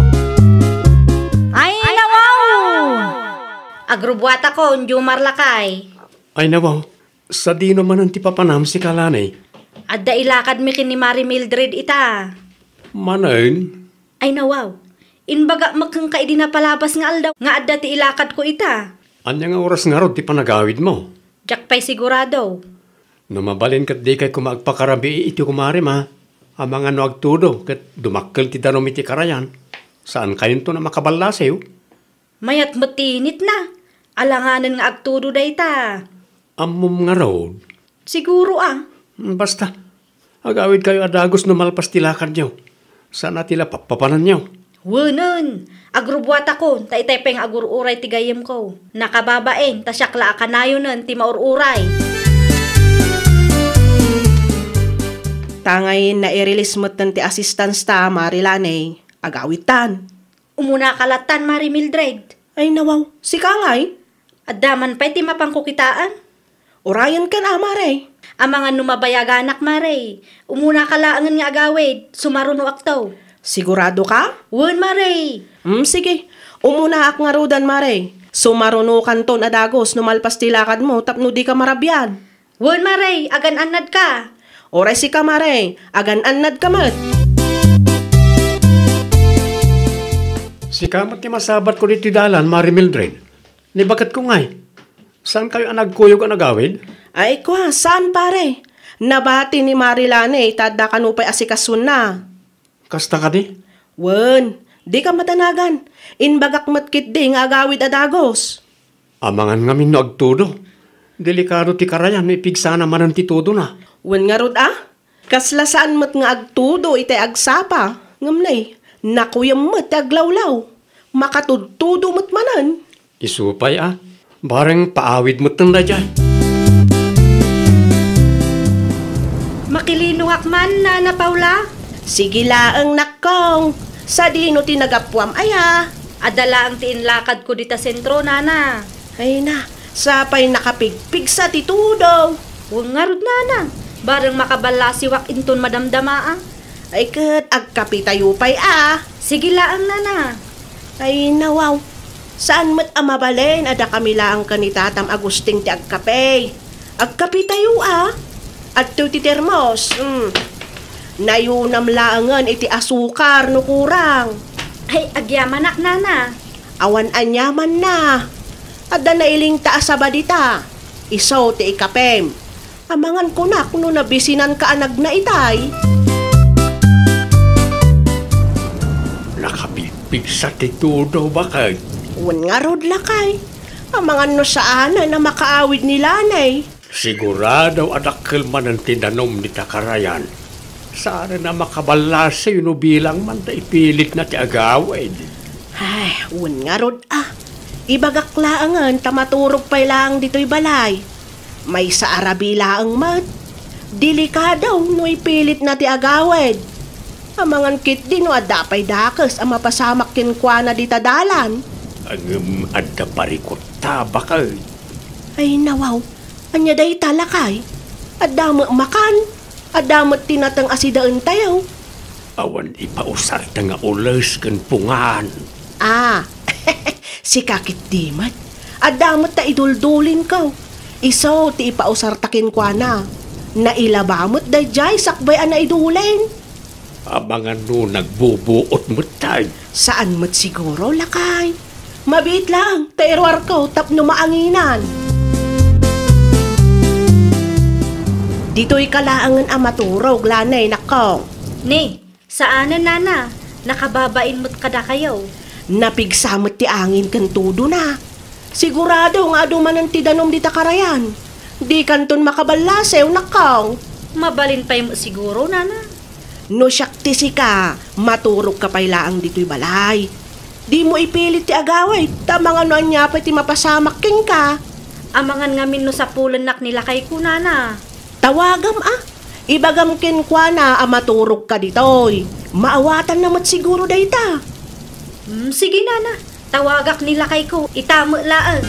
Ay, nawaw! Agrubuatakon, Jomar lakay. Ay, nawaw, sadino manen ti papanam, sika Lanay? Adda ilakadmi ken ni Mari Mildred ita. Manen? Ay, nawaw, imbagak met kenka idi napalabas nga aldaw nga adda ti ilakadko ita. Ania nga oras ngarud ti panagawidmo? Diak pay sigurado. No mabalin ket dikay koma agpakarabii iti kumarem a, amangan no agtudo ket dumakkel ti danum iti karayan. Saankayonton a makaballasiw. Mayat met ti initna. Alanganen nga agtudo dayta. Ammom ngarud? Siguro a. Hmm, basta. Agawidkayo a dagus no malpas ti lakadyo. Saan a ti la pappapananyo. Wenen, agrubuatakon, ta itay pay nga agur-uray ti gayyemko. Nakababain, ta siak la a kanayonen ti maur-uray. Tangay nai-release metten ti assistance ta, Mari Lanay. Agawidtan. Umunaka lattan, Mari Mildred. Ay, nawaw. Sika ngay? Adda man pay ti mapanko kitaen? Urayenkan a, Mare. Amangan no mabayaganak, Mare. Umunaka laengen nga agawid, sumarunoakto. Sigurado ka? Wen, Mare. Hmm, sige. Umunaak ngaruden, Mare. Sumarunokanton a dagus no malpas ti lakadmo tapno dika marabian. Wen, Mare, agan-annadka. Uray sika, Mare, agan-annadka met. Sika met ti masabatko ditoy dalan, Mare Mildred. Ni baketko ngay, saankayo a nagkuyog a nagawid? Ay, kua, saan, pare. Nabati ni Mare Lani ta adda kano pay asikasona. Kasta kadi? Wen, dika madanagan. Imbagak met ketdi nga agawid a dagus. Amangan ngamin no agtudo. Delikado ti karayan no ipigsana manen ti tudona. Wen ngarud a, kasla saan met nga agtudo itay agsapa, ngem nay, nakuyem met ti aglawlaw. Makatudtudo met manen. Isu pay a, bareng paawid metten daydiay. Makilinongak man, Nana Paula. Sige laeng, nakkong. Sadino ti nagappuam aya? Adda laeng ti inlakadko dita sentro, Nana. Ay na, sapay nakapigpigsa ti tudo. Wen ngarud, Nana. Bareng makaballasiwak inton madamdama a. Ay ket, agkapitayo pay a. Sige laeng, Nana. Ay, nawaw. Saan met a mabalin a dakami laeng ken ni Tatam Agustin ti agkape. Agkapitayo a. Adtoy ti termos. Mm. Nayunam laengen iti asukar no kurang. Ay, agyamanak, Nana. Awan aniamanna. Adda nailingta a saba dita. Isu ti ikapem. Amangan kunak no nabisinanka a nagna itay. Nakapigpigsa ti tudo, baket. Wen ngarud, lakay. Amangan no saanen a makaawid ni Lanay. Sigurado a dakkel manen ti danum dita karayan. Saanen a makaballasiw no bilang man ta ipilitna ti agawid. Ay, wen ngarud a. Ibagak laengen ta maturog pay laeng ditoy balay. Maysa a rabii laeng met. Delikado no ipilitna ti agawid. Amangan ketdi no adda pay dakes a mapasamak kenkuana dita dalan. Ngem adda parikutta, baket. Ay, nawaw. Ania dayta, lakay? Adda met makan. Adda met ti nateng a sidaentayo. Awan ipausarta nga ules ken pungan. Ah, sika ketdi met. Adda met ta iduldulinko. Isu ti ipausarta kenkuana. Nailaba met daydiay sakbay a naidulin. Amangan no nagbubuot metten. Saan met siguro, lakay. Mabiit laeng ta iruarko tapno maanginan. Ditoyka laengen a maturog, Lanay, nakkong. Ni, saanen, Nana. Nakababain met kadakayo. Napigsa met ti angin ken tudona. Sigurado nga adu manen ti danum dita karayan. Dikanton makaballasiw, nakkong. Mabalin pay met siguro, Nana. No siak ti sika, maturogka pay laeng ditoy balay. Dimo ipilit ti agawid, ta amangan no ania pay ti mapasamak kenka. Amangan ngamin no sapulennak ni lakayko, Nana. Tawagam a. Ibagam kenkuana a maturogka ditoy. Maawatanna met siguro dayta. Hmm, sige, Nana. Tawagak ni lakayko. Ita met laeng.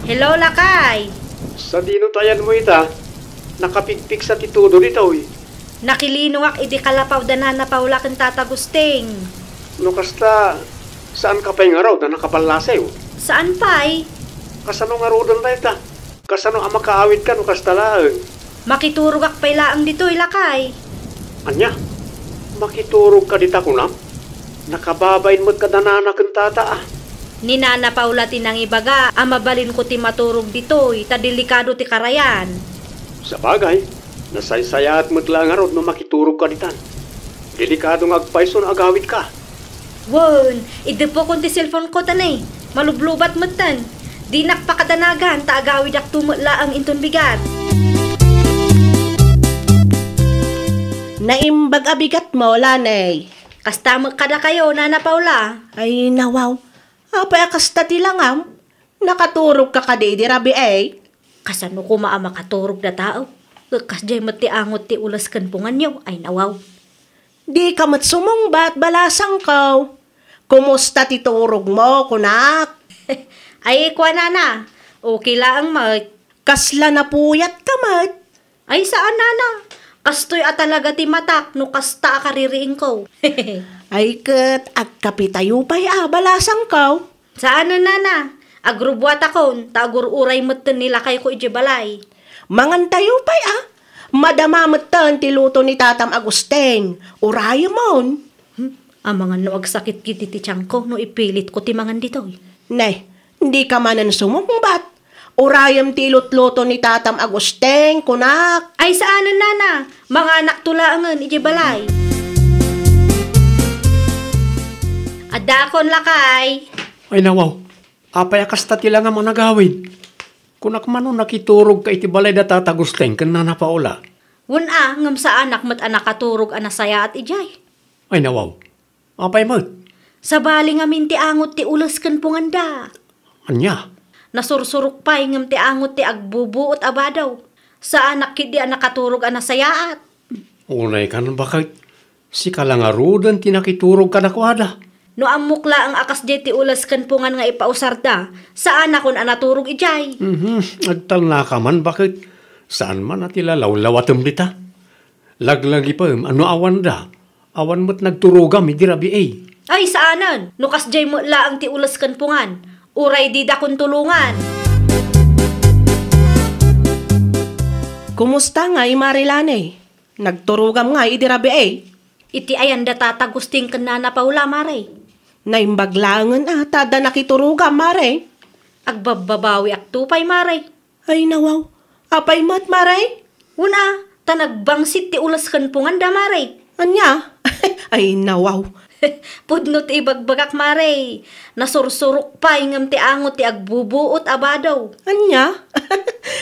Hello, lakay. Sadino ti ayanmo ita? Nakapigpigsa ti tudo ditoy. Nakilinongak idi kalapaw da Nana Paula ken Tata Agustin. No kasta, saanka pay ngarud a nakaballasiw? Saan pay? Kasano ngaruden dayta? Kasano a makaawidka no kasta laeng? Makiturogak pay laeng ditoy, lakay. Ania? Makiturogka dita kunam? Nakababain met kada nana ken tata a. Ni Nana Paula ti nangibaga a mabalinko ti maturog ditoy ta delikado ti karayan. Sabagay, nasaysayaat met la ngarud no makiturogka ditan. Delikado nga agpayso no agawidka. Wen, iddepokon ti cellphone ko ta ne, malublubat metten. Dinak pakadanagan ta agawidakto met laeng inton bigat. Naimbag a bigatmo, Lanay. Kasta met kadakayo, Nana Paula. Ay, nawaw. Apay a kasta ti langam? Nakaturogka kadi idi rabii? Kasano koma a makaturog datayo? Kasdiay met ti angot ti ules ken punganyo. Ay, nawaw. Dika met sumungbat, balasangko. Kumusta ti turogmo, kunak? Ay, kuanana, okay laeng met. Kasla napuyatka met? Ay, saan, nana. Kastoy a talaga ti matak no kasta a kaririingko. Ay ket, agkapitayo pay a, balasangko. Saanen, nana. Agrubuatakon, ta agur-uray metten ni lakayko idiay balay. Mangantayo pay a. Madama metten ti luto ni Tatam Agustin. Urayemon. Hmm, amangan no agsakit ketdi ti tiangko no ipilitko ti mangan ditoy. Ne, dika manen sumungbat. Urayem ti ilutluto ni Tatam Agustin, kunak. Ay, saanen, nana. Manganakto laengen idiay balay. Addaakon, lakay. Ay, nawaw. Apay a kasta ti langam a nagawid? Kunak man no nakiturogka iti balay da Tata Gusteng ken Nana Paula. Wen a, ngem saanak met a nakaturog a nasayaat idiay. Ay, nawaw. Apay met? Sabali ngamin ti angot ti ules ken punganda. Ania? Nasursurok pay ngem ti angot ti agbubuot a badaw. Saanak ketdi a nakaturog a nasayaat. Unay kan baket, sika la ngaruden ti nakiturog kadakuada. No ammok laeng a kasdiay ti ules ken pungan nga ipausarda, saanakon a naturog idiay. Mhm, agtalnaka man baket. Saan man a ti lalawlawatem dita. Laglagipem a no awanda, awan met nagturogam idi rabii. Ay, saanen! No kasdiay met laeng ti ules ken pungan, uray didakon tulongan. Kumusta ngay, Mare Lani? Nagturogam ngay idi rabii? Iti ayan da Tata Gusting ken Nana Paula, Mare. Naimbag laengen a ta adda nakiturogam, Mare. Agbabbabawiakto pay, Mare. Ay, nawaw. Apay met, Mare? Wen a, ta nagbangsit ti ules ken punganda, Mare. Ania? Ay, nawaw. Pudno ti ibagbagak, Mare. Nasursurok pay ngem ti angot ti agbubuot a badaw. Ania?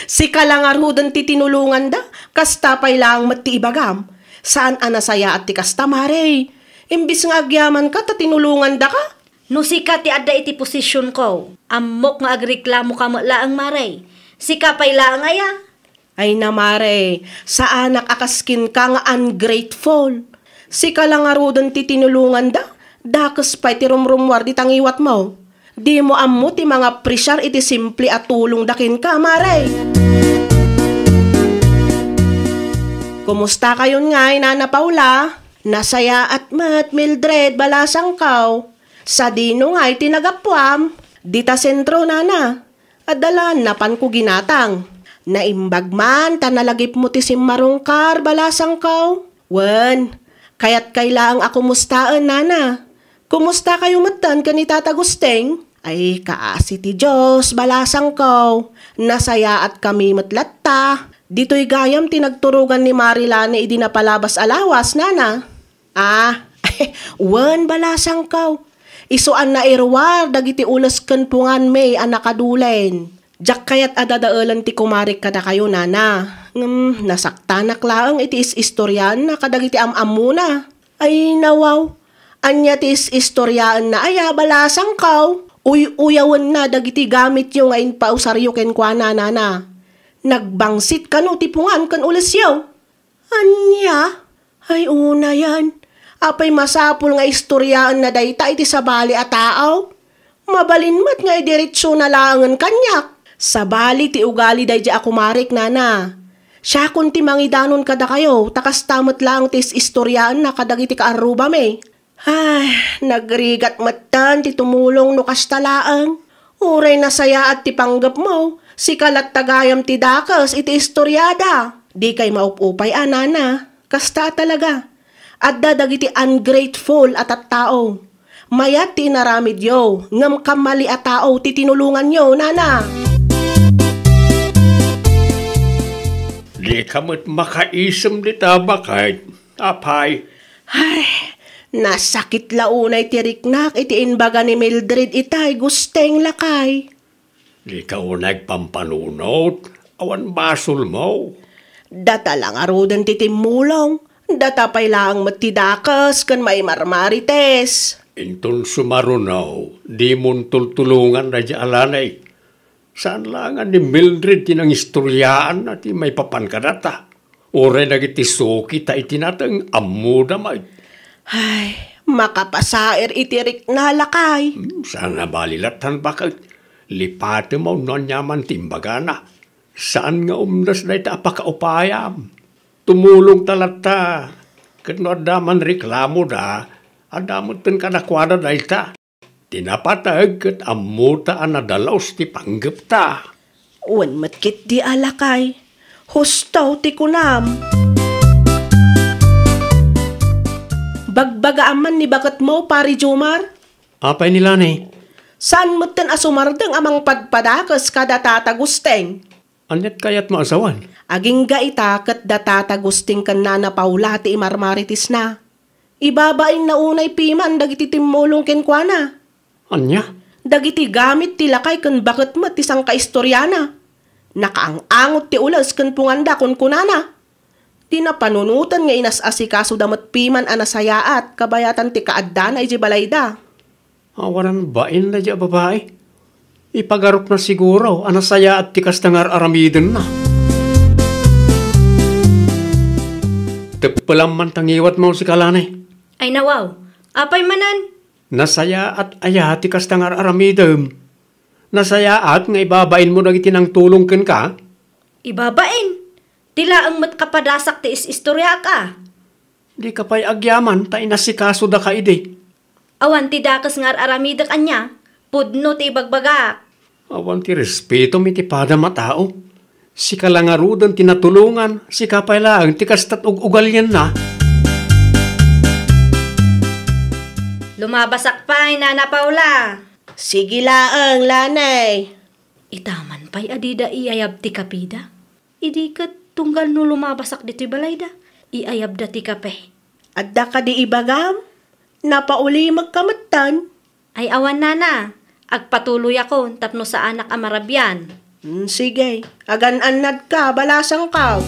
Sika la ngaruden ti tinulonganda? Kasta pay laeng met ti ibagam. Saan a nasayaat ti kasta, Mare. Imbis nga agyamanka ta tinulongandaka. No sika ti adda iti posisionko, ammok nga agreklamoka met laeng, Mare. Sika pay laeng aya? Ay na, Mare, saanak a kas kenka nga ungrateful. Sika la ngaruden ti tinulonganda, dakes pay ti rumrummuar dita ngiwatmo. Dimo ammo ti mangapresiar iti simple a tulongda kenka, Mare. Kumusta kayon ngay, Nana Paula? Nasayaat met, Mildred, balasangko. Sadino ngay ti naggapuam? Dita sentro, Nana. Adda la napanko ginatang. Naimbag man ta nalagipmo ti simmarungkar, balasangko. Wen, kayatkay laeng a kumustaen, Nana. Kumustakayo metten ken ni Tata Gusteng? Ay, kaasi ti Dios, balasangko. Nasayaatkami met latta. Ditoy gayam ti nagturogan ni Mare Lani idi napalabas a lawas, Nana. Ah, wen, balasangko. Isu a nairuar dagiti ules ken punganmi a nakadulen. Diak kayat a dadaelen ti kumarek kadakayo, Nana. Ngem nasaktanak laeng iti is-istoriaenna kadagiti am-ammona. Ay, nawaw. Ania ti is-istoriaenna aya, balasangko? Uy-uyawenna dagiti gamityo nga impausaryo kenkuana, Nana. Nagbangsit kano ti pungan ken ulesyo. Ania? Ay, unayen. Apay masapul nga istoriaenna dayta iti sabali a tao? Mabalin met nga idiretsona laengen kaniak. Sabali ti ugali daydi a kumarek, Nana. Siakon ti mangidanon kadakayo, ta kasta met laeng ti is-istoriaenna kadagiti kaarrubami. Ay, nagrigat metten ti tumulong no kasta laeng. Uray nasayaat ti panggepmo, sika latta gayam ti dakes iti istoriada. Dikay maup-upay a, Nana. Kasta a talaga. Adda dagiti ungrateful a tattao. Mayat ti inaramidyo, ngem kammali a tao ti tinulonganyo, Nana. Dika met makaisem dita, baket. Apay. Ay, nasakit la unay ti riknak iti imbaga ni Mildred itay, Gusteng, lakay. Dika unay agpampanunot, awan basolmo. Data la ngaruden ti timmulong, data pay laeng met ti dakes ken maimarmarites. Inton sumaruno, dimon tultulongan daydi a Lani. Saan laeng a ni Mildred ti nangistoriaanna ti maipapan kadata. Uray dagiti suki ta iti nateng, ammoda met. Ay, makapasair iti rikna, lakay. Hmm, saan a bali lattan, baket. Lipatem no aniaman ti imbagana. Saan nga umdas dayta a pakaupayam. Tumulongta latta. Ket no adda man reklamoda, adda metten kadakuada dayta. Ti napateg ket ammota a nadalus ti panggepta. Wen met ketdi a lakay, husto ti kunam. Bagbagaam man ni baketmo, Pari Jomar? Apay ni Lani? Saan metten a sumardeng a mangpadpadakes kada Tata Gusteng? Aniat kayatmo a sawen? Agingga ita ket da Tata Gusting ken Nana Paula ti imarmaritesna. Ibabainna unay piman dagiti timmulong kenkuana. Ania? Dagiti gamit ti lakay ken baket met ti sangkaistoriana. Nakaang-angot ti ules ken punganda, kunkunana. Ti napanunoten nga inas-asikasoda met piman a nasayaat kabayatan ti kaaddana idiay balayda. Awanan bain daydi a babai. Ipagarupna siguro a nasayaat ti kasta nga ar-aramidenna. Teppelam man ta ngiwatmo, Sikalane. Ay nawaw, apay manen? Nasayaat aya ti kasta nga ar-aramidem? Nasayaat nga ibabainmo dagiti nangtulong kenka? Ibabain? Ti laeng met kapadasak ti is-istoriaak a. Dika pay agyaman ta inasikasoda ka idi. Awan ti dakes nga ar-aramidek ania, pudno ti ibagbagak. Awan ti respetom iti padam a tao. Sika la ngaruden ti natulongan, sika pay laeng ti kastat ug-ugalianna. Lumabasak pay, Nana Paula. Sige laeng, Lanay. Ita man pay a dida iayab ti kapida. Idi ket tunggal no lumabasak ditoy balayda, iayabda ti kape. Adda kadi ibagam? Napaulimekka metten. Ay awan, Nana. Agpatuloyakon tapno saanak a marabian. Mm, sige. Agan-annadka, balasangka.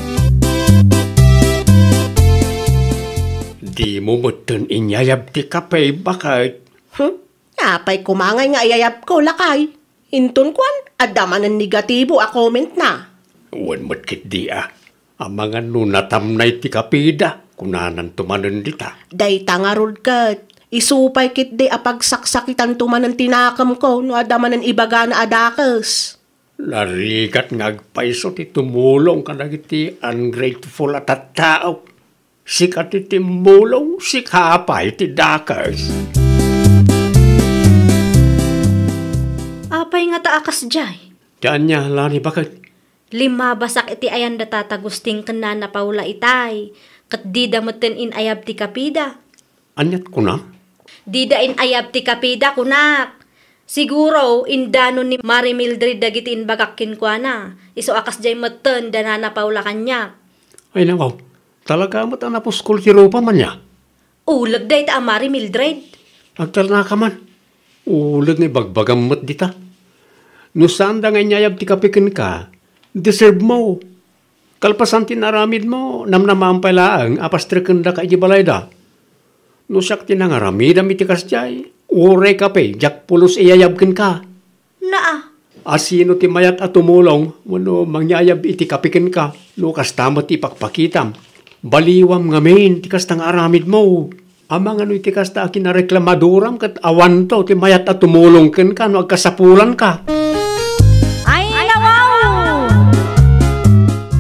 Dimo metten inyayab ti kape, baket? Hmm? Apay koma ngay nga iyayabko, lakay? Inton kuan, adda manen negatibo a commentna. Wen met ketdi a, amangan no natamnay ti kapida, kunananto manen dita. Dayta ngarud ket, isu pay ketdi a pagsaksakitanto manen ti nakemko no adda manen ibagana a dakes. Narigat nga agpayso ti tumulong kadagiti ungrateful a tattao. Sika ti timmulong, sika pay ti dakes. Apay ngata a kasdiay? Ti ania, Lani, baket? Limmabasak iti ayan da Tata Gusting ken Nana Paula itay, ket dida metten in-ayab ti kapida. Aniat kunam? Dida in-ayab ti kapida, kunak. Siguro, indanon ni Mari Mildred dagiti imbagak kenkuana. Isu a kasdiay metten da Nana Paula kaniak. Ay, nako. Talaga met a napuskol ti rupam ania? Uleg dayta a Mari Mildred. Agtalnaka man. Uleg nga ibagbagam met dita. No saanda nga inyayab ti kape kenka, deserve mo. Kalpasan ti inaramidmo, namnamaem pay laeng a pastrekendaka idiay balayda. No siak ti nangaramidam iti kasdiay, uray kape, diak pulos iyayab kenka. Naa. A sino ti mayat a tumulong wenno mangyayab iti kape kenka no kasta met ti ipakpakitam? Baliwam ngamin ti kasta nga aramidmo. Amangan no iti kasta a kinareklamadoram ket awanto ti mayat a tumulong kenka no agkasapulanka. Ay, nawaw!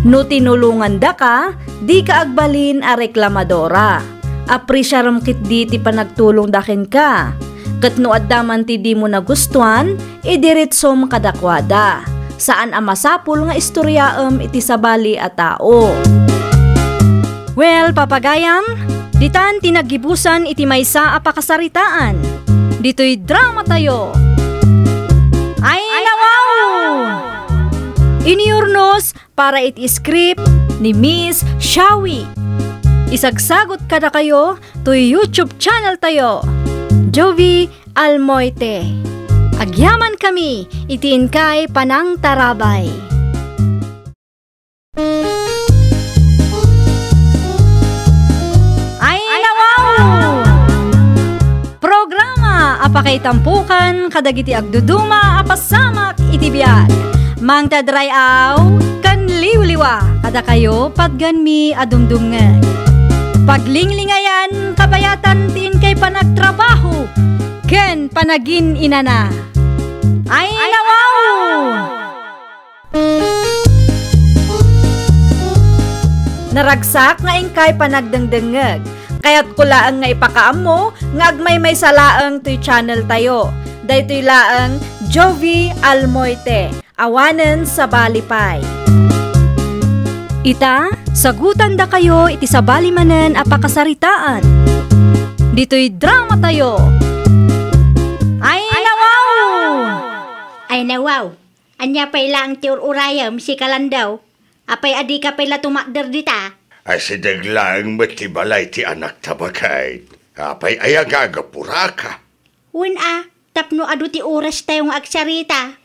No tinulongandaka, dika agbalin a reklamadora. Apresiarem ketdi ti panagtulongda kenka. Ket no adda man ti dimo nagustuan, idiretsom kadakuada. Saan a masapul nga istoriaem iti sabali a tao. Well, papagayam, ditan ti naggibusan iti maysa a pakasaritaan. Ditoy dramatayo. Ay, nawaw! Inurnos para iti script ni Miss Shawi. Isagsagot kadakayo toy YouTube channel tayo, Jovi Almoite. Agyamankami iti inkay panangtarabay. Ay, nawaw! Programa a pakaitampokan kadagiti agduduma a pasamak iti biag. Mangted ray-aw ken liwliwa kadakayo patgenmi a dumdumngeg. Paglinglingayan kabayatan ti inkay panagtrabaho ken panagin-inana. Ay, nawaw! Naragsak nga inkay panagdengdengngeg. Kayatko laeng nga ipakaammo nga agmaymaysa laeng toy channel tayo. Daytoy laeng Jovi Almoite. Awanen sabali pay. Ita, sagutandakayo iti sabali manen a pakasaritaan. Ditoy dramatayo. Ay, nawaw! Ay, nawaw! Ania pay laeng ti ur-urayem, Sikalandaw? Apay a dika pay la tumakder dita? Asideg laeng met ti balay ti anakta, baket. Apay aya nga agapuraka? Wen a, tapno adu ti orastayo nga agsarita.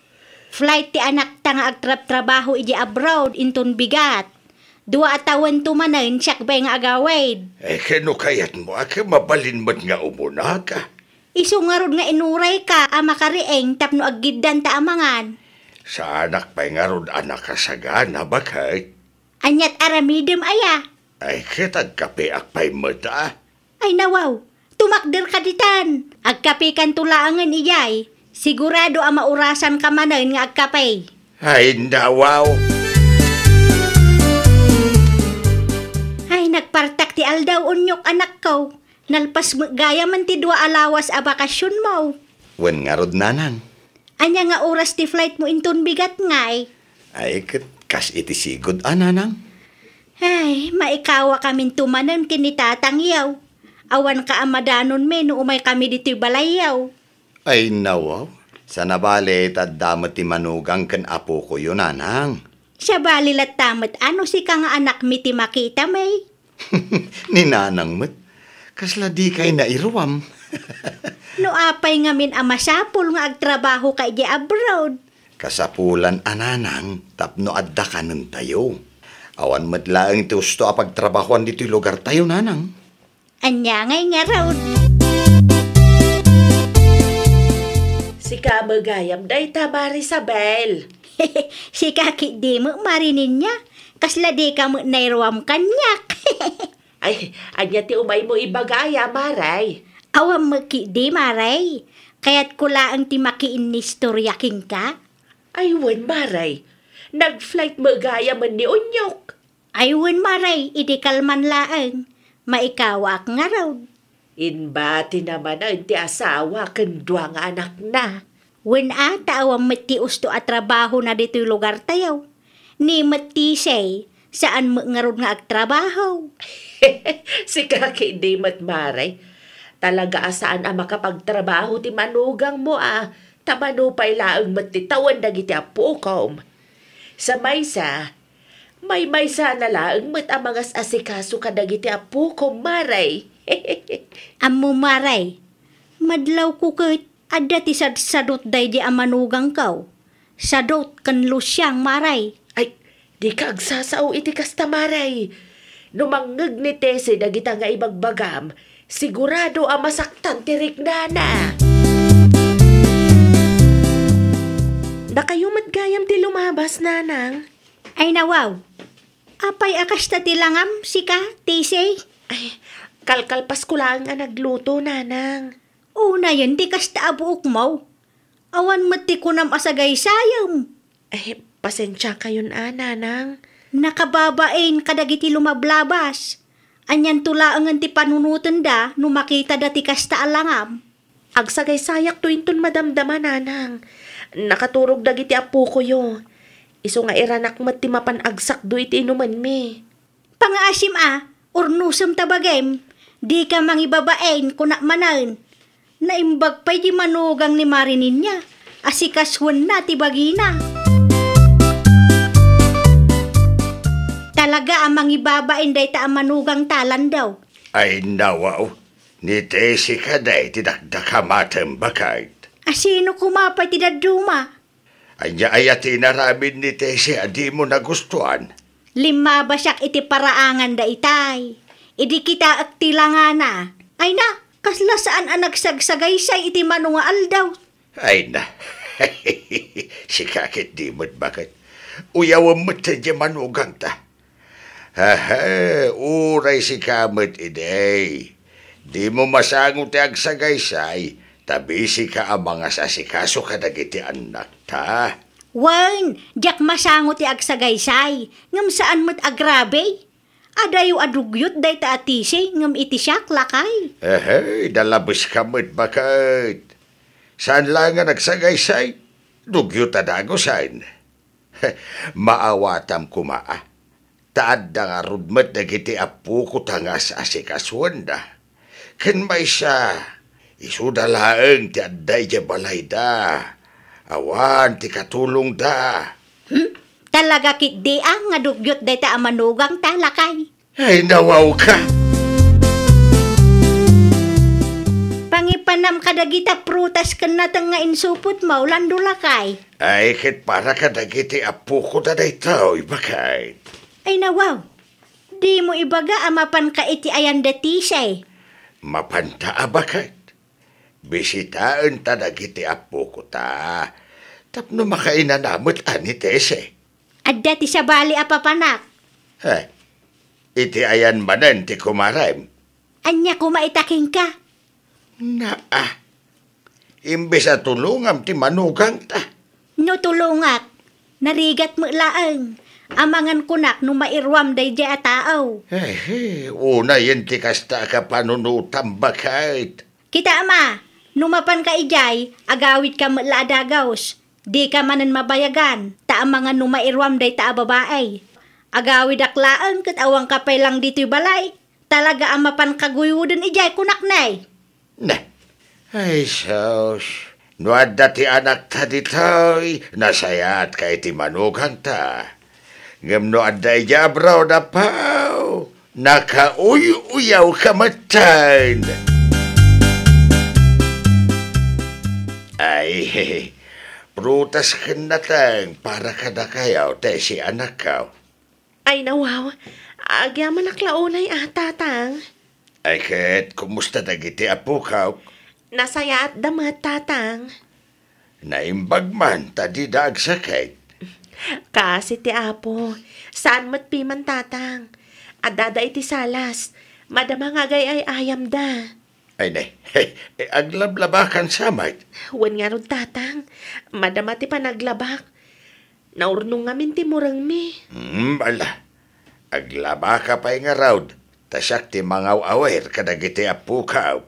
Flight ti anakta nga agtrabtrabaho idiay abroad inton bigat. Dua a tawen to manen siak bay nga agawid. Eh, ket no kayatmo a, ket mabalin met nga umunak. Isu ngarud nga inurayka a makariing tapno aggiddanta a mangan. Saanak pay ngarud a nakasagana, baket. Ania't aramidem aya? Ay, ket agkapeak pay met a. Ay, nawaw, tumakderka ditan. Agkapekanto laengen idiay. Sigurado a maurasanka manen nga agkape. Ay, nawaw. Ay, nagpartak ti aldaw, Unyok, anakko. Nalpas met gayamen ti dua a lawas a bakasionmo. Wen ngarud, nanang. Ania nga oras ti flightmo inton bigat ngay? Ay, ket kas iti sigud a, nanang. Ay, maikawakaminto manen ken ni tatangyo. Awanka a madanonmi no umaykami ditoy balayyo. Ay, nawaw. Sana bale, ta adda met ti manugang ken apokoyo, nanang. Sabali latta met a no sika nga anakmi ti makitami. Ni nanang met, kasla dikay nairuam. No apay ngamin a masapul nga agtrabahoka idiay abroad? Kasapulan a, nanang, tapno adda kanentayo. Awan met laeng ti usto a pagtrabahoan ditoy lugartayo, nanang. Ania ngay ngarud? Sika met gayam dayta, Mare Isabel. Sika ketdi met, Mare Ninia. Kasla dika met nairuam kaniak. Ay, ania ti umaymo ibaga aya, Mare? Awan met ketdi, Mare. Kayatko laeng ti makiinnistoria kenka. Ay, wen, Mare. Nag-flight met gayamen ni Unyok. Ay, wen, Mare, idi kalman laeng. Maikawaak ngarud. Inbatina manen ti asawa ken dua nga anakna. Wen a, ta awan met ti usto a trabahona ditoy lugartayo. Ni met Tisay, saan met ngarud nga agtrabaho. Sika ketdi met, Mare. Talaga a saan a makapagtrabaho ti manugangmo a, ta mano pay laeng met ti tawen dagiti appokom. Sa maysa, maymaysana laeng met a mangas-asikaso kadagiti appokom, Mare. Ammom, Mare, madlawko ket adda ti sadsadot daydi a manugangko. Sadot ken Luciang, Mare. Ay, dika agsasao iti kasta, Mare. No mangngeg ni Tese dagita nga ibagbagam, sigurado a masaktan ti riknana. Dakayo met gayam ti lumabas, nanang. Ay, nawaw. Apay a kasta ti langam, sika, Tese? Ay, kalkalpasko laeng a nagluto, nanang. Unayen ti kasta a buokmo. Awan met ti kunam a sagaysayem. Eh, pasensiakayon a, nanang. Nakababain kadagiti lumablabas. Anianto laengen ti panunotenda no makitada ti kasta a langam? Agsagaysayakto inton madamdama, nanang. Nakaturog dagiti appokoyo. Isu nga iranak met ti mapan agsakdo iti inumenmi. Pangaasim a, urnosem ta bagim. Dika mangibabain, kunak manen. Naimbag pay di manugang ni Mare Ninia, asikasoenna ti bagina. Talaga a mangibabain dayta a manugang ta, Landaw. Ay, nawaw, ni Tesi kadi ti dakdakamatem, baket. A sino koma pay ti dadduma? Ania aya ti inaramid ni Tesi a dimo nagustuan? Limmabasiak iti paraanganda itay. Idi kitaek ti langana. Ay na, kasla saan a nagsagsagaysay iti mano nga aldaw. Ay na, sika ketdi met, baket. Uyawem met daydiay manugangta. Hehe, uray sika met idi. Dimo masango ti agsagaysay, ta bisika a mangas-asikaso kadagiti annakta. Wen, diak masango ti agsagaysay, ngem saan met agrabe. Adayo a dugyot dayta a Tesi, ngem iti siak, lakay. Hehe, dalabeska met, baket. Saan laeng a nagsagaysay, dugyot a dagusen. Maawatam koma a, ta adda ngarud met dagiti appoko ta ngas-asikasoenda. Ken maysa, isuda laeng ti adda idiay balayda. Awan ti katulongda. Hmm? Talaga ketdi a nga dugyot dayta a manugangta, lakay. Ay, nawawka! Pangipa- Anam kadagita prutas ken nateng nga insupotmo, Lando lakay? Ay, ket para kadagiti appokoda daytoy, baket. Ay, nawaw. Dimo ibaga a mapanka iti ayan da Tisay. Mapanta a, baket. Bisitaenta dagiti appokota tapno makainana met a ni Tese. Adda ti sabali a papanak. Eh, iti ayan manen ti kumarem? Ania koma ita kenka? Naa, imbes a tulongam ti manugangta. No tulongak, narigat met laeng. Amangan kunak no mairuam daydiay a tao. Eh, eh, unayen ti kasta a kapanunotam, baket. Kita, ama, no mapanka idiay, agawidka met la a dagaus. Dika manen mabayagan, ta amangan no mairuam dayta a babai. Agawidak laeng ket awanka pay lang ditoy balay. Talaga a mapanka guyuden idiay, kunak ne. Ne. Ay, sus. No adda ti anakta ditoy, nasayaatka iti manugangta. Ngem no adda idiay abroad, apaw, nakauy-uyawka metten. Ay, prutas ken nateng para kadakayo, Tesi, anakko. Ay, nawaw. Agyamanak la unay a, Tatang. Ay, ket kumusta dagiti appokaw? Nasayaatda met, Tatang. Naimbag man ta dida agsakit. Kaasi ti Apo. Saan met piman, Tatang. Addada iti salas. Madama nga agay-ay-ayamda. Ay, ne. Aglablabakansa met. Wen ngarud, Tatang. Madama ti panaglabak. Naurnong ngamin ti murengmi. Hmm, ala. Aglabaka pay ngarud, ta siak ti mangaw-awir kadagiti appokaw.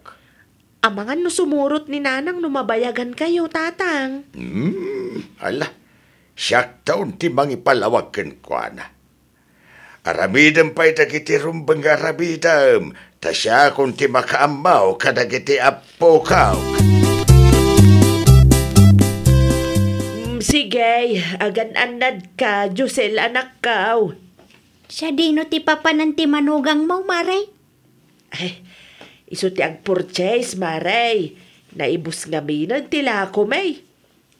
Amangan no sumurot ni Nanang no mabayagankayo, Tatang. Hmm, ala. Siakton ti mangipalawag kenkuana. Aramidem pay dagiti rumbeng nga aramidem, ta siakon ti makaammo kadagiti appokaw. Mm, sige, agan-annadka, Josel, anakkaw. Sadino ti papanan ti manugangmo, Mare? Eh, isu ti agpurchase, Mare. Naibus ngaminen ti lakom, eh.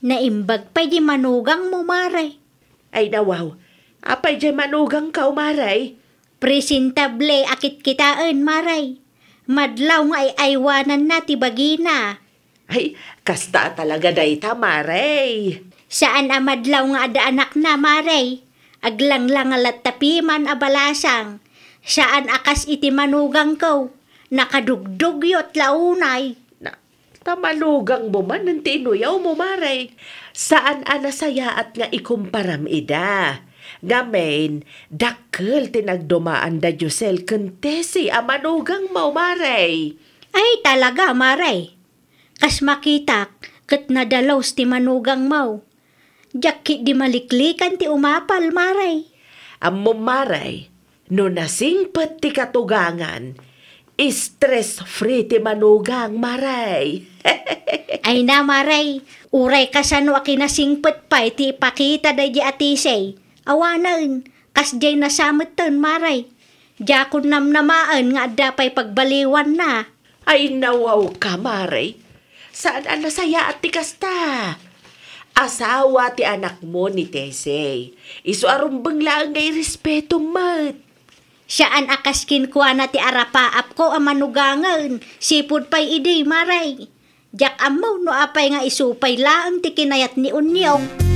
Naimbag pay di manugangmo, Mare. Ay, nawaw. Apay jay manugangkaw, Mare? Presentable a kitkitaen, Mare. Madlaw nga ay-aywananna ti bagina. Ay, kasta talaga dayta, Mare. Saan a madlaw nga adda anakna, Mare. Aglanglang nga latta piman a balasang. Saan a kas iti manugangko. Nakadugdugyot la unay. Na, Ta manugangmo manen ti inuyawmo, Mare. Saan a nasayaat nga ikumparam ida. Ngamin, dakkel ti nagdumaan da Josel ken Tessie a manugangmo, Mare. Ay, talaga, Mare. Kas makitak, ket nadalus ti manugangmo. Diak ketdi maliklikan ti umapal, Mare. Ammom, Mare, no nasingpet ti katugangan, stress-free ti manugang, Mare. Ay na, Mare, uray kasano a kinasingpet pay ti ipakita daydi a Tessie. Awanen, kasdiay nasametten, Mare. Diakon namnamaen nga adda pay pagbaliwanna. Ay, nawawka, Mare. Saan a nasayaat ti kasta. Asawa ti anakmo ni Tessie. Isu a rumbeng laeng nga irespetom met. Saan a kas kenkuana ti arapaapko a manugangen, sipud pay idi, Mare. Diak ammo no apay nga isu pay laeng ti kinayat ni Onyong.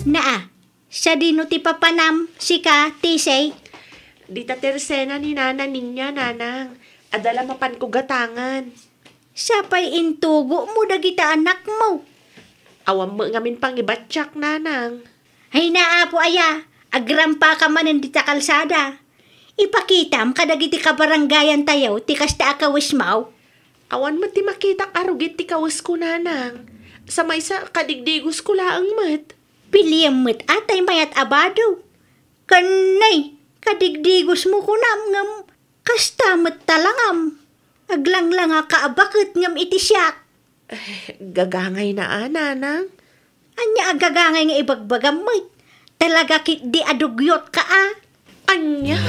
Naa, sadino ti papanam, sika, Tessie? Dita ti resena ni Nana Niña, Nanang. Adda la mapanko gatangan. Sapay intugomo dagita anakmo. Awan met ngamin pangibatiak, Nanang. Ay, naa, Apo aya, agrampaka manen dita kalsada. Ipakitam kadagiti kabarangayantayo ti kasta a kawesmo. Awan met ti makitak a rugit ti kawesko, Nanang. Sa maysa, kadigdigosko laeng met. Piliem met a tay mayat a bado. Ken nay, kadigdigosmo kunam ngem kasta met talangam. Aglanglangaka a baket ngem iti siak. Eh, gagangayna a, Nanang. Ania a gagangay nga ibagbagam met? Talaga ketdi a dugyotka a. Ania?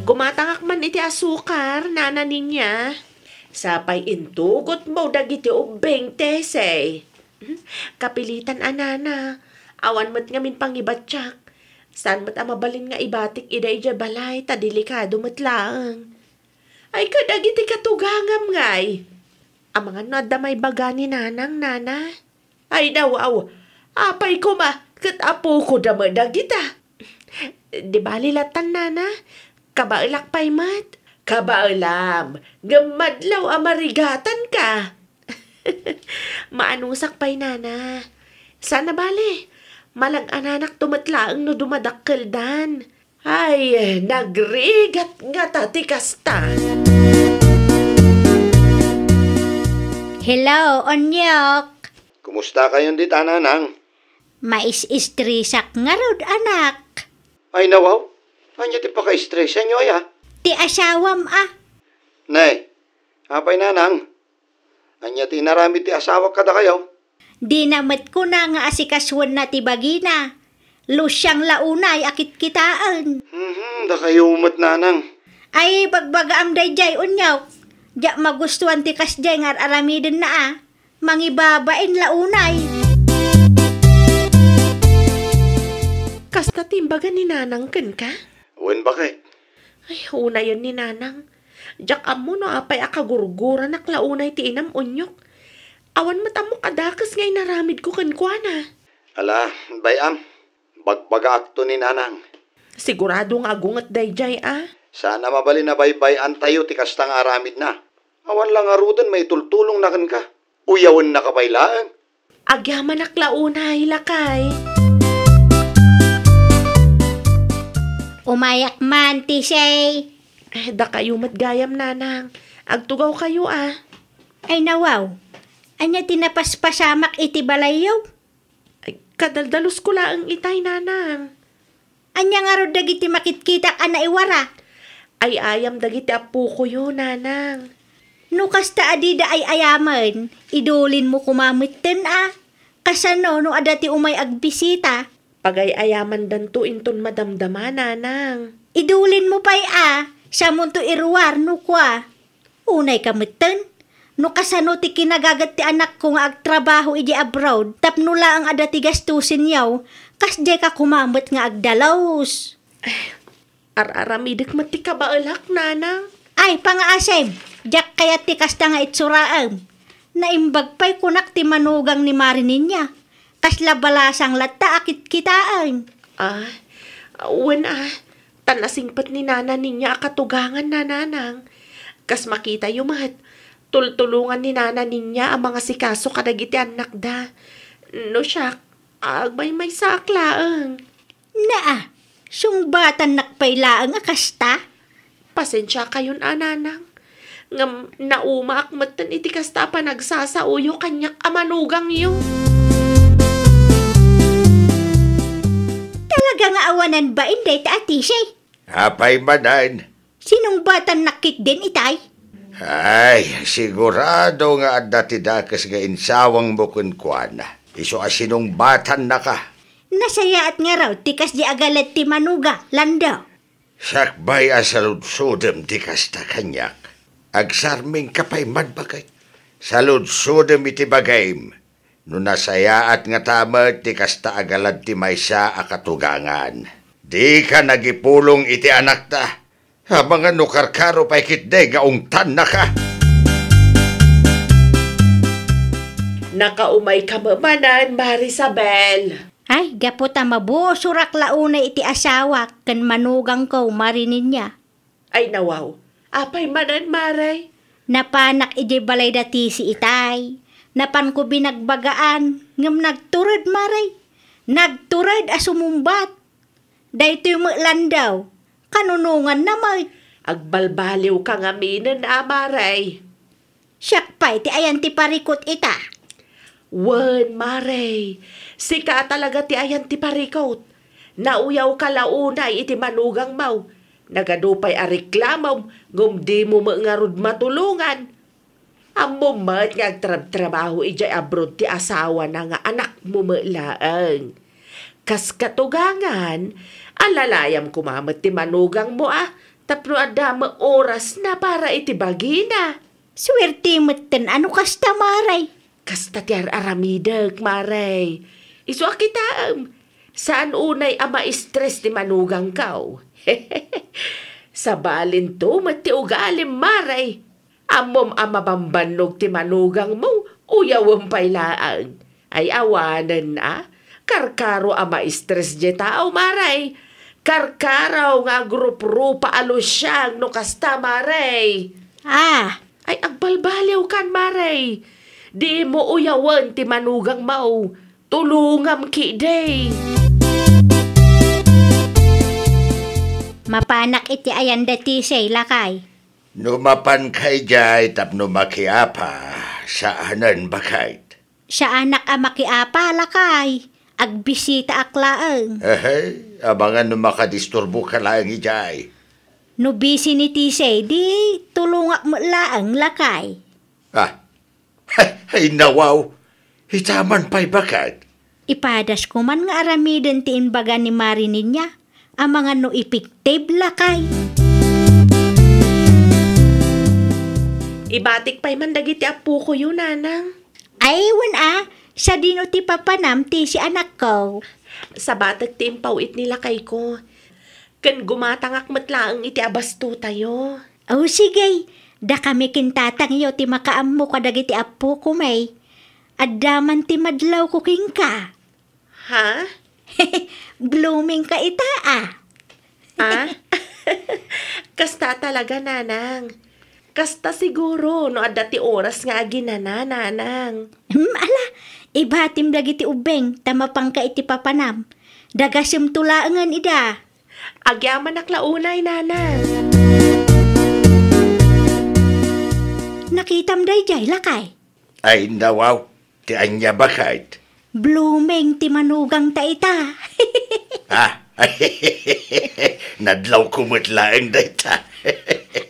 Gumatangak man iti asukar, Nana Ninya. Sapay intugotmo dagiti ubbing, Tesey. Kapilitan a, Nana. Awan met ngamin pangibatiak. Saan met a mabalin nga ibatik ida idiay balay, ta delikado met laeng. Ay, kadagiti katugangam ngay? Amangan no adda maibaga ni Nanang, Nana? Ay, nawaw. Apay koma, ket apoko da met dagita. Di bali latan, Nana. Kabaelak pay met. Kabaelam, ngem madlaw a marigatanka. Maanusak pay, Nana. Saan a bale. Malag-ananakto met laeng no dumadakkeldan. Ay, nagrigat ngata ti kasta. Hello, Onyok. Kumusta kayon dita, Nanang? Mais-istresak ngarud, anak. Ay, nawaw. Ania ti pakaistresanyo, aya? Ti asawam, a. Nay, apay, Nanang? Ania ti inaramid ti asawak kadakayo? Dina met kuna nga asikasoenna ti bagina. Lusiang la unay a kitkitaen. Mhm, dakayo met, Nanang. Ay, bagbagaam daydiay, Onyok. Diak magustuan ti kasdiay nga ar-aramidenna a. Mangibabain la unay. Kasta ti imbaga ni Nanang kenka? Wen, baket. Ay, unayen ni Nanang. Diak ammo no apay a kagurguranak la unay ti inam, Onyok. Awan met ammok a dakes nga inaramidko kenkuana. Ala, bay-am. Bagbagaakto ni Nanang. Sigurado nga agunget daydiay a? Saan a mabalin a baybay-antayo ti kasta nga aramidna. Awan la ngaruden maitultulongna kenka. Uyawennaka pay laeng. Agyamanak la unay, lakay. Umayak man, Tisey. Eh, dakayo met gayam, Nanang. Agtugawkayo a. Ay, nawaw. Ania ti napaspasamak iti balayyo? Ay, kadaldalusko laeng itay, Nanang. Ania ngarud dagiti makitkitak a naiwara? Ay-ayam dagiti appokoyo, Nanang. No kasta a dida ay-ayamen, idulinmo koma metten a. Kasano no adda ti umay agbisita? Pagay-ayamandanto inton madamdama, Nanang. Idulinmo pay a, samonto iruar no kua. Unayka metten, no kasano ti kinagaget ti anakko nga agtrabaho idiay abroad tapno laeng adda ti gastusenyo, kasdiayka koma met nga agdalus. Ar-aramidek met ti kabaelak, Nanang. Ay, pangaasim, diak kayat ti kasta nga itsuraem. Naimbag pay kunak ti manugang ni Mari Ninya. Kasla balasang latta a kitkitaen. Ah, wen a, ta nasingpet ni Nana Ninya a katugangan, Nanang. Kas makitayo met, tultulongan ni Nana Ninya a mangasikaso kadagiti annakda. No siak, agmaymaysaak laeng. Naa, sungbatannak pay laeng a kasta? Pasensiakayon a, Nanang. Ngem naumaak metten iti kasta a panagsasaoyo kaniak a manugangyo. Talaga nga awanan bain dayta a Tisey? Apay manen? Sinungbatannak ketdin itay? Ay, sigurado nga adda ti dakes nga insawangmo kenkuana. Isu a sinungbatannaka. Nasayaat ngarud ti kasdi a galad ti manuga, Lando. Sakbay a saludsodem ti kasta kaniak. Agsarmingka pay man, baket. Saludsodem iti bagim. No nasayaat ngata met ti kasta a galad ti maysa a katugangan. Dika nagipulong iti anakta. Amangan no karkaro pay ketdi nga ungtannaka. Nakaumayka met manen, Marisabel. Ay, gapu ta mabusorak la unay iti asawak ken manugangko, Mari Ninya. Ay, nawaw. Apay manen, Mare? Napanak idiay balay da Tisey itay. Napanko binagbagaan, ngem nagtured, Mare. Nagtured a sumungbat. Daytoy met Lando. Kanunonganna met. Agbalbaliwka ngaminen a, Mare. Siak pay ti ayan ti parikut ita. Wen, Mare, sika a talaga ti ayan ti parikut. Nauyawka la unay iti manugangmo. Nagadu pay a reklamom, ngem dimo met ngarud matulongan. Ammom met nga agtrabtrabaho idiay abroad ti asawana nga anakmo met laeng. Kas katugangan, alalayam koma met ti manugangmo a, Tapno adda met orasna para iti bagina. Suerte metten a no kasta, Mare. Kasta ti ar-aramidek, Mare. Isu a kitaem, saan unay a ma-stress ti manugangko. Sabalinto met ti ugalim, Mare. Ammom a mabambannog ti manugangmo, uyawem pay laeng. Ay, awanen a. Karkaro a ma-stress diay tao, Mare. Karkaro nga agruprupa a lusiang no kasta, Mare. Ah. Ay, agbalbaliwkan, Mare. Dimo uyawen ti manugangmo. Tulongam ketdi. Mapanak iti ayanda, Tisay, lakay. No mapanka idiay tapno makiapa, saanen, baket? Saanak a makiapa, lakay. Agbisitaak laeng. Ehey, amangan no makadisturboka laeng idiay. No busy ni Tisay, di tulongak met laeng, lakay. Ah, ay, nawaw. Ita man pay, baket. Ipadas ko man nga aramiden ti imbaga ni Mare Niña, amangan no epektibo, lakay. Ibatik pay man dagiti appokoyo, nanang. Ay, wen a, sadino ti papanam ti si anakko? Sabatek ti impaw-it ni lakayko. Ken gumatangak met laeng iti abastotayo. O, sige, dakami ken tatangyo ti makaammo kadagiti appoko, may. Adda man ti madlawko kenka. Ha? Blooming ka ita, a. Ah? Kasta talaga, nanang. Kasta siguro no adda ti oras nga aginana, nanang. Hmm, ala, ibatim dagiti ubbing ta mapanka iti papanam. Dagasemto laengen ida. Agyamanak la unay, nanang. Nakitam daydiay, lakay? Ay, nawaw. Ti ania, baket? Blooming ti manugangta ita. Ah, nadlawko met laeng dayta.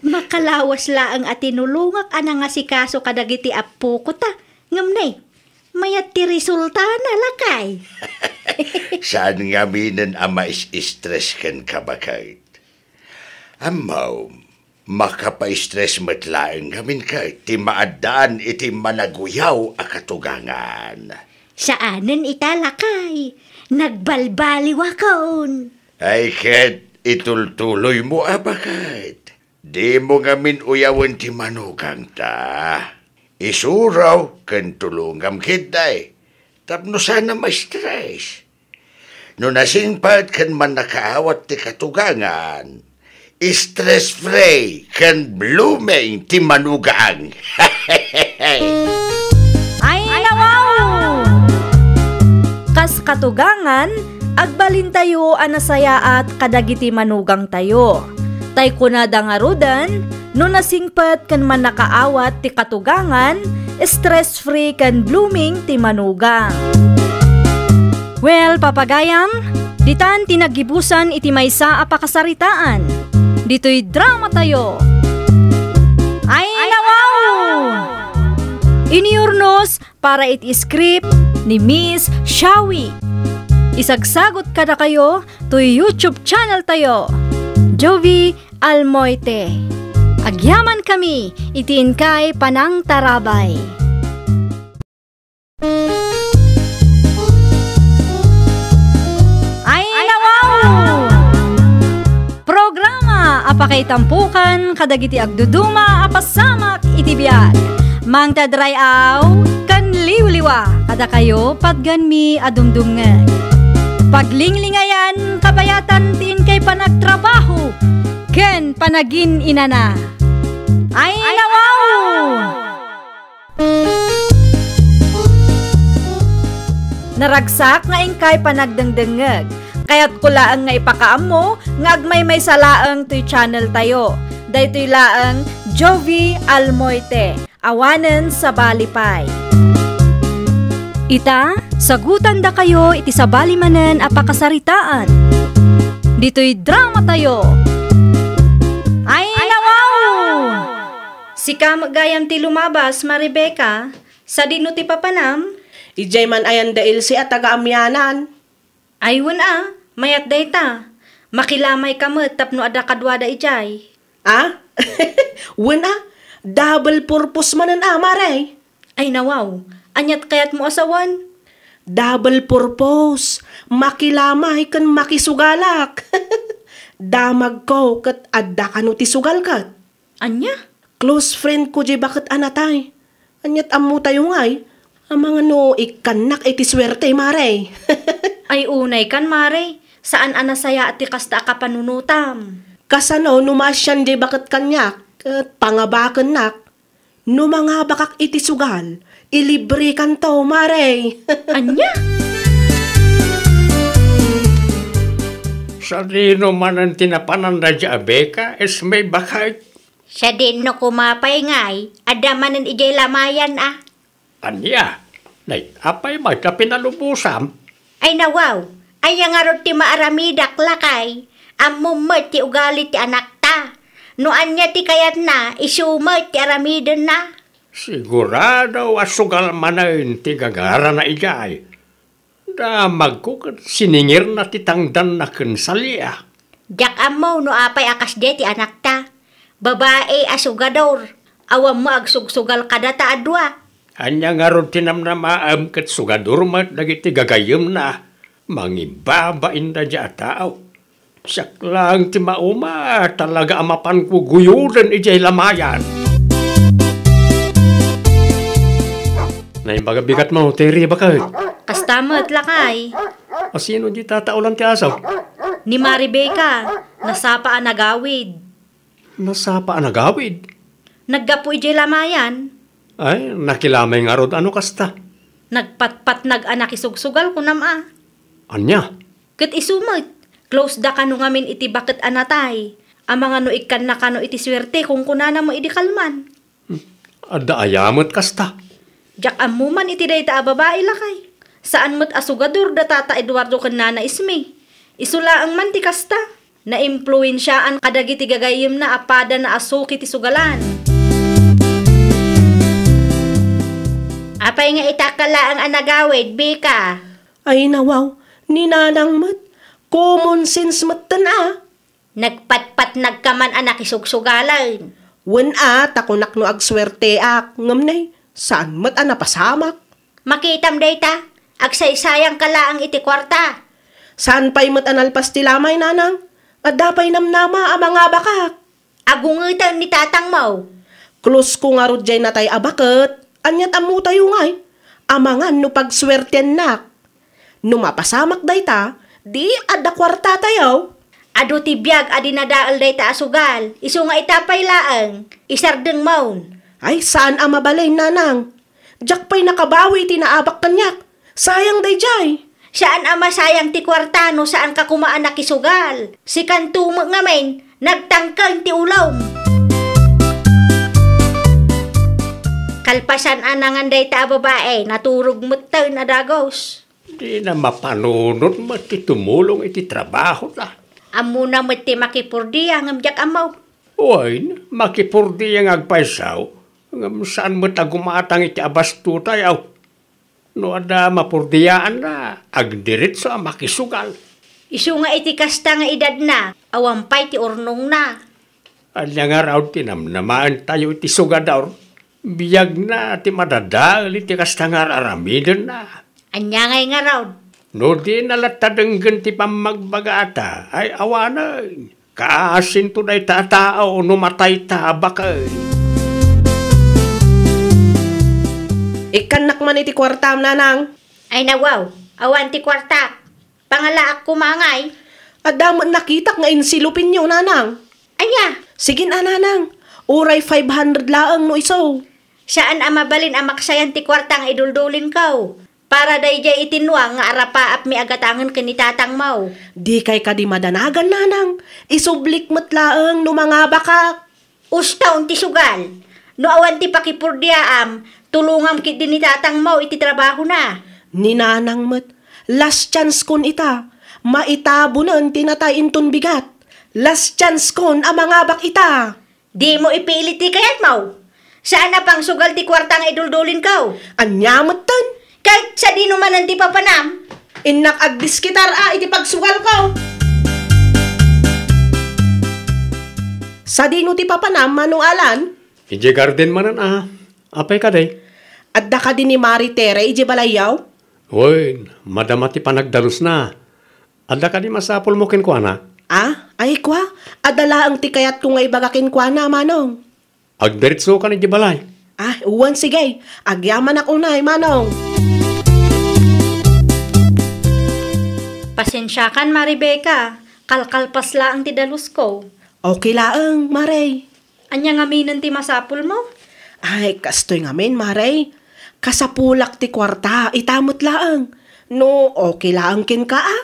Makalawas laeng a tinulongak a nangasikaso kadagiti appoko ta. Ngem ne, mayat ti resultana, lakay. Saan ngaminen a mais-stress kenka, baket. Ammom, makapa-stress met laeng ngamin ket ti maaddaan iti managuyaw a katugangan. Saanen ita, lakay. Nagbalbaliwakon. Ay ket, itultuloymo a, baket. Dimo ngamin uyawen ti manugangta. Isuro ken tulongam ketdi tapno saan a ma-stress. No nasingpet ken mannakaawat ti katugangan, stress-free ken blooming ti manugang. Ay, nawaw! Kas katugangan, agbalintayo a nasayaat kadagiti manugangtayo. Tay kunada ngaruden, no nasingpet ken mannakaawat ti katugangan, stress-free ken blooming ti manugang. Well, papagayam, ditan ti naggibusan iti maysa a pakasaritaan. Ditoy dramatayo. Ay, nawaw! Inurnos para iti script ni Miss Shawi. Isagsagut kadakayo toy YouTube channel tayo, Jovie Almoite. Agyamankami iti inkay panangtarabay. Ay, nawaw! Programa a pakaitampukan kadagiti agduduma a pasamak iti biag. Mangted ray-aw ken liwliwa kadakayo patgenmi a dumdumngeg. Paglinglingayan, kabayatan ti inkay panagtrabaho ken panagin-inana. Ay, nawaw! Naragsak nga inkay panagdengdengngeg. Kayatko laeng nga ipakaammo nga agmaymaysa laeng toy channel tayo. Daytoy laeng Jovie Almoite, awanen sabali pay. Ita, sagutandakayo iti sabali manen a pakasaritaan. Ditoy dramatayo. Ay, nawaw! Sika met gayam ti lumabas, Maribeca, sadino ti papanam? Idiay man ayan da Elsie a taga Amianan. Ay, wen a, mayat dayta. Makilamayka met tapno adda kaduada idiay. Ah? Wen a, double purpose manen a, mare. Ay nawaw, aniat kayatmo a sawen? Double purpose, makilamay ken makisugalak. Damagko ket adda kano ti sugal ket. Ania? Close friend ko diay baket a natay. Aniat ammotayo ngay? Amangan no ikkannak iti suerte, mare. Ay unay kan, mare. Saan a nasayaat ti kasta a kapanunotam. Kasano no maasian diay baket kaniak, ket pangabakennak? No mangabakak iti sugal, ilibrekanto, mare. Ania? Sadino manen ti napanan daydiay a Becca, Esme, baket? Sadino koma pay ngay, adda manen idiay lamayan a. Ania? Nay, apay met a pinalubosam? Ay nawaw, aya ngarud ti maaramidak, lakay? Ammom met ti ugali ti anakta. No ania ti kayatna, isu met ti aramidenna. Sigurado a sugal manen ti gagarana idiay. Damagko ket siningirna ti tangdanna ken salia. Diak ammo no apay a kasdiay ti anakta. Babai a sugador. Awan met agsugsugal kadata a dua. Ania ngarud ti namnamaem ket sugador met dagiti gagayyemna? Mangibabain daydiay a tao. Siak laeng ti mauma, talaga a mapanko guyoden idiay lamayan. Naimbag a bigatmo, Terry, baket? Kasta met, lakay. A, sino di tataolan ti aso? Ni Mari Becca, nasapa a nagawid. Nasapa a nagawid? Naggapu idiay lamayan. Ay, nakilamay ngarud a no kasta. Nagpatpatnag a nakisugsugal, kunam a. Ania? Ket isu met, close da kano ngamin iti baket a natay. Amangan no ikkanna kano iti suerte, kunkunana mo idi kalman. Hmm. Adda aya met kasta? Diak ammo man iti dayta a babai, lakay. Saan met a sugador da Tata Eduardo ken Nana Ismi. Isu laeng man ti kasta. Naimpluensiaan kadagiti gagayyemna a pada naasuki ti sugalan. Apay nga itakka laeng a nagawid, Becca? Ay, nawaw, ni Nanang met. Common sense metten a. Nagpatpatnagka man a nakisugsugalen. Wen a, ta kunak no agsuerteak, ngem nay, saan met a napasamak. Makitam dayta, agsaysayangka laeng iti kuarta. Saan pay met a nalpas ti lamay, Nanang. Adda pay namnama a mangabakak. Agungeten ni tatangmo. Close ko ngarud diay natay a baket, aniat ammotayo ngay? Amangan no pagsuertiennak. No mapasamak dayta, di adda kuartatayo. Adu ti biag a dinadael dayta a sugal, isu nga ita pay laeng, isardengmon. Ay, saan a mabalin, Nanang. Diak pay nakabawi iti naabak kaniak. Sayang daydiay. Saan a masayang ti kuarta no saanka koma a nakisugal. Sikanto met ngamin, nagtangken ti ulom. Kalpasan a nangan dayta a babai, naturog metten a dagus. Dina mapanunot met ti tumulong iti trabahona. Ammona met ti makipurdia ngem diak ammo. Wen, makipurdia nga agpayso, ngem saan met a gumatang iti abastotayo. No adda mapurdiaanna, agdiretso a makisugal. Isu nga iti kasta nga edadna, awan pay ti urnongna. Ania ngarud ti namnamaentayo iti sugador? Biagna ti madadael iti kasta nga ar-aramidenna. Ania ngay ngarud? No dina latta denggen ti pammagbagata, ay awanen. Kaasinto dayta a tao no matayta a baket. Ikkannak man iti kuartam, Nanang. Ay nawaw, awan ti kuartak. Pangalaak koma ngay. Adda met nakitak nga enselopenyo, Nanang. Ania? Sige a, Nanang. Uray five hundred laeng no isu. Saan a mabalin a maksayan ti kuarta nga iduldulinko. Para daydiay iti nuang nga arapaapmi a gatangen ken ni tatangmo. Dikay kadi madanagan, Nanang. Isublik met laeng no mangabakak. Uston ti sugal. No awan ti pakipurdiaam, tulongam ketdi ni tatangmo iti trabahona. Ni Nanang met, last chance kon ita. Maitabonen ti natay inton bigat. Last chance kon a mangabak ita. Dimo ipilit ti kayatmo. Saan a pangsugal ti kuarta nga iduldulinko. Ania metten? Ket sadino manen ti papanam? Innak agdiskitar a iti pagsugalko. Sadino ti papanam, Manong Alan? Idiay garden manen a. Apay kadi? Adda kadi ni Mari Tere idiay balayyo? Wen, madama ti panagdalusna. Adda kadi masapulmo kenkuana? Ah, ay kua, adda laeng ti kayatko nga ibaga kenkuana, Manong. Agdiretsokan idiay balay. Ah, wen, sige. Agyamanak unay, Manong. Pasensiakan, Mari Becca. Kalkalpas laeng ti dalusko. Okay laeng, Mare. Ania ngaminen ti masapulmo? Ay, kastoy ngamin, Mare. Kasapulak ti kuarta, ita met laeng. No, okay laeng kenka, a?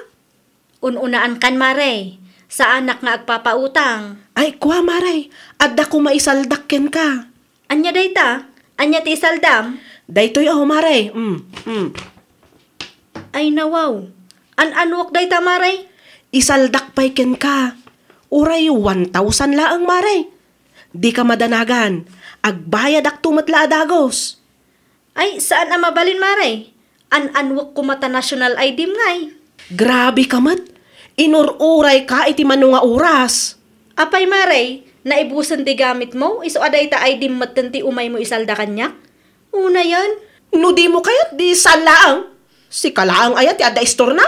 Un-unaankan, Mare. Saanak nga agpapautang. Ay, kua, Mare. Adda koma isaldak kenka. Ania dayta? Ania ti isaldam? Daytoy, oh, Mare. Mm, mm. Ay, nawaw. An-anuak dayta, Mare? Isaldak pay kenka. Uray one thousand laeng, Mare. Dika madanagan. Agbayadakto met la a dagus. Ay, saan a mabalin, Mare. An-anuak koma ta national I D-m ngay. Grabe ka met. Inur-uray ka iti mano nga oras. Apay, Mare, naibusen ti gamitmo, isu a dayta I D-m metten ti umaymo isalda kaniak? Unayen? No dimo kayat, di saan laeng. Sika laeng aya ti adda istorna?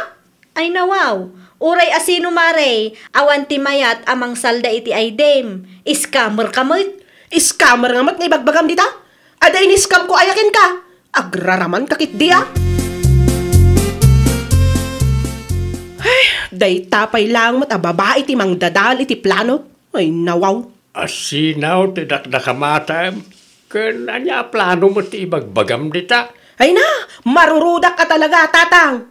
Ay nawaw, uray a sino, Mare, awan ti mayat a mangsalda iti I D-m. Scammer ka met. Scammer nga met nga ibagbagam dita? Adda in-scam ko aya kenka? Agraraman ka ketdi, a? Ay, dayta pay laeng met a babai ti mangdadael iti plano. Ay, nawaw. Asino ti dakdakamatem? Ken ania a plano met ti ibagbagam dita? Ay na, marurudak a talaga, Tatang.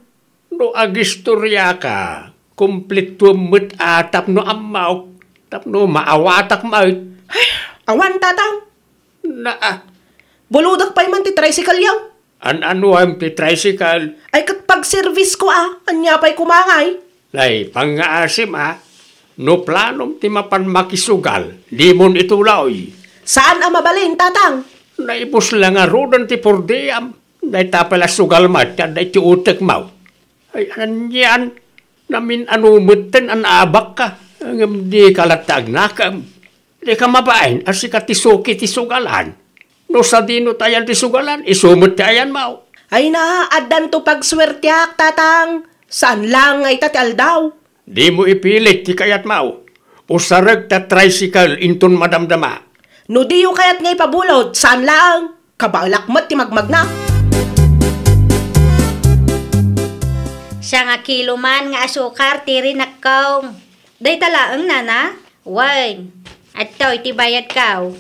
No agistoriaka, kumplituem met a tapno ammok, tapno maawatak met. Ay, awan, Tatang. Naa. Buludak pay man ti tricycle-yo. An-anuem ti tricycle? Ay, ket pagservice ko, a. Ania pay koma ngay? Ay, pangngaasim, a. No planom ti mapan makisugal, dimon ituloy. Saan a mabalin, Tatang? Naibus la ngaruden ti purdiam. Dayta pay la sugal met ti adda iti utekmo. Ay, anian, namin-ano metten a naabakka, ngem dika latta agnakem. Dika mabain a sika ti suki ti sugalan. No sadino ti ayan ti sugalan, isu met ti ayanmo. Ay na, addanto pagsuertiak, Tatang. Saan laeng nga ita ti aldaw. Dimo ipilit ti kayatmo. Usarek ta tricycle inton madamdama. No diyo kayat nga ipabulod, saan laeng. Kabaelak met ti magmagna. Sangakilo man nga asukar ti rinakkaw. Dayta laeng, nana? Wen, adtoy ti bayadkaw.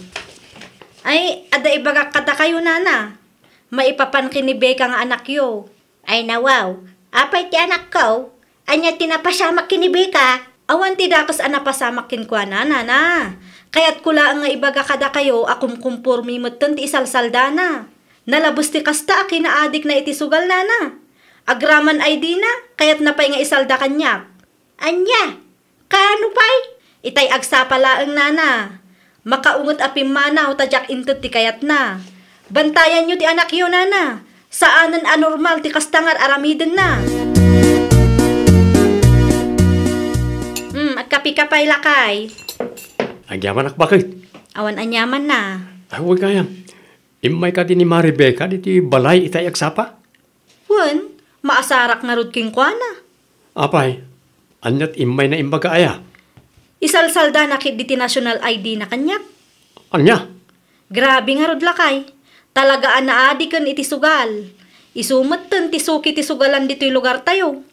Ay, adda ibagak kadakayo, nana. Maipapan ken ni Becca nga anakyo. Ay nawaw, apay ti anakko? Ania ti napasamak ken ni Becca? Awan ti dakes a napasamak kenkuana, nana. Kayatko laeng nga ibaga kadakayo a kumkumpormi metten ti isalsaldana. Nalabes ti kasta a kinaadikna iti sugal, nana. Agraman I D-na, kayatna pay nga isalda kaniak. Ania? Kaano pay? Itay agsapa laeng, nana. Makaunget a pimmanaw ta diak inted ti kayatna. Bantayanyo ti anakyo, nana. Saanen a normal ti kasta nga ar-aramidenna. Hmm, agkape ka pay, lakay. Agyamanak baket. Awan aniamanna. Ay, wen gayam. Immay kadi ni Mari Becca ditoy balay itay agsapa? Wen, maasarak ngarud kenkuana. Apay, aniat immayna imbaga aya? Isalsaldana ketdi ti national I D-na kaniak. Ania? Grabe ngarud, lakay. Talaga a naadiken iti sugal. Isu metten ti suki ti sugalan ditoy lugartayo.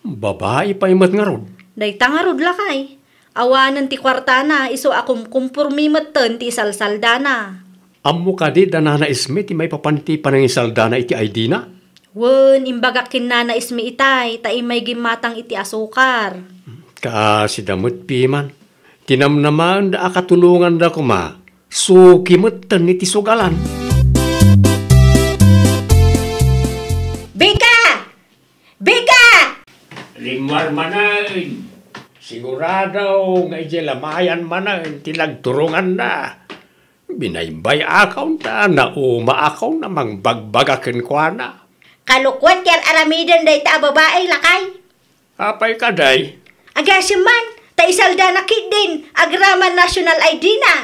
Babai pay met ngarud. Dayta ngarud, lakay. Awanen ti kuartana, isu a kumkumpormi metten ti isalsaldana. Ammo kadi da Nana Esme ti maipapan ti panangisaldana iti I D-na? Wen, imbagak ken Nana Esme itay, ta immay gimmatang iti asukar. Kaasida met piman. Tinamnamaenda a katulonganda koma, suki metten iti sugalan. Becca! Becca! Rimmuar manen. Sigurado nga idiay lamayan manen ti nagturonganna. Binaybayakon ta naumaakon a mangbagbaga kenkuana. Kalokuan ti ar-aramiden dayta a babai, lakay. Apay kadi? Agasem man, ta Isaldana ketdin agraman national I D na.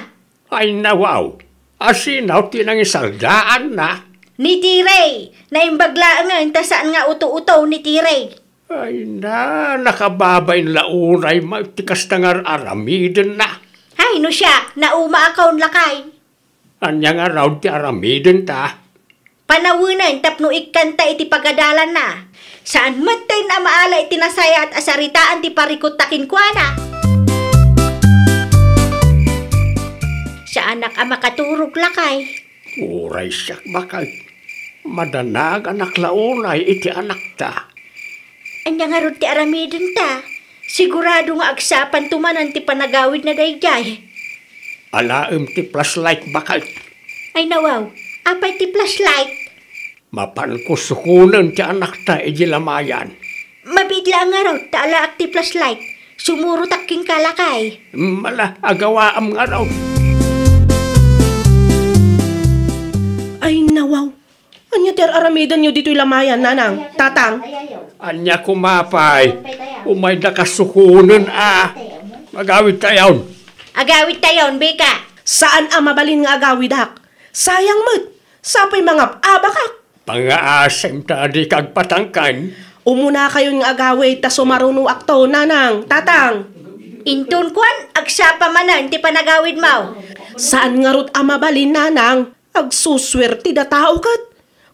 Ay, nawaw. Asino ti nangisaldaanna? Ni Tiray. Naimbag laengen ta saan nga uto-uto ni Tiray. Ay na, nakababain la unay met ti kasta nga ar-aramidenna. Hay, no siak, naumaakon lakay. Ania ngarud ti aramidenta? Panawenen tapno ikkanta iti pagadalanna. Saan metten a maala iti nasayaat a saritaan ti parikutta kenkuana. Saanak a makaturog lakay. Uray siak, bakay. Madanaganak la unay iti anakta. Ania ngarud ti aramidenta? Sigurado nga agsapanto manen ti panagawidna daydiay. Alaem ti flashlight, bakay. Ay, nawaw, apay ti flashlight? Mapanko sukonen ti anakta iti lamayan. Mabiit la ngarud ta alaak ti flashlight. Sumurotak kenka lakay. Mala, agawaam ngarud. Ay, nawaw. Ania ti ar-aramidenyo ditoy lamayan, nanang, tatang? Ania koma pay? Umayda kasukonen a. Agawidtayon. Agawidtayon, bika. Saan a mabalin nga agawidak. Sayang met. Sapay mangab-abakak. Pangngaasim ta dika agpatangken. Umunakayon nga agawid ta sumarunoakto, nanang, tatang. Inton kuan, agsapa manen ti panagawidmo. Saan ngarud a mabalin, nanang. Agsusuertida tao ket.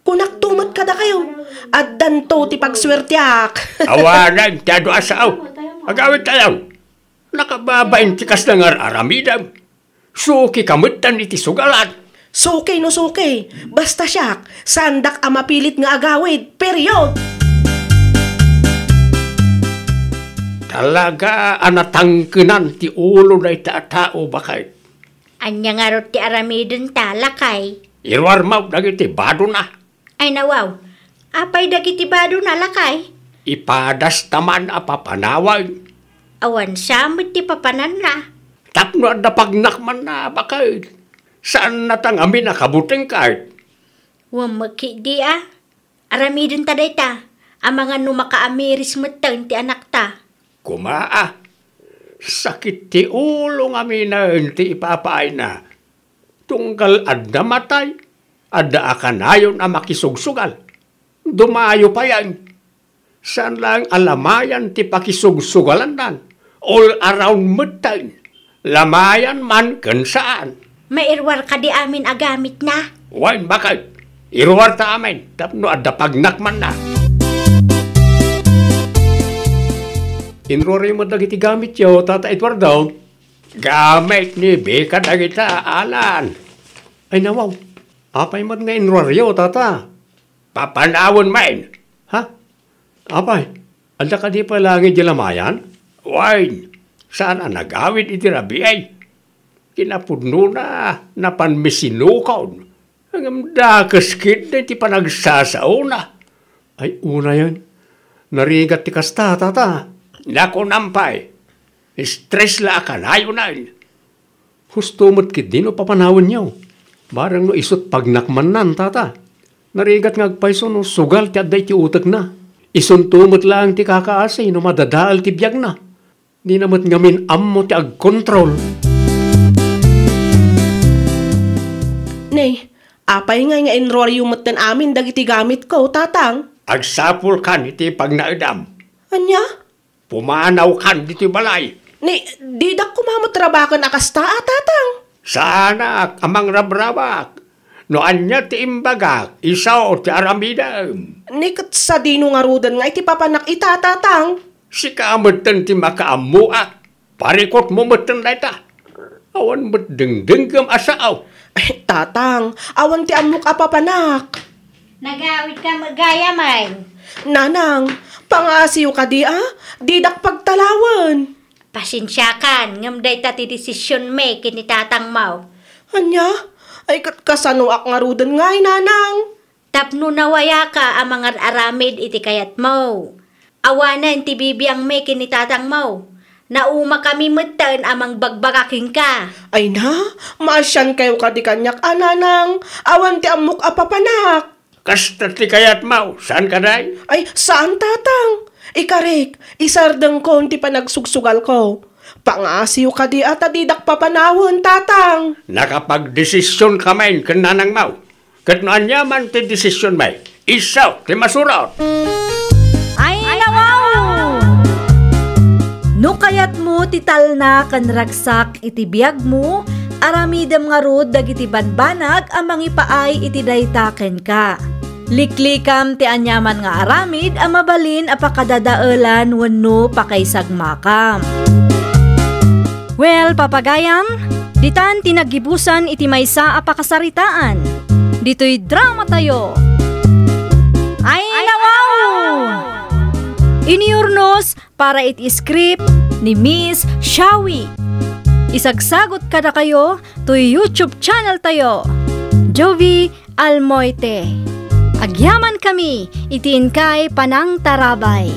Kunakto met kadakayo, addanto ti pagsuertiak. Awanen ti adu a sao. Agawidtayon. Nakababain ti kasta nga ar-aramidem. Sukika metten iti sugalan. Suki no suki, basta siak, saandak a mapilit nga agawid, period! Talaga a natangkenan ti ulo dayta a tao, bakay. Ania ngarud ti aramidenta, lakay? Iruarmo dagiti badona. Ay, nawaw. Apay dagiti badona, lakay? Ipadasta man a papanawen. Awan sa met ti papananna. Tapno adda pagnakmanna, bakay. Saannata ngamin a kabuteng, kay. Wen met ketdi a. Aramidenta dayta, amangan no makaamiris metten ti anakta. Koma a, sakit ti ulo ngaminen ti ipapaayna. Tunggal adda matay, adda a kanayon a makisugsugal. Dumayo payen. Saan laeng a lamayan ti pakisugsugalandan. All around metten. Lamayan man ken saan. Mairuar kadi amin a gamitna? Wen, bakay. Iruarta amin tapno adda pagnakmanna. Inruaryo met dagiti gamityo, Tata Eduardo. Gamit ni Bika dagita, Alan. Ay, nawaw. Apay met nga inruaryo, Tata? Papanawen main. Ha? Apay, adda kadi pay laeng idiay lamayan? Wen, saan a nagawid iti rabii. Kinapudnona, napanmi sinukon. Ngem dakes ketdi ti panagsasaona. Ay, unayen, narigat ti kasta, Tata. Nakunam pay, stress la a kanayonen. Husto met ketdi no papanawenyo. Bareng no isut' pagnakmannan, Tata. Narigat nga agpayso no sugal ti adda iti utekna. Isunto met laeng ti kakaasi no madadael ti biagna. Dina met ngamin ammo ti agkontrol. Ni, apay ngay nga inruaryo metten amin dagiti gamitko, Tatang? Agsapulkan iti pagnaedam. Ania? Pumanawkan ditoy balay. Ni, didak koma met rabaken a kasta a, Tatang. Saanak a mangrabrabak. No ania ti imbagak, isu ti aramidem. Ni ket sadino ngaruden nga iti papanak ita, Tatang? Sika metten ti makaammoak. Parikutmo metten dayta. Awan met dengdengngem a sao. Ay, Tatang, awan ti ammok a papanak. Nagawidka met gayam. Nanang, pangaasiyo kadi a? Didak pagtalawen. Pasensiakan, ngem dayta ti desisionmi ken ni tatangmo. Ania? Ay, ket kasanoak ngaruden ngay, Nanang? Tapno nawayaka a mangar-aramid iti kayatmo. Awanen ti bibiangmi ken ni tatangmo. Naumakami metten a mangbagbaga kenka. Ay na, maasiankayo kadi kaniak a, Nanang. Awan ti ammok a papanak. Kasta ti kayatmo, saan kadi? Ay, saan, Tatang. Ikarik, isardengkon ti panagsugsugalko. Pangasiw kadi a ta didak papanawen, Tatang. Nakapagdesisionkamin ken nanangmo. Ket no aniaman ti desisionmi, isu ti masurot. Ay, nawaw! No kayatmo ti talna ken ragsak iti biagmo, aramidem ngarud dagiti banbanag a mangipaay iti dayta kenka. Liklikam ti aniaman nga aramid a mabalin a pakadadaelan wenno pakaisagmakam. Well, papagayam, ditan ti naggibusan iti maysa a pakasaritaan. Ditoy dramatayo. Ay, nawaw! Inurnos para iti script ni Miss Shawi. Isagsagot kadakayo toy YouTube channel tayo, Jovi Almoite. Agyaman kami iti inkay panangtarabay.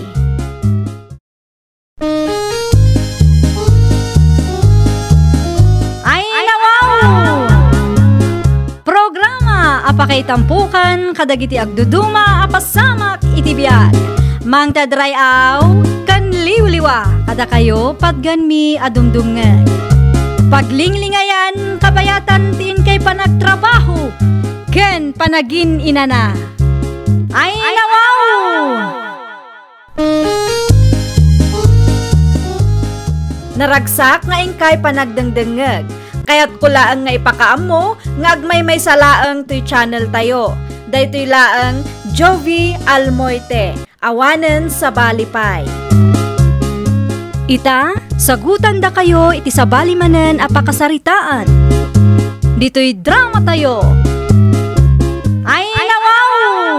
Ay, nawaw! Programa a pakaitampukan kadagiti agduduma a pasamak iti biag. Mangted ray-aw ken liwliwa kadakayo patgenmi a dumdumngeg. Paglinglingayan, kabayatan ti inkay panagtrabaho ken panagin-inana. Ay, nawaw! Naragsak nga inkay panagdengdengngeg. Kayatko laeng nga ipakaammo nga agmaymaysa laeng toy channel tayo. Daytoy laeng Jovi Almoite, awanen sabali pay. Ita, sagutandakayo iti sabali manen a pakasaritaan. Ditoy dramatayo. Ay, nawaw!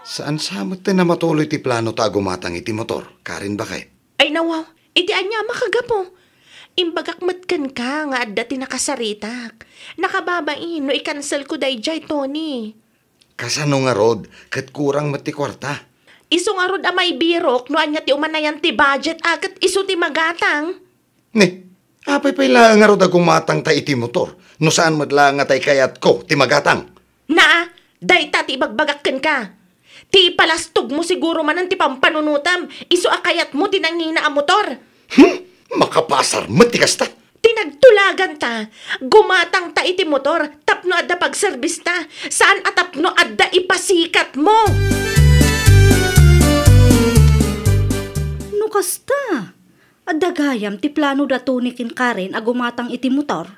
Saan sa met ti namatuloy ti plano ta agumatang iti motor, Karen, baket? Ay, nawaw, iti ania makagapu? Imbagak met kenka nga adda ti nakasaritak. Nakababain no i-cancelko daydiay, Tony. Kasano ngarud ket kurang met ti kuarta? Isu ngarud a maibirok no ania ti umanayan ti budget a ket isu ti magatang. Ni, apay pay laeng ngarud a gumatangta iti motor no saan met laeng nga tay kayatko ti magatang? Naa, dayta ti ibagbagak kenka. Ti ipalastogmo siguro manen ti pampanunotam, isu a kayatmo ti nangina a motor. Hmm? Makapasar met ti kasta. Ti nagtulaganta, gumatangta iti motor tapno adda pagserbista, saan a tapno adda ipasikatmo. No kasta, adda gayam ti plano da Tony ken Karen a gumatang iti motor?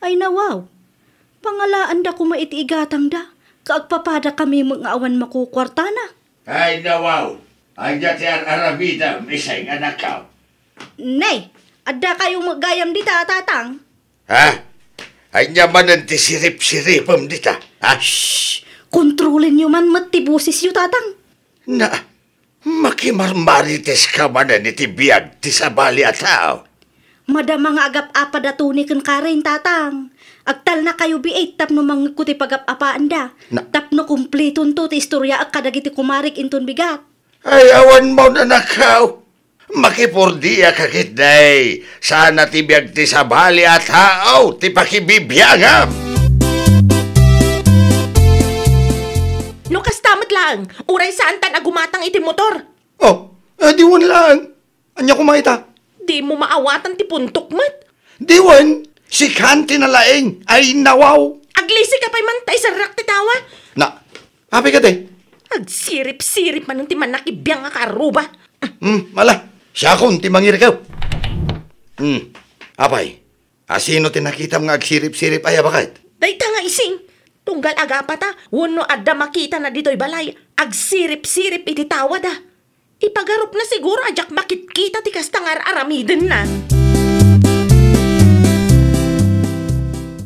Ay, nawaw. Pangalaanda koma iti igatangda, ket agpapadakami met nga awan makukuartana. Ay, nawaw. Ania ti ar-aramidem, isay nga anakko? Nay, adda kayo met gayam dita, Tatang. Ha? Ania manen ti sirip-siripem dita, ha? Shh! Kontrolenyo man met ti bosesyo, Tatang. Na, makimarmariteska manen iti biag ti sabali a tao. Madama nga agap-apa da Tony ken Karen, Tatang. Agtalnakayo biit tapno mangngegko ti pagap-apaanda. Na- Tapno kumpletonto ti istoriaek kadagiti kumarek inton bigat. Ay, awan mo, anakko. Makipordiaka ketdi. Sana ti biag ti sabali a tao ti pakibibiagam. No kasta met laeng, uray saantan a gumatang iti motor. Oh, eh, di wen laeng. Ania koma ita? Dimo maawatan ti puntok met. Di wen, sikan ti nalaing. Ay, nawaw. Aglisika pay man ta iserrak ti tawa. Na, apay kadi? Agsirip-sirip manen ti mannakibiang a kaarruba. Hmm, ala, siakon ti mangirikaw. Hmm, apay, asino ti nakitam nga agsirip-sirip aya, baket? Dayta nga ising. Tunggal agapata, wenno adda makitana ditoy balay, agsirip-sirip iti tawada. Ipagarupna siguro a diak makitkita ti kasta nga ar-aramidenna.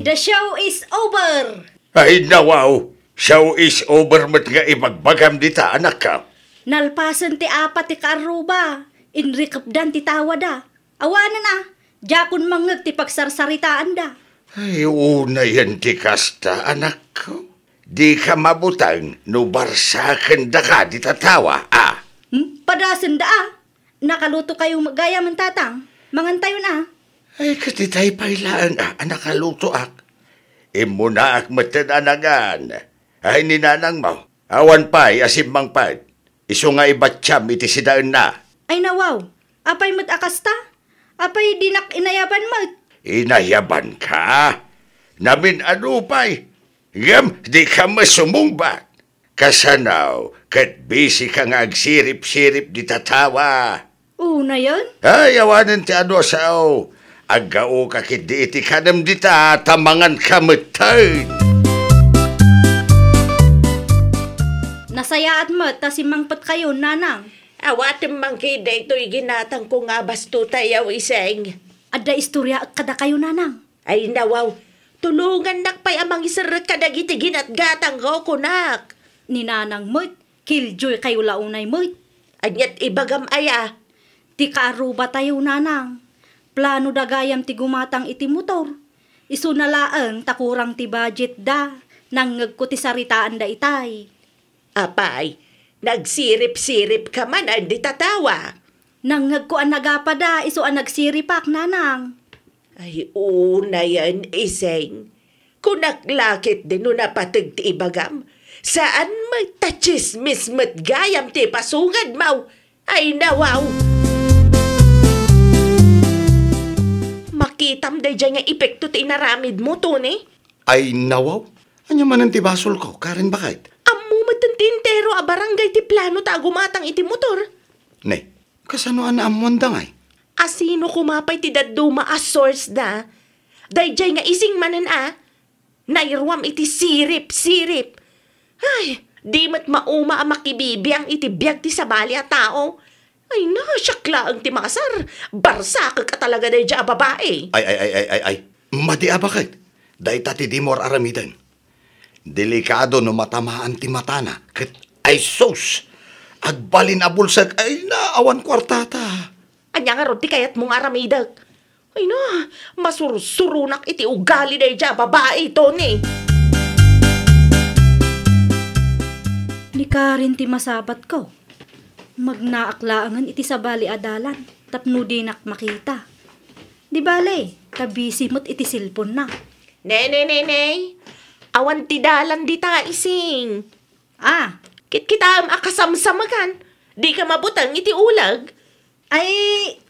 The show is over! Ay, nawaw! Show is over met nga ibagbagam dita, anakko. Nalpasen ti apat ti kaarruba. Inrikepdan ti tawada. Awanen a, diakon mangngeg ti pagsarsaritaanda. Ay, unayen ti kasta, anakko. Dika mabuteng no barsakendaka dita tawa, a? Hmm? Padasenda a. Nakalutokayo met gayam, Tatang. Mangantayon a. Ay, ket itay pay laeng a, a nakalutoak. Immunaak metten a nangan. Ay, ni nanangmo, awan pay a simmangpet. Isu nga ibatiam iti sidaenna. Ay, nawaw, apay met a kasta? Apay dinak inayaban met? Inayabanka? Namin-ano pay? Ngem dika met sumungbat. Kasano ket busy ka nga agsirip-sirip dita tawa? Unayen? Ay, awanen ti adu a sao. Aggaoka ketdi iti kanem dita, ta manganka metten. Nasayaat met ta simmangpetkayo, nanang. Awatem man ketdi daytoy ginatangko nga abastutayaw, Iseng. Adda istoryaek kadakayo, nanang. Ay, nawaw. Tulongannak pay a mangiserrek kadagiti ginatgatangko, kunak. Ni nanang met, killjoykayo la unay met. Aniat ibagam aya? Ti kaarrubatayo, nanang. Plano da gayam ti gumatang iti motor. Isuna laeng ta kurang ti budget da. Nangngegko ti saritaanda itay. Apay, nagsirip-sirip ka man a dita tawa? Nangngegko a nagapada isu a nagsiripak, nanang. Ay, unayen, Iseng. Kunak la ketdi no napateg ti ibagam. Saan met ta tsismis met gayam ti ipasungedmo. Ay, nawaw! Makitam daydiay nga epekto ti inaramidmo, Tony? Ay, nawaw. Ania manen ti basolko, Karen, baket? Ammo met ti entero a barangay ti plano ta agumatang iti motor. Ne, kasano a naammoanda ngay? A sino koma pay ti dadduma a source da? Daydiay nga Iseng manen a nairuam iti sirip-sirip. Ay, di met mauma a makibibiang iti biag ti sabali a tao. Ay na, siak laeng ti maasar. Barsakek a talaga daydiay a babai. Ay, ay, ay, ay, ay, ay. Madi a baket. Dayta ti dimo ar-aramiden. Delikado no matamaan ti matana. Ket, ay sus! Agbalin a bulsek. Ay na, awan kuartata. Ania ngarud ti kayatmo nga aramidek? Ay na, masursuronak iti ugali daydiay a babai, Tony. Ni Karen ti masapatko. Magnaak laengen iti sabali a dalan tapno dinak makita. Di bale, ta busy met iti cellphone-na. Ne, ne, ne, ne. Awan ti dalan dita, Iseng. Ah. Kitkitaem a kasamsamekan. Dika mabuteng iti uleg. Ay,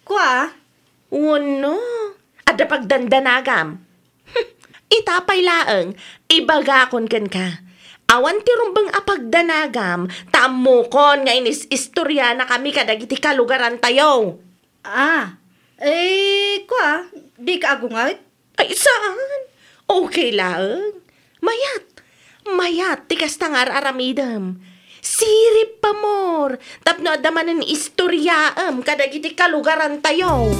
kua. Wenno, adda pagdandanagam. Ita pay laeng, ibagakon kenka. Awan ti rumbeng a pagdanagam, ta ammokon nga inis-istorianakami kadagiti kalugarantayo. Ah, eh, kua, dika agunget? Ay, saan? Okay laeng. Mayat. Mayat ti kasta nga ar-aramidem. Sirip, amor, tapno adda manen istoriaem kadagiti kalugarantayo.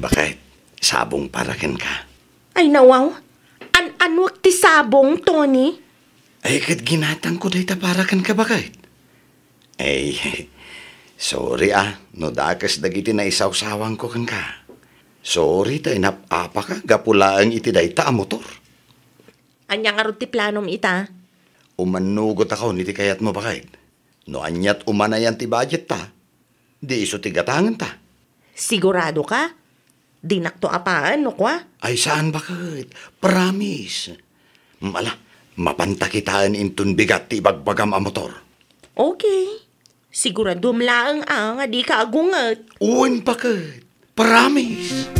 Baket, sabong para kenka. Ay, nawaw. An-anuak ti sabong, Tony? Ay, ket ginatangko dayta para kenka, baket. Ay, sorry, ah, no dakes dagiti naisawsawangko kenka. Sorry ta inap-apaka gapu laeng iti dayta a motor. Ania ngarud ti planom ita? Umannugotakon iti kayatmo, baket. No aniat umanayan ti budget ta, di isu ti gatangenta. Sigurado ka? Dinakto apaen, no kua? Ay, saan, baket. Promise. Mm, ala, mapanta kitaen inton bigat ti ibagbagam a motor. Okay. Siguradom laeng a nga dika agunget. Wen, baket. Promise.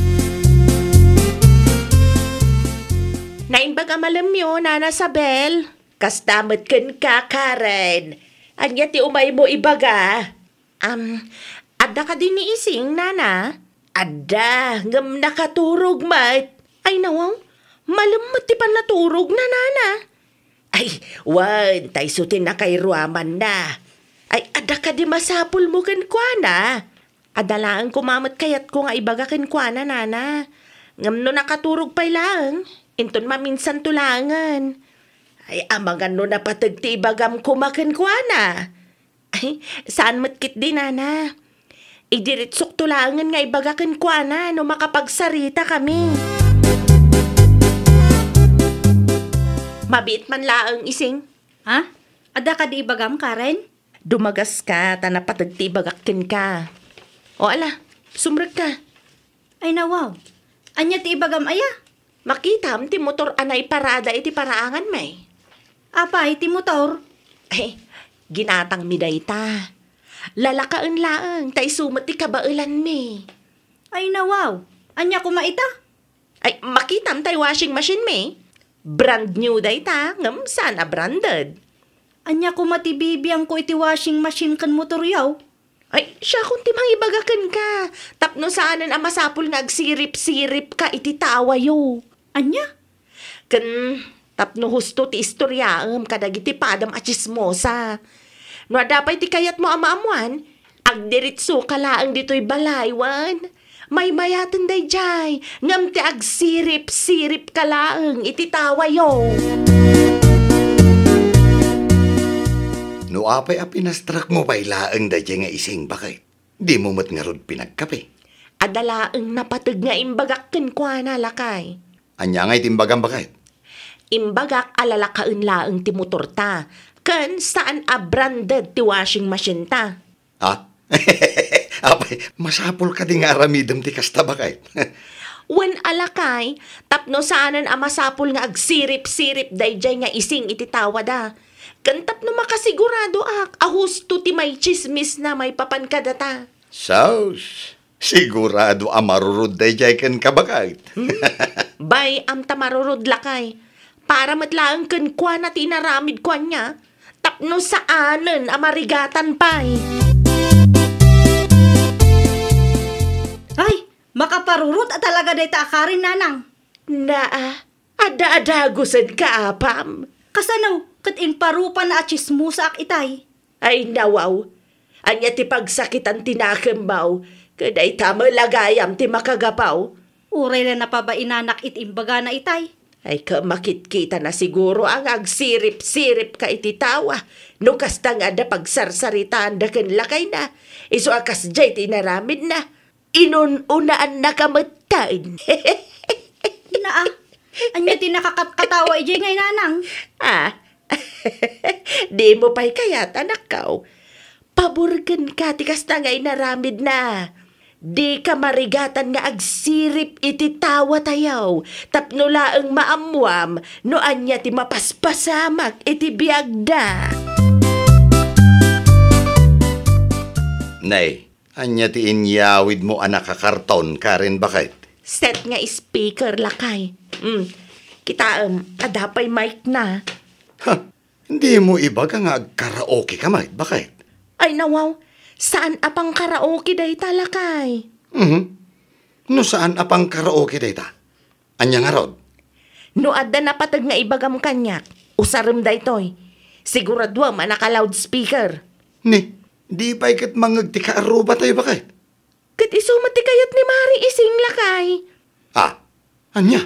Naimbag a malemyo, Nana Sabel. Kasta met kenka, Karen. Ania ti umaymo ibaga? Am, adda kadi ni Ising, Nana? Adda, ngem nakaturog met. Ay, nawaw, malem met ti pannaturogna, Nana. Ay, wen, ta isu ti nakairuamanna. Ay, adda kadi masapulmo kenkuana? Adda laeng koma met kayatko nga ibaga kenkuana, Nana. Ngem no nakaturog pay laeng, inton maminsanto laengen. Ay, amangan no napateg ti ibagam koma kenkuana. Ay, saan met ketdi, Nana. Idiritsokto laengen nga ibaga kenkuana no makapagsaritakami. Mabiit man laeng, Ising. Ha? Adda kadi ibagam, Karen? Dumagaska ta napateg ti ibagak kenka. O ala, sumrekka. Ay, nawaw. Ania ti ibagam aya? Makitam ti motor a naiparada iti paraanganmi. Apay ti motor? Ay, ginatangmi dayta. Lalakaen laeng, ta isu met ti kabaelanmi. Ay, nawaw. Ania koma ita? Ay, makitam tay washing machine mi. Brand new dayta, ngem saan a branded. Ania koma ti bibiangko iti washing machine ken motoryo? Ay, siakon ti mangibaga kenka. Tapno saanen a masapul nga agsirip-siripka iti tawayo. Ania? Ken tapno husto ti istoriaem kadagiti padam a tsismosa. No adda pay ti kayatmo a maammuan, agdiritsoka laeng ditoy balay wen maymayaten daydiay, ngem ti agsirip-siripka laeng iti tawayo. No apay a pinastrakmo pay laeng daydiay nga ising, baket? Dimo met ngarud pinagkape? Adda laeng napateg nga imbagak kenkuana, lakay. Ania ngay ti imbagam, baket? Imbagak a lalakaen laeng ti motorta, ken saan a branded ti washing machine-ta. Ah? Apay, masapul kadi nga aramidem ti kasta, baket? Wen a, lakay, tapno saanen a masapul nga agsirip-sirip daydiay nga ising iti tawada. Ken tapno makasiguradoak a husto ti maitsismisna maipapan kadata. Sus, sigurado a marurod daydiay kenka, baket. Hmm? Bay-am ta marurod, lakay. Para met laeng kenkuana ti inaramidko ania, tapno saanen a marigatan pay. Ay, makaparurot a talaga dayta a karin, nanang. Naa, adda adagusenka, apam. Kasano ket imparupan a tsismosaak itay? Ay, nawaw. Ania ti pagsakitan ti nakemmo? Ket dayta met la gayam ti makagapu. Uray la napabainanak iti imbagana itay. Ay, ka makitkita na siguro a nga agsirip-siripka iti tawa. No kasta nga adda pagsarsaritaanda ken lakayna, isu a kasdiay ti inaramidna. Inun-unaannaka metten. Naa, ania ti nakakatkatawa idiay ngay, nanang? Ah, dimo pay kayat, anakko? Pabor kenka ti kasta nga inaramidna. Dika marigatan nga agsirip iti tawatayo, tapno laeng maammuam no ania ti mapaspasamak iti biagda. Nay, ania ti inyawidmo a nakakarton, karin, baket? Set nga speaker, lakay. Mm. Kitaem, adda pay mic na. Ha? Dimo ibaga nga agkaraoke ka met, baket? Ay, nawaw. Saan a pangkaraoke dayta, lakay? Mhm. No saan a pangkaraoke dayta, ania ngarud? No adda napateg nga ibagam kaniak, usarem daytoy. Siguraduem a naka-loudspeaker. Ni, di pay ket mangngeg ti kaarrubatayo, baket? Ket isu met ti kayat ni Mari Ising, lakay. Ah, ania?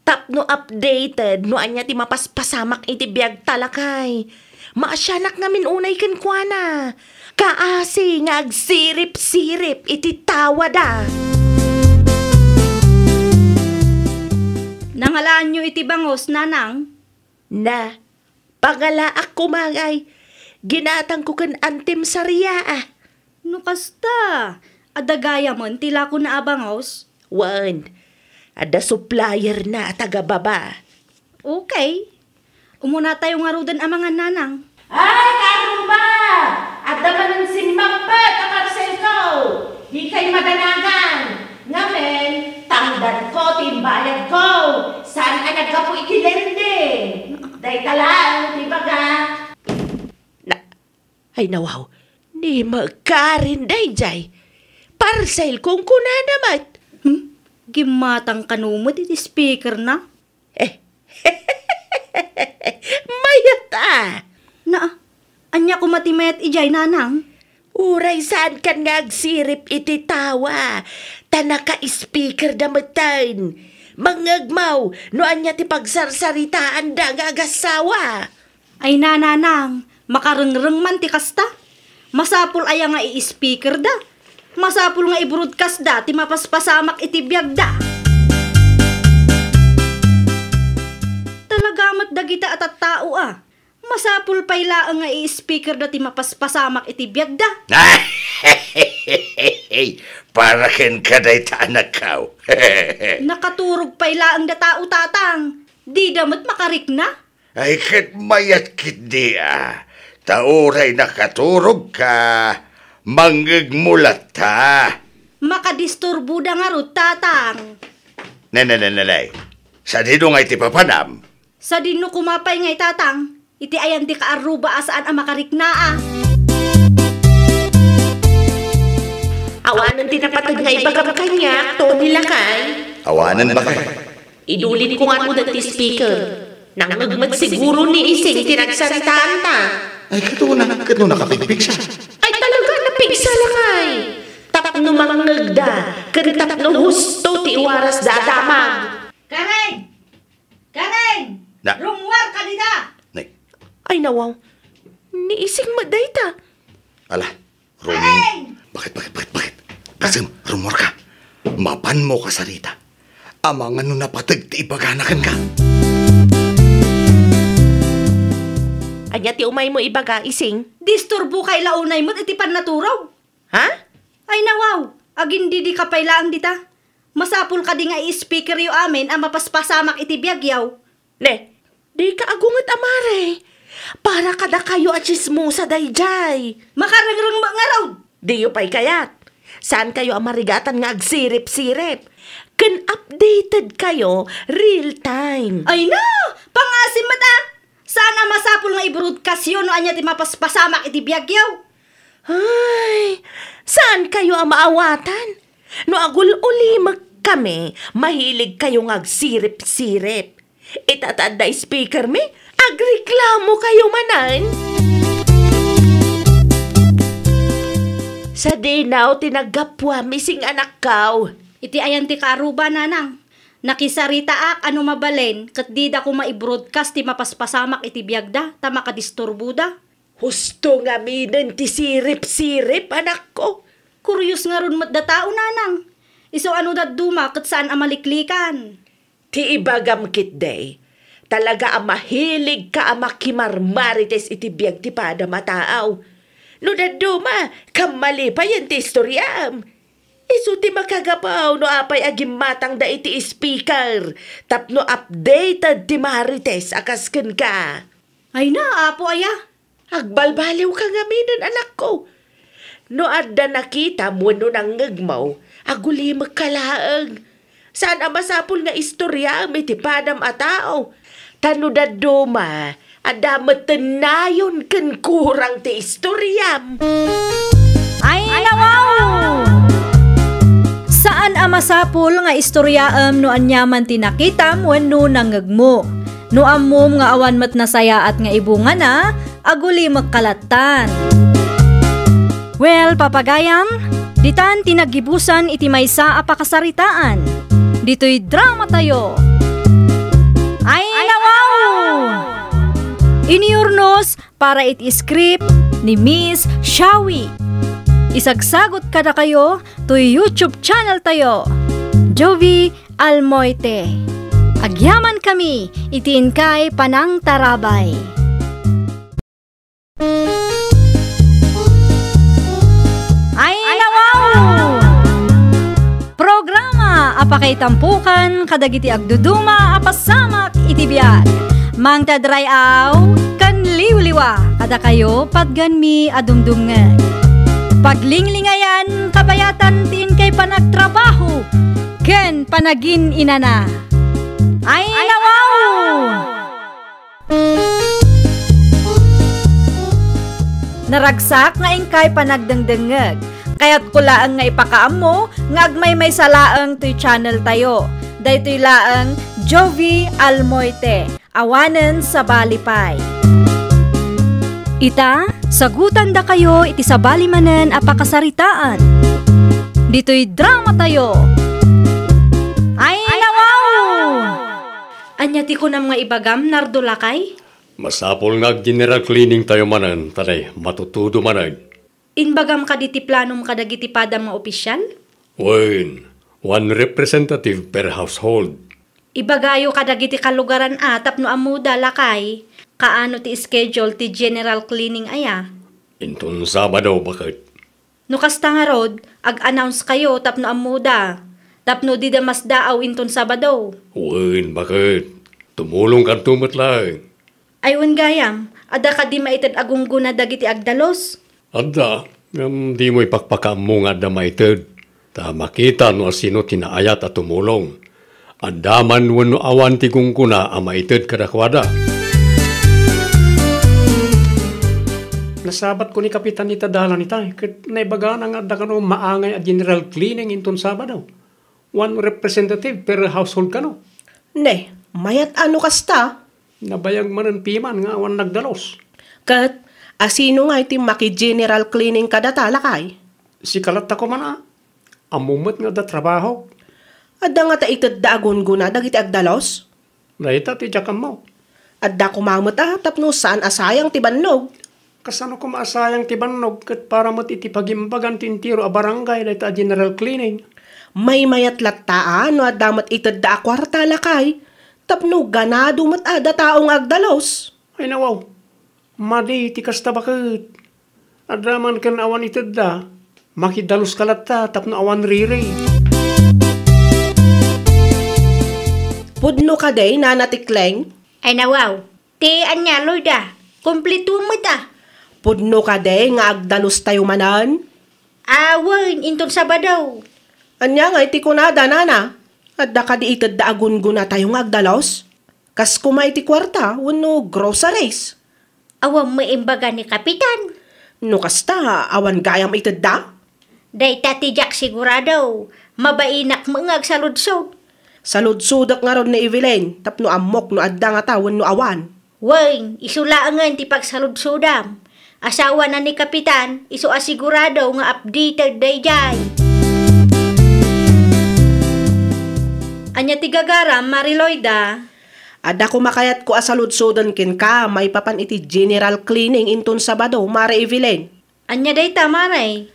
Tapno updated no ania ti mapaspasamak iti biagta, lakay. Maasianak ngamin unay kenkuana. Kaasi nga agsirip-sirip iti tawada. Nangalaanyo iti bangos, nanang? Na, pangalaak koma ngay. Ginatangko ken Antim Saria, a. No kasta, adda gayamen ti lakona a bangos? Wen, adda supplierna a taga-baba. Okay. Umunatayo ngaruden a mangan, nanang. Ay, kaarruba! Adda manen simmappet a parcelko! Dikay madanagan! Ngamin, tangdanko ti imbayadko! Saan a naggapu iti lending! Dayta laeng ti ibagak. Na, ay, nawaw, ni makarin daydiay. Parcelko kunana met. Hmm? Gimmatang kano met iti speakerna? Eh, mayat a! Na, ania koma ti mayat idiay, nanang? Uray saankan nga agsirip iti tawa, ta naka-speakerda metten. Mangngegmo no ania ti pagsarsaritaanda nga agassawa. Ay, nanang, makarengreng man ti kasta. Masapul aya nga i-speakerda? Masapul nga i-broadcastda ti mapaspasamak iti biagda. Talaga met dagita a tattao a. Masapul pay laeng nga i-speakerda ti mapaspasamak iti biagda. Para kenka dayta, anakko. Nakaturog pay laeng da tao, tatang. Dida met makarikna. Ay, ket mayat ketdi a, ta uray nakaturogka, Mangngegmo latta. Makadisturboda ngarud, Tatang. Ne, ne, ne, ne, ne. Sadino ngay ti papanam? Sadino koma pay ngay, Tatang? Iti ayan ti kaarruba a saan a makariknaa. Awanen ti napateg nga ibagam kaniak, Tony lakay. Awanen, bakay. Idulinko nga ammoda ti speaker. Nangngeg met siguro ni Ising ti nagsaritaanta. Ay, ket no, ket no nakapigpigsa? Ay, talaga, napigsa lakay. Tapno mangngegda, ken tapno husto ti warasda a damag. Karen! Karen! Na- Rummuarka dita! Nay. Ay, nawaw. Ni Ising met dayta. Ala, Rum-, Karen! Bakit, bakit, bakit, bakit? Basem, rummuarka. Mapanmo kasarita. Amangan no napateg ti ibagana kenka. Ania ti umaymo ibaga, Ising? Disturboka la unay met iti pannaturaw. Ha? Ay, nawaw. Agindidika pay laeng dita. Masapul kadi nga i-speakeryo amin a mapaspasamak iti biagyo? Ne, dika agunget a mare. Para kadakayo a tsismosa daydiay. Makarengreng met ngarud. Diyo pay kayat. Saankayo a marigatan nga agsirip-sirip. Ken updated kayo real time. Ay na! Pangngaasim met a! Saan a masapul nga i-broadcastyo no ania ti mapaspasamak iti biagyo? Ay, saankayo a maawatan? No agul-ulimek kami, mahilig kayo nga agsirip-sirip. Ita ta adda speaker mi, agreklamo kayo manen. Sadino ti naggapuam, Ising anakko? Iti ayan ti kaaruba, Nanang. Nakisaritaak a no mabalin ket dida koma i-broadcast ti mapaspasamak iti biagda ta makadisturboda. Husto ngaminen ti sirip-sirip, anakko. Kurios ngarud met datayo, Nanang. Isu a no dadduma ket saan a maliklikan. Ti ibagam ketdi, talaga a mahiligka a makimarmarites iti biag ti padam a tao. No dadduma, kammalipayen ti istoriam. Isu ti makagapu no apay a gimmatangda iti speaker tapno updated ti marites a kas kenka. Ay na, Apo aya. Agbalbaliwka ngaminen, anakko. No adda nakitam wenno nangngegmo, agulimekka laeng. Saan a masapul nga istoriam iti padam a tao. Ta no dadduma, adda met nayon ken kurang ti istoriam. Ay, nawaw! Saan a masapul nga istoriaem no aniaman ti nakitam wenno nangngegmo. No ammom nga awan met nasayaat nga ibungana, agulimekka lattan. Well, papagayam, ditan ti naggibusan iti maysa a pakasaritaan. Ditoy dramatayo. Ay, nawaw! Iniurnos para iti script ni Miss Shawi. Isagsagut kadakayo toy YouTube channel tayo, Jovi Almoite. Agyaman kami iti inkay panangtarabay. Ay, nawaw! Programa a pakaitampokan kadagiti agduduma a pasamak iti biag. Mangted ray-aw ken liwliwa kadakayo patgenmi a dumdumngeg. Paglinglingayan kabayatan ti inkay panagtrabaho ken panagin-inana. Ay, nawaw! Naragsak nga inkay panagdengdengngeg. Kayatko laeng nga ipakaammo nga agmaymaysa laeng toy channel tayo. Daytoy laeng Jovi Almoite, awanen sabali pay. Ita, sagutandakayo iti sabali manen a pakasaritaan. Ditoy dramatayo. Ay, nawaw! Ania ti kunam nga ibagam, Nardo lakay? Masapul nga ag-general cleaning tayo manen, ta nay, matutudo manen. Imbagam kadi ti planom kadagiti padam nga opisyal? Wen, one representative per household. Ibagayo kadagiti kalugaran a tapno ammoda, lakay, kaano ti schedule ti general cleaning aya? Inton Sabado, baket. No kasta ngarud, ag-announce kayo tapno ammoda, tapno dida masdaaw inton Sabado. Wen, baket. Tumulongkanto met laeng. Ay, wen gayam, adda kadi maited a gunggona dagiti agdalus? Adda. Ngem dimo ipakpakaammo nga adda maited, ta makita no asino ti naayat a tumulong. Adda man wenno awan ti gunggona a maited kadakuada. Nasabatko ni Kapitan ita dalan ita, ket naibagana nga adda kano maangay a general cleaning inton Sabado. One representative per household kano. Ne, mayat a no kasta? Nabayag manen piman nga awan nagdalus. Ket, asino nga iti maki-general cleaning kadata, lakay? Sika latta koma a. Ammom met nga adda trabaho. Adda ngata itedda a gunggona dagiti agdalus? Dayta ti diak ammo. Adda koma met a tapno saan a sayang ti bannog. Kasano koma a sayang ti bannog ket para met iti pagimbagan ti entero a barangay dayta a general cleaning? Maymayat latta a no adda met itedda a kuarta, lakay, tapno ganado met a datao nga agdalus. Ay nawaw, madi ti kasta baket. Adda man ken awan itedda, makidaluska latta tapno awan riri. Pudno kadi, Nana Tikleng? Ay nawaw, ti ania, Loida? Kumpleto met a. Pudno kadi nga agdalustayo manen? Awen, inton Sabado. Ania ngay ti kunada, Nana? Adda kadi itedda a gungonatayo nga agdalus? Kas koma iti kuarta wenno groceries? Awan maimbaga ni Kapitan. No kasta, awan gayam itedda? Dayta ti diak sigurado. Mabainak met nga agsaludsod. Saludsodek ngarud ni Evelyn tapno ammok no adda ngata wenno awan. Wen, isu laengen ti pagsaludsodam. Asawana ni Kapitan, isu a sigurado nga updated daydiay. Ania ti gagaram, Mare Loida? Adda koma kayatko a saludsoden kenka maipapan iti general cleaning inton Sabado, Mare Evelyn. Ania dayta, Mare?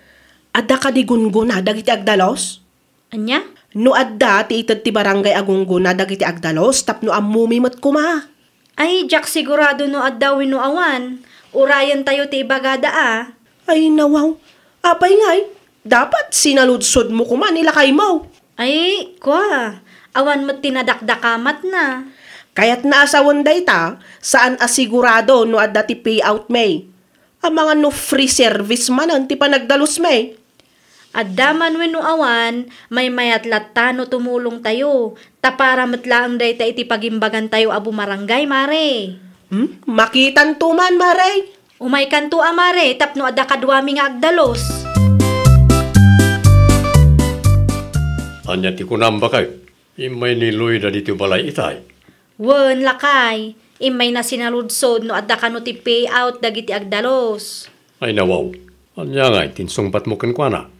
Adda kadi gunggona dagiti agdalus? Ania? No adda ti ited ti barangay a gunggona dagiti agdalus tapno ammomi met koma. Ay, diak sigurado no adda wenno awan. Urayentayo ti ibagada a. Ay, nawaw. Apay ngay? Dapat sinaludsodmo koma ni lakaymo. Ay, kua, awan met ti nadakdakamatna. Kayatna a sawen dayta, saan a sigurado no adda ti payout, May. Amangan no free service manen ti panagdalus, May. Adda man wenno awan, maymayat latta no tumulongtayo, ta para met laeng dayta iti pagimbagantayo a bumarangay, Mare. Hmm? Makitanto man, Mare. Umaykanto a, Mare, tapno adda kaduami nga agdalus. Ania ti kunam, bakay? Immay ni Loida ditoy balay itay? Wen, lakay. Immayna sinaludsod no adda kano ti payout dagiti agdalus. Ay, nawaw. Ania ngay ti insungbatmo kenkuana?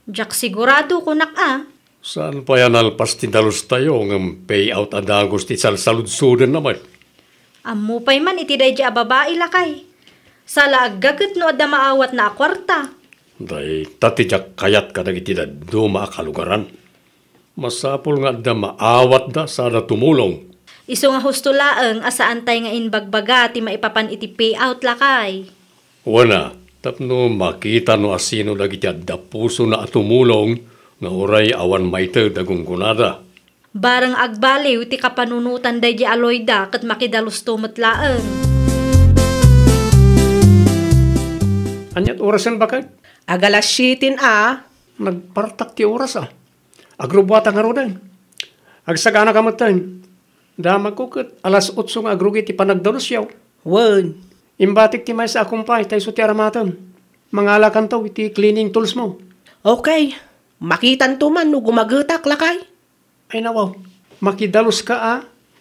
Diak sigurado, kunak a. Saan pay a nalpas ti dalustayo ngem payout a dagus ti salsaludsodenna met? Ammo pay man iti daydi a babai, lakay. Salaagga ket no adda maawatna a kuarta. Dayta ti diak kayat kadagiti dadduma a kalugaran. Masapul nga adda maawatda sada tumulong. Isu nga husto laeng a saantay nga imbagbaga ti maipapan iti payout, lakay. Wen a, tapno makita no asino dagiti adda pusona a tumulong nga uray awan maited a gunggonada. Bareng agbaliw ti kapanunotan daydi a Loida ket makidalusto met laeng. Aniat orasen, bakay? Agalas siete a. Nagpartak ti oras a. Agrubbuata ngaruden. Agsagana ka metten. Damagko ket alas otso nga agrugi ti panagdalusyo. Wen. Imbatik ti maysa a kumpay ta isu ti aramatem. Mangalakanto iti cleaning tools mo. Okay. Makitanto man no gumagetak, lakay. Ay nawaw, makidaluska a,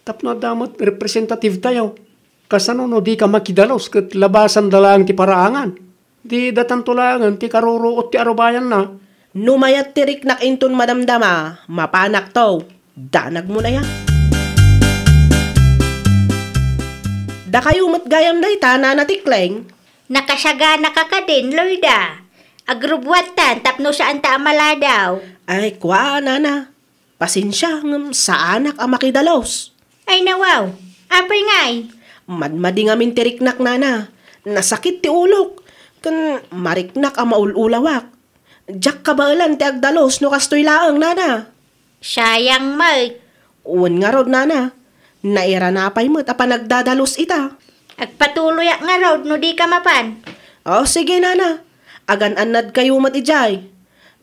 tapno adda met representative tayo. Kasano no dika makidalus ket labasanda laeng ti paraangan? Di datanto laengen ti karuruot ti arubayanna. No mayat ti riknak inton madamdama, mapanakto. Danagmo na ya. Dakayo met gayam dayta, Nana Tikleng? Nakasaganaka kadin, Loida. Agrubbuatan tapno saanta a maladaw. Ay, kua, Nana. Pasensia, ngem saanak a makidalus. Ay nawaw, apay ngay? Madmadi ngamin ti riknak, Nana. Nasakit ti ulok. Ken mariknak a maul-ulawak. Diak kabaelan ti agdalus no kastoy laeng, Nana. Sayang met. Wen ngarud, Nana. Nairana pay met a panagdadalus ita. Agpatuloyak ngarud no dika mapan. O, sige, Nana. Agan-annadkayo met idiay.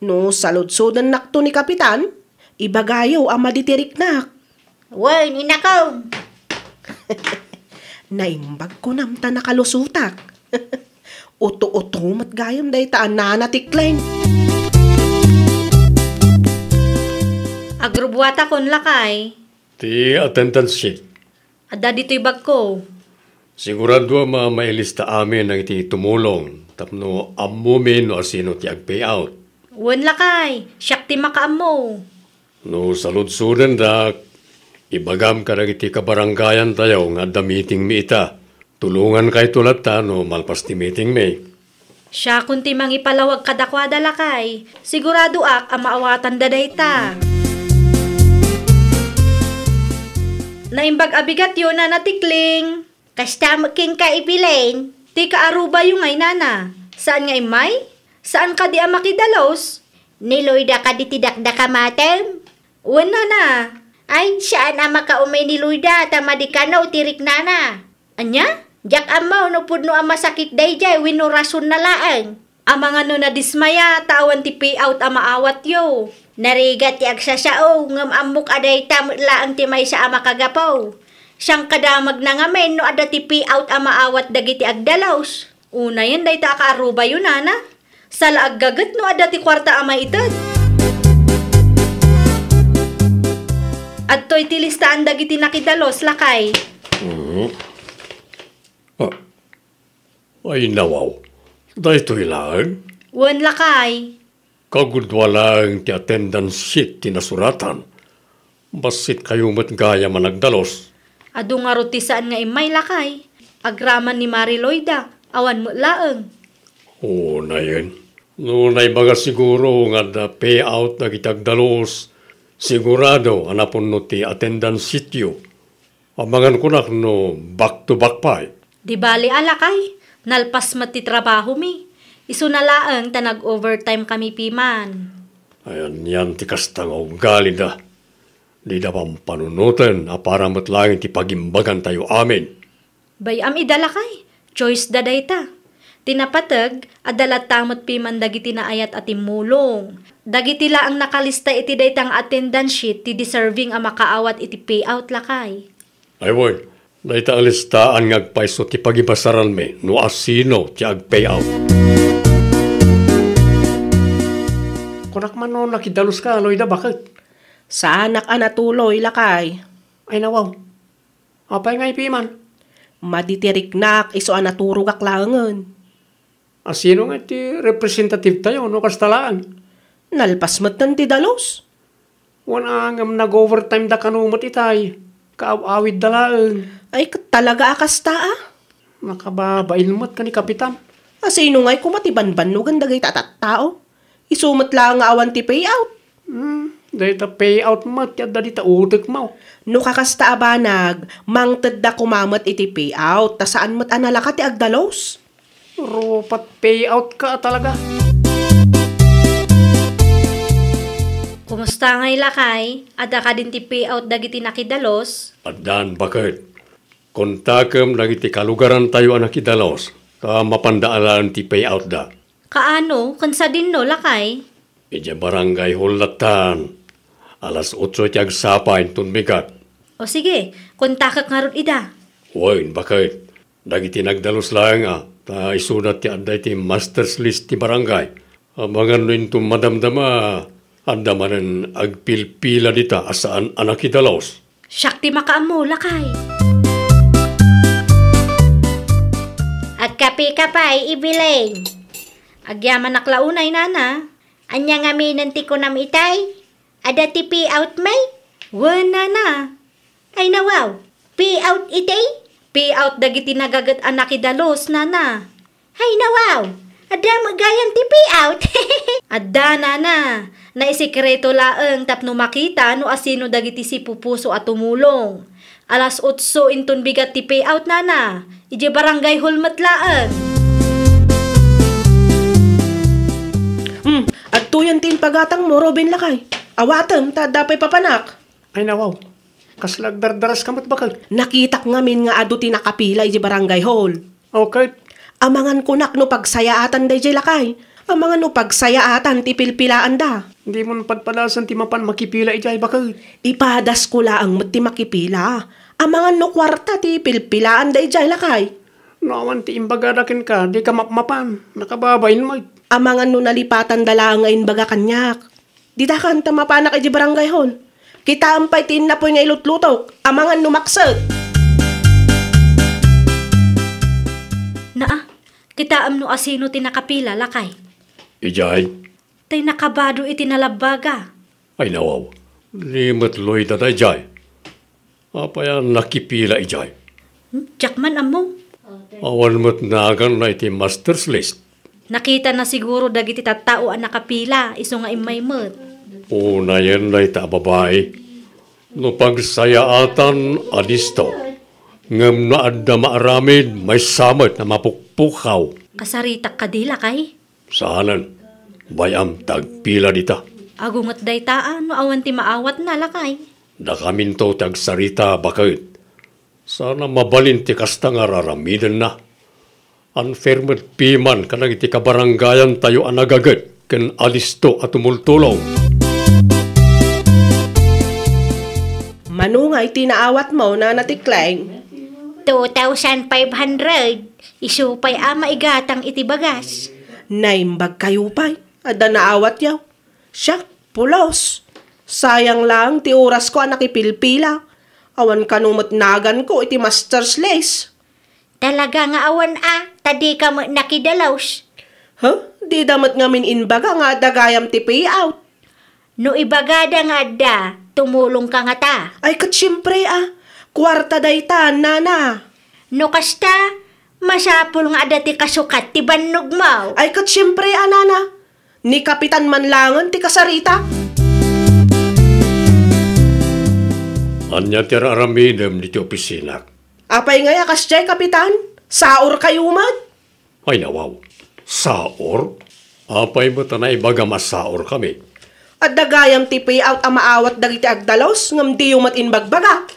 No saludsodennakto ni Kapitan, ibagayo a madi ti riknak. Wen, inakong. Naimbag kunam ta nakalusotak. Uto-uto met gayam dayta a Nana Tikling. Agrubbuatakon, lakay. Ti attendance sheet. Adda ditoy bagko. Sigurado a ma-, mailista amin dagiti tumulong tapno ammomi no asino ti ag-payout. Wen, lakay, siak ti makaammo. No saludsodendak, ibagam kadagiti kabarangayantayo nga adda meetingmi ita. Tulongankayto latta no malpas ti meetingmi. Siakon ti mangipalawag kadakuada, lakay. Siguradoak a maawatanda dayta. Naimbag a bigatyo, Nana Tikling. Kasta met kenka, Evelyn. Ti kaarubayo ngay, Nana. Saan nga immay? Saan kadi a makidalus? Ni Loida kadi ti dakdakamatem? Wen, Nana. Ay, saan a makaumay ni Loida ta madi kano ti riknana. Ania? Diak ammo no pudno a masakit daydiay wenno rasonna laeng. Amangan no nadismaya ta awan ti payout a maawatyo. Narigat ti agsasao, ngem ammok a dayta met laeng ti maysa a makagapu. Sangkadamagna ngamin no adda ti payout a maawat dagiti agdalus. Unayen dayta a kaarubayo, Nana. Saan la aggaget no adda ti kuarta a maited. Adtoy ti listaan dagiti nakidalus, lakay. Mhm. Ah. Ay, nawaw. Daytoy laeng? Wen, lakay. Kagudua laeng ti attendance sheet ti nasuratan. Bassitkayo met gayam a nagdalus. Adu ngarud ti saan nga immay, lakay. Agraman ni Mari Loida, awan met laeng. Unayen. No naibaga siguro nga adda payout dagiti agdalus, sigurado a napunno ti attendance sheetyo. Amangan kunak no back to back pay. Di bali a, lakay, nalpas met ti trabahomi. Isuna laeng ta nag-overtime kami piman. Ay, anian ti kasta nga ugalida. Dida pampanunoten a para met laeng ti pagimbagantayo amin. Bay-am ida, lakay. Choice da dayta. Ti napateg, adda latta met piman dagiti naayat a timmulong. Dagiti laeng nakalista iti dayta nga attendance sheet ti deserving a makaawat iti payout, lakay. Ay, wen, dayta a listaan nga agpayso ti pagibasaranmi no asino ti ag-payout. Kunak man no nakidaluska, Loida, baket? Saanak a natuloy, lakay. Ay, nawaw. Apay nga ipiman? Madi ti riknak isu a naturogak laengen. Asino nga ti representative tayo no kasta laeng? Nalpas metten ti dalus. Wen a, ngem nag-overtime da kano met itay. Kaaw-awid da laeng. Ay, ket talaga a kasta a? Nakababain met ken ni Kapitan. Asino ngay koma ti banbannogen dagiti a tattao? Isu met laeng nga awan ti payout. Hmm, dayta payout met ti adda dita utekmo. No kakasta a banag, mangtedda koma met iti payout, ta saan met a nalaka ti agdalus. Rupat payout ka talaga. Kumusta ngay, lakay? Adda kadin ti payout dagiti nakidalus? Addan, baket. Kontakem dagiti kalugarantayo a nakidalus, ta mapanda alaen ti payoutda. Kaano, ken sadinno, lakay? Idiay barangay hall lattan. Alas otso ti agsapa inton bigat. O sige, kontakek ngarud ida. Wen, baket. Dagiti nagdalus laeng a, ta isuda ti adda iti master's list ti barangay. Amangan no inton madamdama, adda manen agpilpila dita a saan a nakidalus. Siak ti makaammo, lakay. Agkape ka pay, Evelyn. Agyamanak la unay, Nana. Ania ngaminen ti kunam itay? Adda ti payout met? Wen, Nana. Ay, nawaw. Payout itay? Payout dagiti nagaget a nakidalus, Nana. Ay, nawaw. Adda met gayam ti payout. Adda, Nana. Naisekreto laeng tapno makita no asino dagiti sipupuso a tumulong. Alas otso inton bigat ti payout, Nana. Idiay barangay hall met laeng. Hmm, adtoyen ti impagatangmo, Ruben, lakay. Awatem, ta adda pay papanak. Ay, nawaw. Kasla agdardaraska met, baket? Nakitak ngamin nga adu ti nakapila idiay barangay hall. Okay. Amangan kunak no pagsayaatan daydiay, lakay. Amangan no pagsayaatan ti pilpilaanda. Dimon padpadasen ti mapan makipila idiay baket. Ipadasko laeng met ti makipila. Amangan no kuarta ti pilpilaanda idiay, lakay. No awan ti imbagada kenka, dika mapmapan. Nakababain met. Amangan no nalipatanda laeng nga imbaga kaniak. Dita kan ta mapanak iti barangay hall. Kitaem pay ti innapoy nga ilutlutok. Amangan no makset. Naa, kitaem no asino ti nakapila, lakay. Idiay. Tay nakabado iti nalabbaga. Ay, nawaw. Ni met Loida daydiay. Apay a nakipila idiay? Hmm, diak man ammo. Awan met naganna iti master's list. Nakitana siguro dagiti tattao a nakapila, isu nga immay met. Unayen dayta a babai. No pagsayaatan, adisto. Ngem no adda maaramid, maysa met a mapukpukaw. Kasaritak kadi, lakay? Saanen. Bay-am ti agpila dita. Agunget dayta a no awan ti maawatna, lakay. Dakaminto ti agsarita, baket. Saan a mabalin ti kasta nga ar-aramidenna. Unfair met piman kadagiti kabarangayantayo a nagaget ken alisto a tumultulong. Mano nga iti naawatmo, Nana Tikling? Two thousand five hundred. Isu pay a maigatang iti bagas. Naimbag kayo pay. Adda naawatyo. Siak, pulos. Sayang lang ti orasko a nakipilpila. Awan kano met naganko iti master's list. Talaga nga awan a, ta dika met nakidalos. Huh? Dida met ngamin inbaga nga adda gayam ti payout. No ibagada nga adda, tumulongka ngata. Ay, ket siempre a. Kuarta dayta, nana. No kasta, masapul nga adda ti kasukat ti bannogmo. Ay, ket siempre a, nana. Ni Kapitan man langen ti kasarita. Ania ti ar-aramidem ditoy opisinak? Apay ngay a kasdiay, Kapitan? Saorkayo met? Ay, nawaw. Saor? Apay met a naibagam a saorkami? Adda gayam ti payout a maawat dagiti agdalos, ngem diyo met imbagbaga.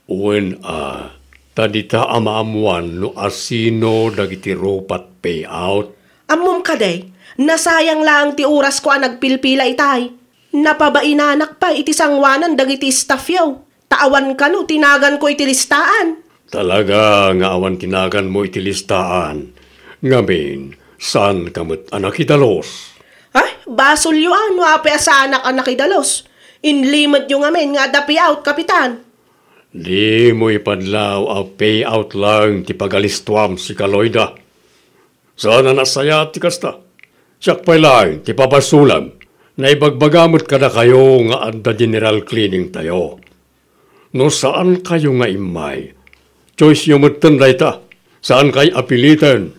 Wen a, ta dita a maammuan no asino dagiti rupat payout. Ammom kadi, nasayang laeng ti orasko a nagpilpila itay. Napabainanak pay iti sangoanan dagiti staffyo, ta awan kano ti naganko iti listaan. Talaga nga awan ti naganmo iti listaan. Ngamin, saanka met a nakidalos. Ay, basolyo a no apay a saanak a nakidalos. Inlimedyo ngamin nga adda payout, Kapitan. Dimo ipadlaw a payout laeng ti pagalistuam, sika Loida. Saan a nasayaat ti kasta. Siak pay laeng ti pabasolem. Naibagbaga met kadakayo nga adda general cleaning tayo. No saankayo nga immay, choiceyo metten dayta. Saankay a piliten.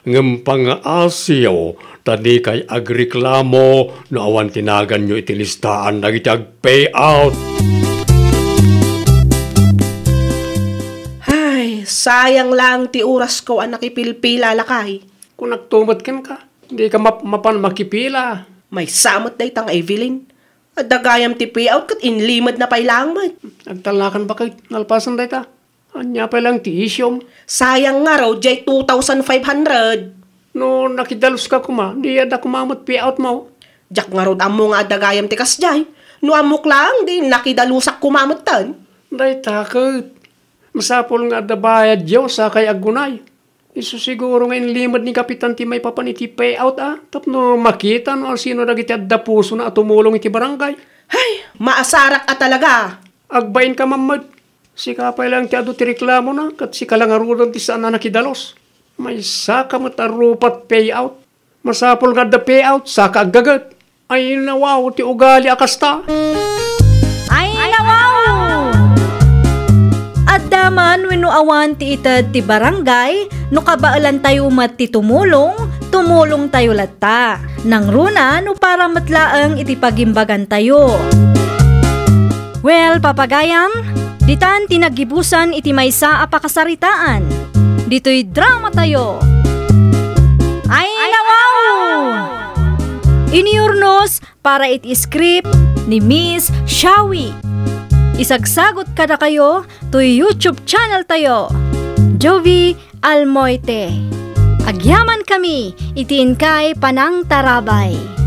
Ngem pangngaasiyo ta dikay agreklamo no awan ti naganyo iti listaan dagiti agpayout. Ay, sayang lang ti orasko a nakipilpila, lakay. Kunakto met kenka, dika map-, mapan makipila. Maysa met dayta nga Evelyn. Adda gayam ti payout ket inlimedna pay laeng met. Agtallakan baket, nalpasen dayta. Ania pay laeng ti isyom? Sayang ngarud diay two thousand five hundred. No nakidaluska koma, di adda koma met payoutmo. Diak ngarud ammo nga adda gayam ti kasdiay. No ammok laeng, di nakidalusak koma metten. Dayta ket, masapul nga adda bayadyo, sakay aggunay. Isu siguro nga inlimed ni Kapitan ti maipapan iti payout a, tapno makita no asino dagiti adda pusona a tumulong iti barangay. Hay, maasarak a talaga! Agbainka man met. Sika pay laeng ti adu ti reklamona, ket sika la ngaruden ti saan a nakidalos. Maysaka met a rupat payout. Masapul nga adda payout, saka aggaget. Ay, nawaw ti ugali a kasta. Ay, nawaw! Adda man wenno awan ti ited ti barangay, no kabaelantayo met ti tumulong, tumulongtayo latta. Nangruna no para met laeng iti pagimbagantayo. Well, papagayam, ditan ti naggibusan iti maysa a pakasaritaan. Ditoy dramatayo. Ay, nawaw! Inurnos para iti script ni Miss Shawi. Isagsagut kadakayo toy YouTube channel tayo, Jovie Almoite. Agyamankami iti inkay panangtarabay.